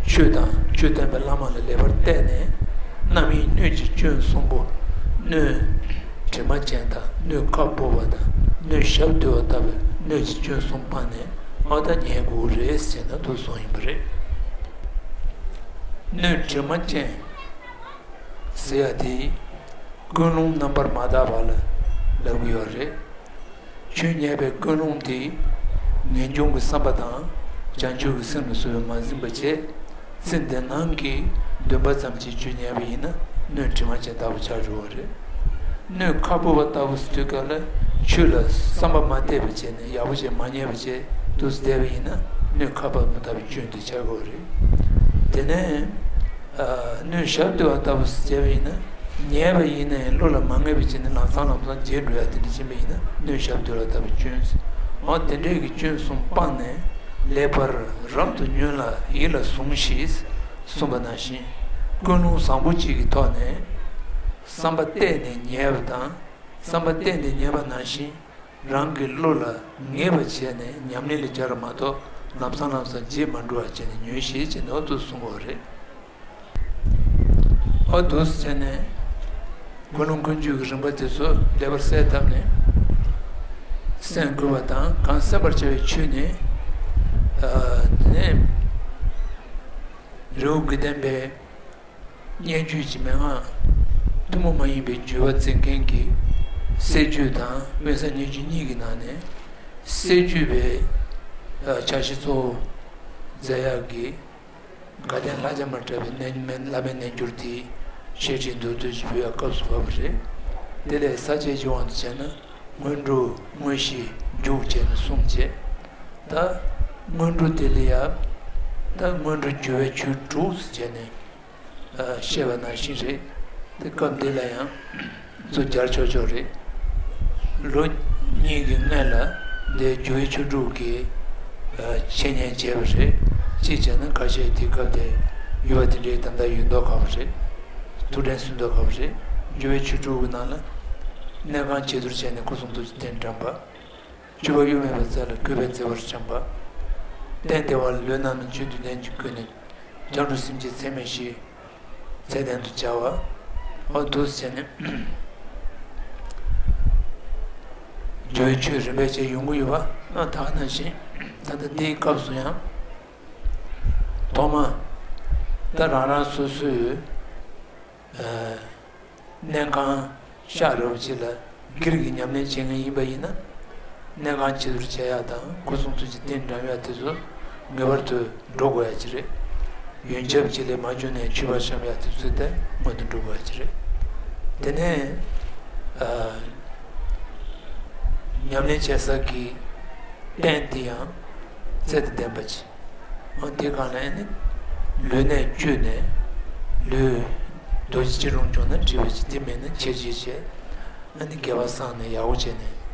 ཆོས་དང་ཆོས་སྟོན་པའི་བླ་མ་ལ་ལེགས་པར་བལྟས་ནས། རྣམ་གཡེང་སྣོད་ཀྱི་སྐྱོན་གསུམ་པོ། སྣོད་དྲི་མ་ཅན་དང་། སྣོད་ཁ་སྦུབ་པ་དང་། སྣོད་ཞབས་རྡོལ་བ་ལྟ་བུའི་སྣོད་ཀྱི་སྐྱོན་གསུམ་སྤངས་ནས། ཨ་ད་ཉལ་དགོས་རེད་ཟེར་ན་དུ་གསུངས་ཡིན་པ་རེད། སྣོད་དྲི་མ་ཅན་ཟེར་ཡ་དེ་ཀུན་སློང་རྣམ་པར་མ་དག་པ་ལ་ལབ་ཀྱི་ཡོད་རེད། ཆོས་ཉན་པའི་ཀུན་སློང་དེ་ངེས་འབྱུང་གི་བསམ་པ་དང་། བྱང་ཆུབ་ཀྱི་སེམས་ལ་སོགས་པས་མ་ཟིན་པ་བྱས། ཚེ་འདི་སྣང་གི་འདུན་པ་ཙམ་གྱིས་ཆོས་ཉན་པ་ཡིན་ན། སྣོད་དྲི་མ་ཅན་ལྟ་བུ་ཆགས་འགྲོ་བ་རེད། སྣོད་ཁ་སྦུབ་པ་ལྟ་བུ་ཟེར་དུས་སྐབས་ལ། ཆོས་ལ་བསམ་པ་མ་གཏད་པ་བྱས་ནས། ཡག་པོ་བྱས་མ་ཉན་པ་བྱས་འདུག་སེ་བསྡད་པ་ཡིན་ན། སྣོད་ཁ་སྦུབ་པ་ལྟ་བུའི་སྐྱོན་དེ་ཆགས་ཀྱི་ཡོད་རེད། དེ་ནས་ཨ་སྣོད་ཞབས་རྡོལ་བ་ལྟ་བུ་ཟེར་བ་ཡིན་ན། ཉལ་བ་ཡིན་ན་ཡང་བློ་ལ་མ་ངེས་པ་བྱས་ནས་ལམ་སང་ལམ་སང་བརྗེད་འགྲོ་ཡ་དེ་འདྲ་ཕྱིན་པ་ཡིན་ན། སྣོད་ཞབས་རྡོལ་བ་ལྟ་བུའི་སྐྱོན་ཟེར། འོ་དེ་འདྲའི་གི་སྐྱོན་གསུམ་སྤངས་ནས། ལེགས་པར་རབ་ཏུ་ཉོན་ལ་ཡིད་ལ་ཟུངས་ཤིག་གསུངས་པ་ནང་བཞིན། ཀུན་སློང་བཟང་པོ་གཅིག་གི་ཐོག་ནས་བསམ་པ་གཏད་ནས་ཉལ་བ་དང་། བསམ་པ་གཏད་ནས་ཉལ་བ་ནང་བཞིན། རང་གི་བློ་ལ་ངེས་པ་བྱས་ནས་ཉམས་ལེན་ལ་སྦྱར་བ་མ་གཏོགས། ལམ་སང་ལམ་སང་བརྗེད་མ་འགྲོ་བ་བྱས་ནས་ཉོན་ཤིག་ཅེས་ནོར་དུ་གསུང་བ་རེད། ཨ་འདུག་སེ་བྱས་ནས་ཀུན་སློང་ཀུན་སྤྱོད་ཀྱི་རིམ་པ་དེ་ཚོ་ལེགས་པར་གསལ་བཏབ་ནས། སེམས་བསྐུལ་བ་དང་། གང་གསན་པར་བྱ་བའི་ཆོས་ནི། ཨ་དེ་ནས་རི་བོ་དགེ་ལྡན་པའི་སྙན་བརྒྱུད་ཀྱི་མན་ངག་ཐུན་མོང་མ་ཡིན་པའི་བརྒྱུད་པ་འཛིན་མཁན་གྱི་སྲད་བརྒྱུད་དང་དབེན་ས་སྙན་བརྒྱུད་གཉིས་ཀྱི་ནང་ནས། སྲད་བརྒྱུད་པའི་ཨ་ཕྱག་བཞེས་གཙོ་བོ་མཛད་ཡག་གི་དགའ་ལྡན་ལྷ་བརྒྱ་མ་གྲགས་པའི་རྣལ་མའི་བླ་མའི་རྣལ་འབྱོར་དེ་ཤེར་ཕྱིན་མདོར་བསྡུས་ཀྱི་བོད་ཡག་སྐབས་སུ་བབས་པ་རེད། དེ་ལས་ས་བཅད་ཀྱི་དབང་དུ་བྱས་ན། སྔོན་འགྲོ་དངོས་གཞི་མཇུག་བྱས་ནས་གསུངས་བྱས། ད་སྔོན་འགྲོ་དེ་ལ་ཡང་། ད་སྔོན་འགྲོ་སྦྱོར་བའི་ཆོས་དྲུག་ཟེར་བྱས་ནས་ཨ་བཤད་པ་ནང་བཞིན་རེད། དེ་སྐབས་འདི་ལ་ཡང་ཚུར་སྦྱར་ཆོག་ཆོག་རེད། ལོ་གཉིས་ཀྱི་སྔོན་ལ་འདིའི་སྦྱོར་བའི་ཆོས་དྲུག་གི་ཨ་འཆད་ཉན་བྱས་པ་རེད། གཅིག་བྱས་ན་ཁ་ཤས་དེ་སྐབས་དེ་ཡོད་པ་དེ་འདྲའི་ད་ལྟ་ཡོད་མདོག་ཁ་པོ་རེད། ཐུགས་དྲན་གསོས་མདོག་ཁ་པོ་རེད། སྦྱོར་བའི་ཆོས་དྲུག་གི་ནང་ལ་གནས་ཁང་ཆེ་བསྟོད་བྱས་ནས་སྐུ་གསུང་ཐུགས་ཀྱི་རྟེན་བཀྲམ་པ། བཅུ་པ་གཡོ་མེད་པའི་རྩལ་ལ་གུས་པས་བརྩེ་བར་བྱམས་པ། གཏན་བདེ་བ་ལ་ལུས་རྣམས་ནི་ཆོས་བདུན་ལྡན་གྱིས་བསྐོར་ནས། སྐྱབས་འགྲོ་སེམས་ཅན་ཚད་མེད་བཞི། ཚད་ལྡན་དུ་བྱ་བ། འོ་འདུག་སེ་བྱས་ནས། སྦྱོར་བའི་ཆོས་རིམ་པས་བྱས་ཡོང་གི་ཡོད་པ་ད་ག་ནང་བཞིན། ད་ལྟ་འདིའི་སྐབས་སུ་ཡང་ཐོག་མ་ད་རང་རང་སོ་སོའི་གནས་ཁང་ཤག་རོབ་ཅིག་ལ་སྒེར་གྱི་ཉམས་ལེན་བྱེད་མཁན་ཡིན་པ་ཡིན་ན། གནས་ཁང་བྱི་དོར་བྱེད་ཡག་དང་སྐུ་གསུང་ཐུགས་ཀྱི་རྟེན་བཀྲམ་ཡག་དེ་ཚོ་ངེས་པར་དུ་འགྲོ་དགོས་ཡག་ཅིག་རེད། ཡོན་ཆབ་ཅིག་ལས་མ་བྱུང་ནས་མཆོད་པ་བཤམས་ཡག་དེ་ཚོ་དེ་སྔོན་དུ་འགྲོ་དགོས་ཡག་ཅིག་རེད། དེ་ནས་ཉམས་ལེན་བྱེད་ས་གི་རྟེན་དེ་ཡང་ཚད་དང་ལྡན་པ་ཅིག་འོ་དེ་གང་ལ་ཨ་ནི་ལུས་གནད་བཅུད་ནས་ལུས་རྡོ་རྗེ་སྐྱིལ་ཀྲུང་བྱུང་ན་འགྲིག་པ་ཅིག་དེ་མེད་ན་ཆེ་ཆེ་བྱས། ཨ་ནི་དགེ་བ་བསགས་ནས་ཡག་པོ་བྱས་ནས་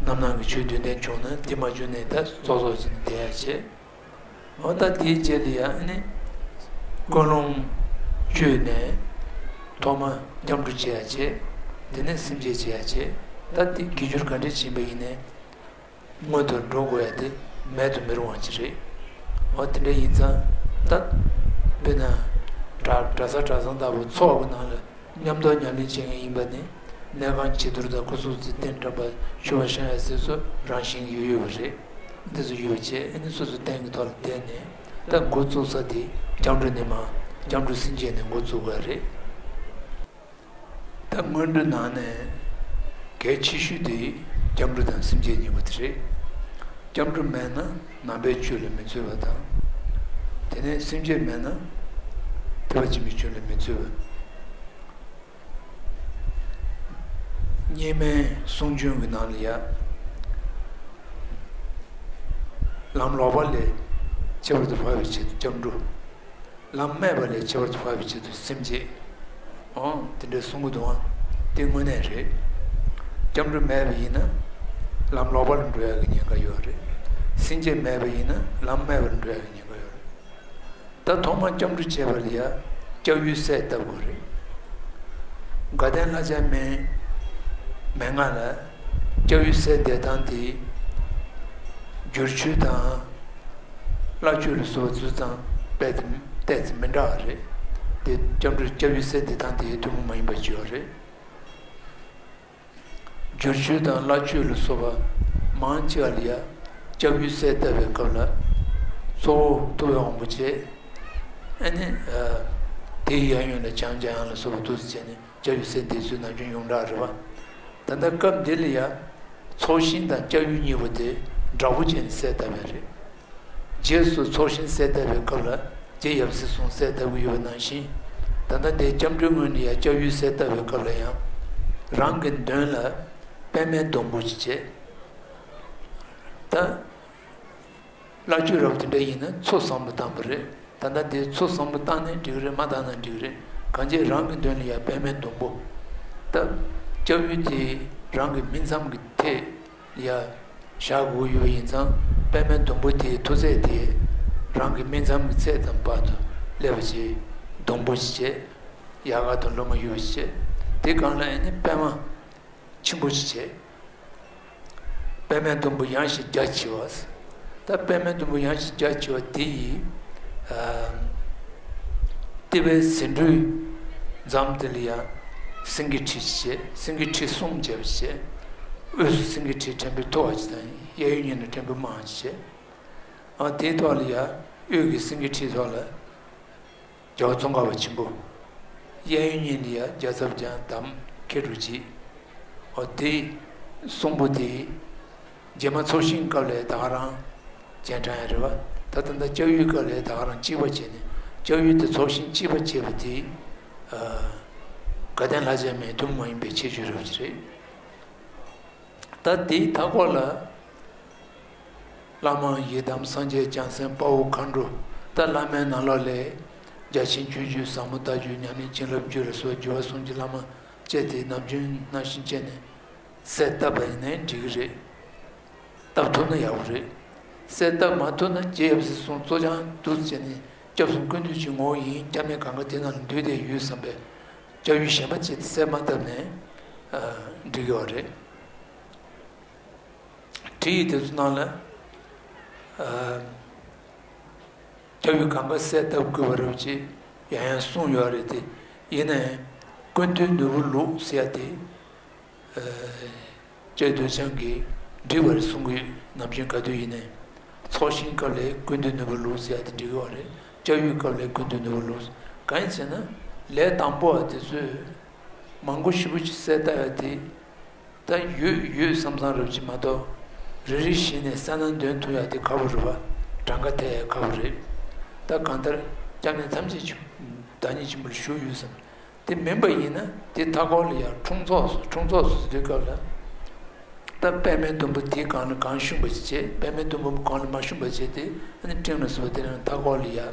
རྣམ་སྣང་གི་ཆོས་བདུན་ལྡན་བྱུང་ན་དེ་མ་བྱུང་ནས་ད་ཙོག་ཙོག་བྱས་ནས་བསྡད་ཡག་བྱས། འོ་ད་དེའི་རྗེས་ལ་ཡང་ཨ་ནི་ཀུན་སློང་བཅུད་ནས་ཐོག་མ་སྐྱབས་འགྲོ་བྱེད་ཡག་བྱས། དེ་ནས་སེམས་བསྐྱེད་བྱེད་ཡག་བྱས། ད་དེ་དགེ་སྦྱོར་ག་འདྲ་ཕྱིན་པ་ཡིན་ནའི། སྔོན་དུ་འགྲོ་དགོས་ཡ་དེ་མེད་དུ་མི་རུང་བ་ཅིག་རེད། འོ་དེ་འདྲ་ཡིན་ཙང་ད། དཔེར་ན་གྲྭ་གྲྭ་ས་གྲྭ་ཚང་ལྟ་བུ་ཚོགས་ཀྱི་ནང་ལ་མཉམ་དུ་ཉམས་ལེན་བྱེད་མཁན་ཡིན་པ་ནི། གནས་ཁང་བྱི་དོར་དང་སྐུ་གསུང་ཐུགས་རྟེན་བཀྲམ་པ་མཆོད་པ་བཤམས་ཡ་ཟེར་ཚོ་རང་བཞིན་ཡོད་ཡོད་པ་རེད། འདི་ཚོ་ཡོད་པ་བྱས་ཨ་ནི་སོ་སོ་རྟེན་གྱི་ཐོག་ལ་བསྡད་ནས་ད་འགོ་བཙུགས་ས་དེ་སྐྱབས་འགྲོ་ནས་མ་སྐྱབས་འགྲོ་སེམས་བསྐྱེད་ནས་འགོ་བཙུགས་དགོས་རེད། ད་སྔོན་འགྲོའི་ནང་ནས་གལ་ཆེ་ཤོས་དེ་སྐྱབས་འགྲོ་དང་སེམས་བསྐྱེད་གཉིས་པོ་དེ་རེད། སྐྱབས་འགྲོ་མེད་ན་ནང་པའི་ཆོས་ལ་མི་འཛུལ་བ་དང་། དེ་ནས་སེམས་བསྐྱེད་མེད་ན་ཐེག་པ་ཆེན་པོའི་ཆོས་ལ་མི་འཛུལ་བ། སྙེ་མའི་གསུང་རྒྱུན་གྱི་ནང་ལ་ཡ། ལམ་ལོག་པ་ལས་ཁྱད་པར་དུ་འཕགས་པའི་ཆེད་དུ་སྐྱབས་འགྲོ། ལམ་སྨད་པ་ལས་ཁྱད་པར་དུ་འཕགས་པའི་ཆེད་དུ་སེམས་བསྐྱེད། འོ་དེ་འདྲའི་གསུང་གི་འདུག་ཨང་། དེ་དངོས་གནས་རེད། སྐྱབས་འགྲོ་མེད་པ་ཡིན་ན་ལམ་ལོག་པ་ལ་འགྲོ་ཡག་གི་ཉེན་ཁ་ཡོད་རེད། སེམས་བསྐྱེད་མེད་པ་ཡིན་ན་ལམ་སྨད་པ་ལ་འགྲོ་ཡག་གི་ཉེན་ཁ་ཡོད་རེད། ད་ཐོག་མར་སྐྱབས་འགྲོ་བྱེད་པ་ལ་ཡ་སྐྱབས་ཡུལ་གསལ་བཏབ་དགོས་རེད། དགའ་ལྡན་ལྷ་བྱ་མའི་མན་ངག་ལ་སྐྱབས་ཡུལ་གསལ་བསྡད་སྟངས་དེ་བསྒྱུར་བཅོས་དང་། བླ་བརྒྱུད་ལ་སོགས་པ་ཚུལ་ཙམ་དཔེ་དེ་བལྟས་ཚེ་མི་འདྲ་བ་རེད། དེ་སྐྱབས་འགྲོ་སྐྱབས་ཡུལ་གསལ་དེ་དང་དེའི་ཐུན་མོང་མ་ཡིན་པ་བརྗོད་པ་རེད། བསྒྱུར་བཅོས་དང་བླ་བརྒྱུད་ལ་སོགས་པ་མང་ཆེ་བ་ལ་ཡ་སྐྱབས་ཡུལ་གསལ་བཏབ་པའི་སྐབས་ལ་གཙོ་བོ་ཐུབ་པའི་དབང་པོ་བྱས། ཨ་ནི་དེའི་གཡས་གཡོན་ལ་བྱམས་བྱམས་ཡང་ལ་སོགས་པ་འདུག་སེ་བྱས་ནས་སྐྱབས་ཡུལ་གསལ་འདེབས་ཚུལ་ནམ་རྒྱུན་ཡོངས་གྲགས་རེད་བ། ད་ལྟ་སྐབས་འདི་ལ་ཡ་ཚོགས་ཞིང་དང་སྐྱབས་ཡུལ་གཉིས་པོ་དེ་འདྲ་པོ་བྱས་ནས་གསལ་བཏབ་པ་རེད། རྗེས་སུ་ཚོགས་ཞིང་གསལ་བཏབ་པའི་སྐབས་ལ་རྗེ་ཡབ་སྲས་གསུམ་གསལ་བཏབ་ཀྱི་ཡོད་པ་ནང་བཞིན། ད་ལྟ་འདིར་སྐྱབས་འགྲོའི་ངོས་ནས་ཡང་སྐྱབས་ཡུལ་གསལ་བཏབ་པའི་སྐབས་ལ་ཡང་། རང་གི་མདུན་ལ་པདྨའི་སྡོང་པོ་ཅིག་བྱས། ད་བླ་བརྒྱུད་རབ་དེ་འདྲ་ཡིན་ན་ཚོ་བཟང་པོ་བཏང་བ་རེད། ད་ལྟ་འདིར་ཚོ་བཟང་པོ་བཏང་ནའི་འགྲིག་རེད། མ་བཏང་ན་འགྲིག་རེད། གང་བྱས་རང་གི་མདུན་ལ་ཡང་པདྨའི་སྡོང་པོ། ད་སྐྱབས་ཡུལ་དེ་རང་གི་སྨིན་མཚམས་ཀྱི་ཐད། ཡ། བཞག་དགོས་ཡོད་པ་ཡིན་ཙང་པདྨའི་སྡོང་པོ་དེའི་མཐོ་ཚད་དེ་རང་གི་སྨིན་མཚམས་ཀྱི་ཚད་ཙམ་བར་དུ་སླེབས་པ་བྱས། སྡོང་པོ་ཞིག་བྱས། ཡལ་ག་དང་ལོ་མ་ཡོད་པ་ཞིག་བྱས། དེ་སྒང་ལ་ཨ་ནི་པདྨ་ཆེན་པོ་ཞིག་བྱས། པདྨའི་སྡོང་པོ་ཡངས་ཤིང་རྒྱ་ཆེ་བ། ད་པདྨའི་སྡོང་པོ་ཡངས་ཤིང་རྒྱ་ཆེ་བ་དེ་ཡིས། ལྟེ་བའི་ཟེའུ་འབྲུའི་འགྲམ་དེ་ལ་ཡང་སེང་གེ་ཁྲི་ཞེས་སེང་གེ་ཁྲི་གསུམ་བྱས་པ་ཞེས། དབུས་སུ་སེང་གེ་ཁྲི་ཕྲེང་བའི་མཐོ་བ་ཅིག་དང་གཡས་གཡོན་གཉིས་ལ་ཕྲེང་བའི་དམག་ཅིག་བྱས། ཨ་དེའི་ཐོག་ལ་ཡང་དབུས་ཀྱི་སེང་གེ་ཁྲིའི་ཐོག་ལ་རྒྱལ་བ་ཙོང་ཁ་པ་ཆེན་པོ། གཡས་གཡོན་གཉིས་ལ་ཡང་རྒྱལ་ཚབ་རྒྱ་དམ་མཁས་གྲུབ་རྗེ། ཨ་དེ་གསུམ་པོ་དེ། རྗེས་མ་ཚོགས་ཞིང་སྐབས་ལ་ད་ག་རང་རྗེས་འབྲང་ཡ་རེད་བ། ད་ལྟ་ད་སྐྱབས་ཡུལ་སྐབས་ལ་ད་ག་རང་གཅིག་པ་བྱས་ནས་སྐྱབས་ཡུལ་དེ་ཚོགས་ཞིང་གཅིག་པ་བྱས་པ་དེ། དགའ་ལྡན་ལྷ་བྱ་མའི་ཐུན་མོང་མ་ཡིན་པའི་ཁྱད་ཆོས་རབ་ཅིག་རེད། ད་དེའི་མཐའ་སྐོར་ལ་བླ་མ་ཡི་དམ་སངས་རྒྱས་བྱང་སེམས་དཔའ་བོ་མཁའ་འགྲོ། ད་བླ་མའི་ནང་ལོགས་ལས་རྒྱ་ཆེན་སྤྱོད་བརྒྱུད་ཟབ་མོ་ལྟ་བརྒྱུད་ཉམས་ལེན་བྱིན་རླབས་བརྒྱུད་ལ་སོགས་བརྒྱུད་པ་གསུམ་གྱི་བླ་མ་བཅས་དེ་ནམ་རྒྱུན་ནང་བཞིན་བྱས་ནས། གསལ་བཏབ་པ་ཡིན་ནའི་འགྲིག་གི་རེད། བཏབ་ཐུབ་ན་ཡག་པོ་རེད། གསལ་བཏབ་མ་ཐུབ་ན་རྗེ་ཡབ་སྲས་གསུམ་གཙོ་རྐྱང་འདུག་ཟེར་ནས་སྐྱབས་གསུམ་ཀུན་འདུས་ཀྱི་ངོ་བོ་ཡིན། སྐྱབས་གནས་གང་ག་དེ་ནང་ལ་འདུས་བསྡད་ཡོད་བསམ་པའི་སྐྱབས་ཡུལ་གཞན་པ་ཅིག་གསལ་མ་བཏབ་ནས་འགྲིག་གི་ཡོད་རེད། བྲིས་ཡིག་དེ་ཚོ་ནང་ལ། ཨ། སྐྱབས་ཡུལ་གང་ག་གསལ་བཏབ་དགོས་པ་རབ་ཅེས་ཡང་ཡང་གསུངས་ཡོད་རེད་དེ། ཡིན་ནའི་ཀུན་འདུས་ནོར་བུ་ལུགས་ཟེར་ཡ་དེ། ཨ། ལྕགས་རྡོ་རྗེ་འཆང་གིས་འགྲིག་པ་རེད་གསུང་གི་ཡོད། ནམ་རྒྱུན་ག་དུས་ཡིན་ནའི་ཚོགས་ཞིང་སྐབས་ལ་ཀུན་འདུས་ནོར་བུ་ལུགས་ཟེར་ཡ་དེ་འགྲིག་གི་ཡོད་རེད། སྐྱབས་ཡུལ་སྐབས་ལ་ཀུན་འདུས་ནོར་བུ་ལུགས། གང་ཡིན་ཟེར་ན། ལས་དང་པོ་བ་དེ་ཚོས་མང་པོ་ཞེ་པོ་ཅིག་གསལ་བཏབ་ཡ་དེ། ད་ཡོད་ཡོད་བསམ་བསམ་རབ་ཅིག་མ་གཏོགས། རེ་རེ་བཞིན་ནས་གསལ་སྣང་འདོན་ཐུབ་ཡག་དེ་ཁག་པོ་རེད་པ། གྲངས་ཀ་ཐེག་ཡག་ཁག་པོ་རེད། ད་གང་ལྟར་སྐྱབས་གནས་ཐམས་ཅད་ཀྱི་བདག་ཉིད་ཆེན་པོར་བཞུགས་ཡོད་བསམ། དེ་མིན་པ་ཡིན་ན་དེ་མཐའ་འཁོར་ལ་ཡང་འཁྲུངས་ཚོགས་སུ་འཁྲུངས་ཚོགས་སུ་དུས་སྐབས་ལ། ད་པདྨའི་སྡོང་པོ་དེའི་སྒང་ལ་གང་བཞུགས་པ་ཞིག་བྱས། པདྨའི་སྡོང་པོ་སྒང་ལ་མ་བཞུགས་པ་བྱས་ཏེ། ཨ་ནི་སྤྲིན་ལ་སོགས་པ་དེ་རང་མཐའ་འཁོར་ལ་ཡང་།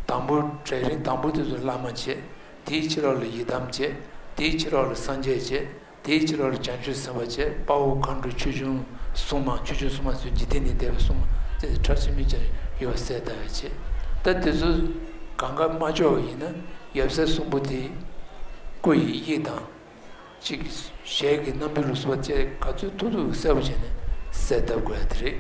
དང་པོ་གྲལ་རིམ་དང་པོ་དེ་ཚོ་བླ་མ་བྱས། དེའི་ཕྱི་ལོགས་ལ་ཡི་དམ་བྱས། དེའི་ཕྱི་ལོགས་ལ་སངས་རྒྱས་བྱས། དེའི་ཕྱི་ལོགས་ལ་བྱང་ཆུབ་སེམས་དཔའ་བྱས། དཔའ་བོ་མཁའ་འགྲོ་ཆོས་སྐྱོང་སྲུང་མ། ཆོས་སྐྱོང་སྲུང་མ་ཚོས་འཇིག་རྟེན་ནས་འདས་པའི་སྲུང་མ་བྱས་ཏེ་གྲངས་ཆད་མེད་ཀྱང་ཡོད་པ་གསལ་བཏབ་ཡ་བྱས། ད་དེ་ཚོ་གང་ག་མ་ལྕོགས་པ་ཡིན་ན་ཡབ་སྲས་གསུམ་པོ་དེ་སྐུ་ཡི་དབྱིབས་དང་། གཅིག་གི་ཞལ་གྱི་རྣམ་འགྱུར་ལ་སོགས་པ་བཅས་ག་ཚོད་ཐུབ་ཐུབ་གསལ་པོ་བྱས་ནས་གསལ་བཏབ་དགོས་ཡ་དེ་རེད།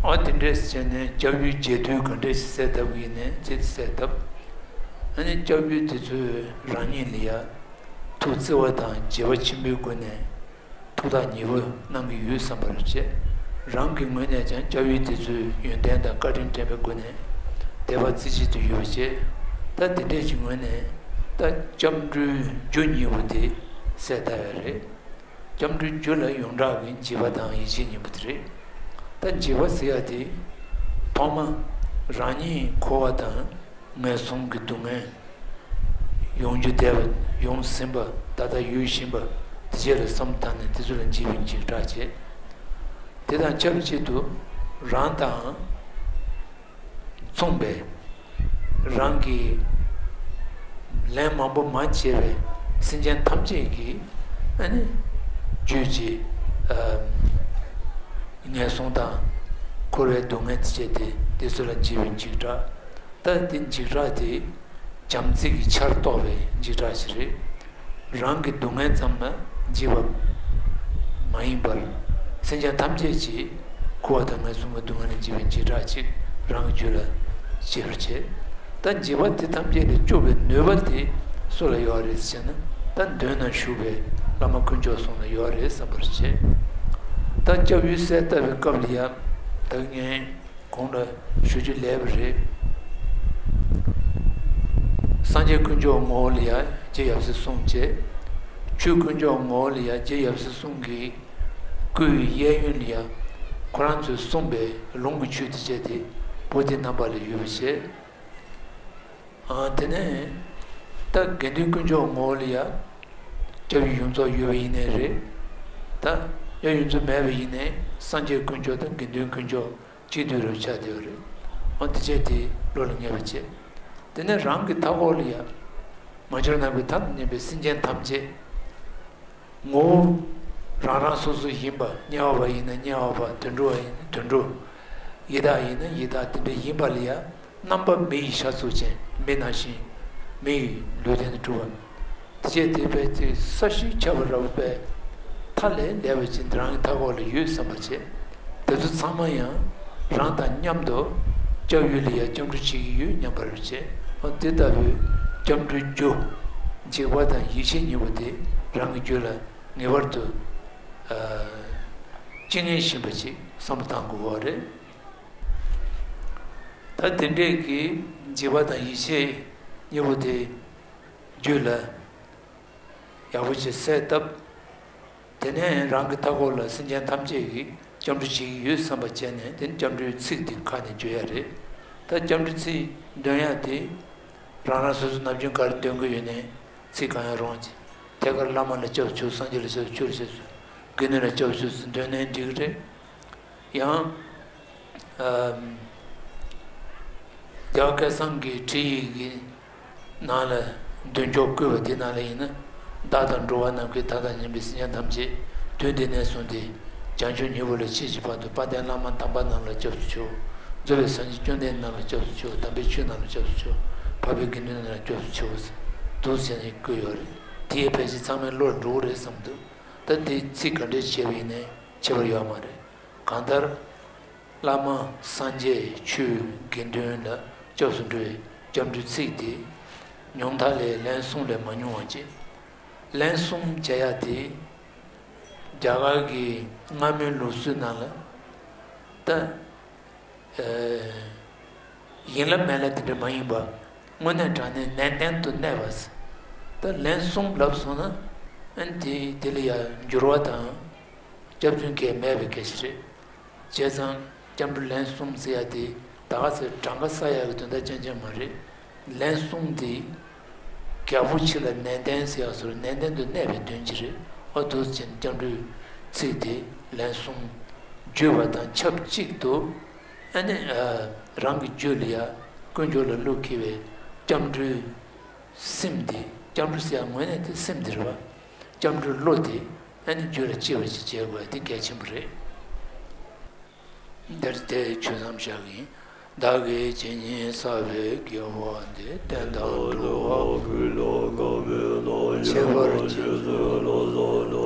ཨ། དེ་འདྲས་བྱས་ནས་སྐྱབས་ཡུལ་རྒྱས་བསྡུས་ག་འདྲས་ཤིག་གསལ་བཏབ་ཀྱི་ཡིན་ནའི་ཅི་གསལ་བཏབ། ཨ་ནི་སྐྱབས་ཡུལ་དེ་ཚོས་རང་ཉིད་ལ་ཡ་ཐུགས་བརྩེ་བ་དང་བརྗེད་པ་ཆེན་པོའི་སྒོ་ནས། ཐུགས་ཐག་ཉེ་པོ་གནང་གི་ཡོད་བསམ་པར་བྱས། རང་གི་ངོས་ནས་ཀྱང་སྐྱབས་ཡུལ་དེ་ཚོའི་ཡོན་ཏན་དང་བཀའ་དྲིན་དྲན་པའི་སྒོ་ནས་དད་པ་རྩེ་གཅིག་ཏུ་ཡོད་པ་བྱས། ད་དེ་འདྲས་ཀྱི་ངོས་ནས་ད་སྐྱབས་འགྲོའི་རྒྱུ་གཉིས་པོ་དེ་གསལ་བཏབ་ཡ་རེད། སྐྱབས་འགྲོའི་རྒྱུ་ལ་ཡོངས་གྲགས་ཀྱི་འཇིགས་པ་དང་ཡིད་ཆེས་གཉིས་པོ་དེ་རེད། ད་འཇིགས་པ་ཟེར་ཡ་དེ་ཐོག་མ་རང་ཉིད་འཁོར་བ་དང་། ངན་སོང་གི་སྡུག་བསྔལ་ཡོང་རྒྱུ་བསྡད་པ། ཡོང་ཟིན་པ། ད་ལྟ་ཡོད་བཞིན་པ་དེ་བྱས་ལ་བསམ་བཏང་ནས་དེ་ཚོ་ལ་འཇིགས་པའི་འཇིགས་སྐྲག་བྱེད། དེ་དང་ཆབས་ཅིག་ཏུ་རང་དང་མཚུངས་པའི་རང་གི་ལན་མང་པོ་མ་བྱས་པའི་སེམས་ཅན་ཐམས་ཅད་ཀྱི་ཨ་ནི་རྒྱུད་ཀྱི་ཨ་ངན་སོང་དང་འཁོར་བའི་སྡུག་བསྔལ་དེ་བྱས་ཏེ་དེ་ཚོ་ལ་འཇིགས་པའི་འཇིགས་སྐྲག། ད་དེ་འཇིགས་སྐྲག་དེ་བྱམས་བརྩེ་གི་ཆར་གཏོགས་པའི་འཇིགས་སྐྲག་ཞིག་རེད། རང་གི་སྡུག་བསྔལ་ཙམ་ལ་འཇིགས་པ་མ་ཡིན་པར། སེམས་ཅན་ཐམས་ཅད་ཀྱི་འཁོར་བ་དང་ངན་སོང་གི་སྡུག་བསྔལ་ལས་འཇིགས་པའི་འཇིགས་སྐྲག་ཅིག་རང་གི་རྒྱུད་ལ་སྐྱེ་རུ་བྱེད། ད་འཇིགས་པ་དེ་ཐམས་ཅད་ལས་སྐྱོབ་པའི་ནུས་པ་དེ་སུ་ལ་ཡོད་རེད་ཟེར་ན། ད་མདུན་ན་བཞུགས་པའི་བླ་མ་དཀོན་མཆོག་གསུམ་ལ་ཡོད་རེད་བསམ་པར་བྱེད། ད་སྐྱབས་ཡུལ་གསལ་བཏབ་པའི་སྐབས་ལ་ཡང་ད་ངས། གོང་ལ་ཞུ་རྒྱུ་ལས་པ་རེད། སངས་རྒྱས་དཀོན་མཆོག་ངོ་བོ་ལ་ཡང་རྗེ་ཡབ་སྲས་གསུམ་བྱས། ཆོས་དཀོན་མཆོག་ངོ་བོ་ལ་ཡང་རྗེ་ཡབ་སྲས་གསུམ་གྱི་སྐུའི་གཡས་གཡོན་ལ་ཡང་ཁོ་རང་ཚོས་གསུངས་པའི་ལུང་གི་ཆོས་དེ་བྱས་ཏེ་བོ་དྷི་ནམ་པ་ལ་ཡོད་པ་བྱས། ཨ། དེ་ནས་ད་དགེ་འདུན་དཀོན་མཆོག་ངོ་བོ་ལ་ཡང་སྐྱབས་ཡུལ་ཡོངས་རྫོགས་ཡོད་པ་ཡིན་ནའི་རེད། ད་ཡང་ཡོངས་རྫོགས་མེད་པ་ཡིན་ནའི་སངས་རྒྱས་དཀོན་མཆོག་དང་དགེ་འདུན་དཀོན་མཆོག་གཅིག་སྡུད་རུ་ཆགས་བསྡད་པ་རེད། འོ་དེ་བྱས་དེ་བློ་ལ་ངེས་པ་བྱས། དེ་ནས་རང་གི་མཐའ་འཁོར་ལ་ཡང་མ་གྱུར་ནམ་མཁའི་མཐའ་དང་མཉམ་པའི་སེམས་ཅན་ཐམས་ཅད། ངོ་བོ་རང་རང་སོ་སོ་ཡིན་པ། དམྱལ་བ་ཡིན་ན་དམྱལ་བ། དུད་འགྲོ་བ་ཡིན་ན་དུད་འགྲོ། ཡི་དྭགས་ཡིན་ན་ཡི་དྭགས། དེ་འདྲ་ཡིན་པ་ལ་ཡང་རྣམ་པ་མི་ཡི་ཤ་ཚུགས་ཅན། མི་ནང་བཞིན་མི་ཡི་ལུས་རྟེན་དུ་གྲུབ་པ། དེ་བྱས་དེ་བས་དེ་ས་གཞི་ཁྱབ་པ་ར་བས་མཐའ་ལས་ལས་པ་ཅན་དེ་རང་གི་མཐའ་འཁོར་ལ་ཡོད་བསམ་པ་བྱས། དེ་ཚོ་ཚང་མ་ཡང་རང་དང་མཉམ་དུ་སྐྱབས་ཡུལ་ལ་ཡང་སྐྱབས་འགྲོ་བྱེད་ཀྱི་ཡོད་སྙམ་པར་བྱས། འོ་དེ་ལྟ་བུའི་སྐྱབས་འགྲོའི་རྒྱུ། འཇིགས་པ་དང་ཡིད་ཆེས་གཉིས་པོ་དེ་རང་གི་རྒྱུད་ལ་ངེས་པར་དུ་ཨ་བཅིངས་ངེས་བཞིན་པ་ཅིག་བསམ་བློ་བཏང་དགོས་པ་རེད། ད་དེ་འདྲས་ཀྱི་འཇིགས་པ་དང་ཡིད་ཆེས་གཉིས་པོ་དེ་རྒྱུད་ལ་ཡག་པོ་ཅིག་གསལ་བཏབ། དེ་ནས་རང་གི་མཐའ་འཁོར་ལ་སེམས་ཅན་ཐམས་ཅད་ཀྱིས་སྐྱབས་འགྲོ་བྱེད་ཀྱི་ཡོད་བསམ་པ་བྱས་ནས། དེ་ནས་སྐྱབས་འགྲོའི་ཚིག་དེ་ཁ་ནས་བརྗོད་ཡ་རེད། ད་སྐྱབས་འགྲོའི་ཚིག་འདོན་ཡ་དེ་རང་རང་སོ་སོ་ནམ་རྒྱུན་ག་རེ་འདོན་གྱི་ཡོད་ནའི་ཚིག་གང་ཡང་རུང་། ཐད་ཀར་བླ་མ་ལ་སྐྱབས་སུ་མཆིའོ། སངས་རྒྱས་ལ་སྐྱབས་སུ་མཆིའོ་ཞེས་སོ། དགེ་འདུན་ལ་སྐྱབས་སུ་མཆིའོ་ཟེར་འདོན་ནའི་འགྲིག་གི་རེད། ཡང་། ཨམ། རྒྱལ་བ་སྐལ་བཟང་གི་ཁྲིད་ཡིག་གི་ནང་ལ་འདོན་ཆོག་བཀོད་པ་དེ་ནང་ལ་ཡིན་ན། བདག་དང་འགྲོ་བ་ནམ་མཁའི་མཐའ་དང་མཉམ་པའི་སེམས་ཅན་ཐམས་ཅད་དུས་འདི་ནས་བཟུང་སྟེ་བྱང་ཆུབ་ཉིད་དབུས་ལ་མཆིས་ཀྱི་བར་དུ་དཔལ་ལྡན་བླ་མ་དམ་པ་རྣམས་ལ་སྐྱབས་སུ་མཆིའོ། རྫོགས་པའི་སངས་རྒྱས་བཅོམ་ལྡན་རྣམས་ལ་སྐྱབས་སུ་མཆིའོ། དམ་པའི་ཆོས་རྣམས་ལ་སྐྱབས་སུ་མཆིའོ། འཕགས་པའི་དགེ་འདུན་རྣམས་ལ་སྐྱབས་སུ་མཆིའོ་ཟེར་འདུག་ཟེར་ནས་བཀོད་ཡོད་རེད། དེ་ཡི་ཕལ་ཆེར་ཚང་མའི་བློར་འགྲོ་གི་རེད་བསམ་འདུག་ད་དེ་ཚིག་ག་འདྲས་བྱས་པ་ཡིན་ནའི་ཁྱད་པར་ཡོད་མ་རེད། གང་ལྟར་བླ་མ་སངས་རྒྱས་ཆོས་དགེ་འདུན་ལ་སྐྱབས་སུ་འགྲོ་བའི་སྐྱབས་འགྲོའི་ཚིག་དེ་ཉུང་མཐའ་ལས་ལན་གསུམ་ལས་མ་ཉུང་བ་བྱེད། ལན་གསུམ་བྱ་ཡ་དེ་རྒྱ་གར་གྱི་སྔ་མོའི་ལུགས་སྲོལ་ནང་ལ་ད། ཡིན་ལབ་མིན་ལབ་དེ་འདྲ་མ་ཡིན་པ། དངོས་གནས་དྲང་གནས་ནན་ཏན་དུ་གནས་པ། ད་ལན་གསུམ་ལབ་སོང་ན། ཨ་ནི་དེ་དེ་ལ་ཡང་འགྱུར་བ་དང་། སྐྱབས་བཅོལ་གལ་མེད་པའི་སྐད་ཆ་རེད། བྱས་ཙང་སྐྱབས་འགྲོ་ལན་གསུམ་ཟེར་ཡ་དེ་ད་ག་ཚོད་གྲངས་ཀ་བསགས་ཡ་གི་དོན་དག་ཅན་ཅན་མ་རེད། ལན་གསུམ་དེ། རྒྱལ་པོ་ཆེ་ལ་ནན་ཏན་ཟེར་ཡ་སོགས་ནན་ཏན་དུ་གནས་པའི་དོན་གྱིས་རེད། ཨ་འདུག་ཅིང་སྐྱབས་འགྲོའི་ཚིག་དེ་ལན་གསུམ་བརྗོད་པ་དང་ཆབས་ཅིག་ཏུ། ཨ་ནི་རང་གི་རྒྱུད་ལ་ཡ་དཀོན་མཆོག་ལ་བློ་འཁེལ་བའི་སྐྱབས་འགྲོའི་སེམས་དེ། སྐྱབས་འགྲོ་ཟེར་ཡ་དངོས་གནས་དེ་སེམས་དེ་རེད་བ། སྐྱབས་འགྲོའི་བློ་དེ་ཨ་ནི་རྒྱུད་ལ་སྐྱེ་བ་ཞིག་བྱེད་དགོས་པ་དེ་གལ་ཆེན་པོ་རེད། འདིར་དེ་ཆོས་མཚམས་བཞག་གི་ཡིན། བདག་གིས་ཇི་སྙེད་བསགས་པའི་དགེ་བ་འདི། བསྟན་དང་གྲུབ་པ་ཀུན་ལ་དགའ་བའི་བློ། ཁྱད་པར་ཅན་ཚོའི་བློ་བཟང་ལ།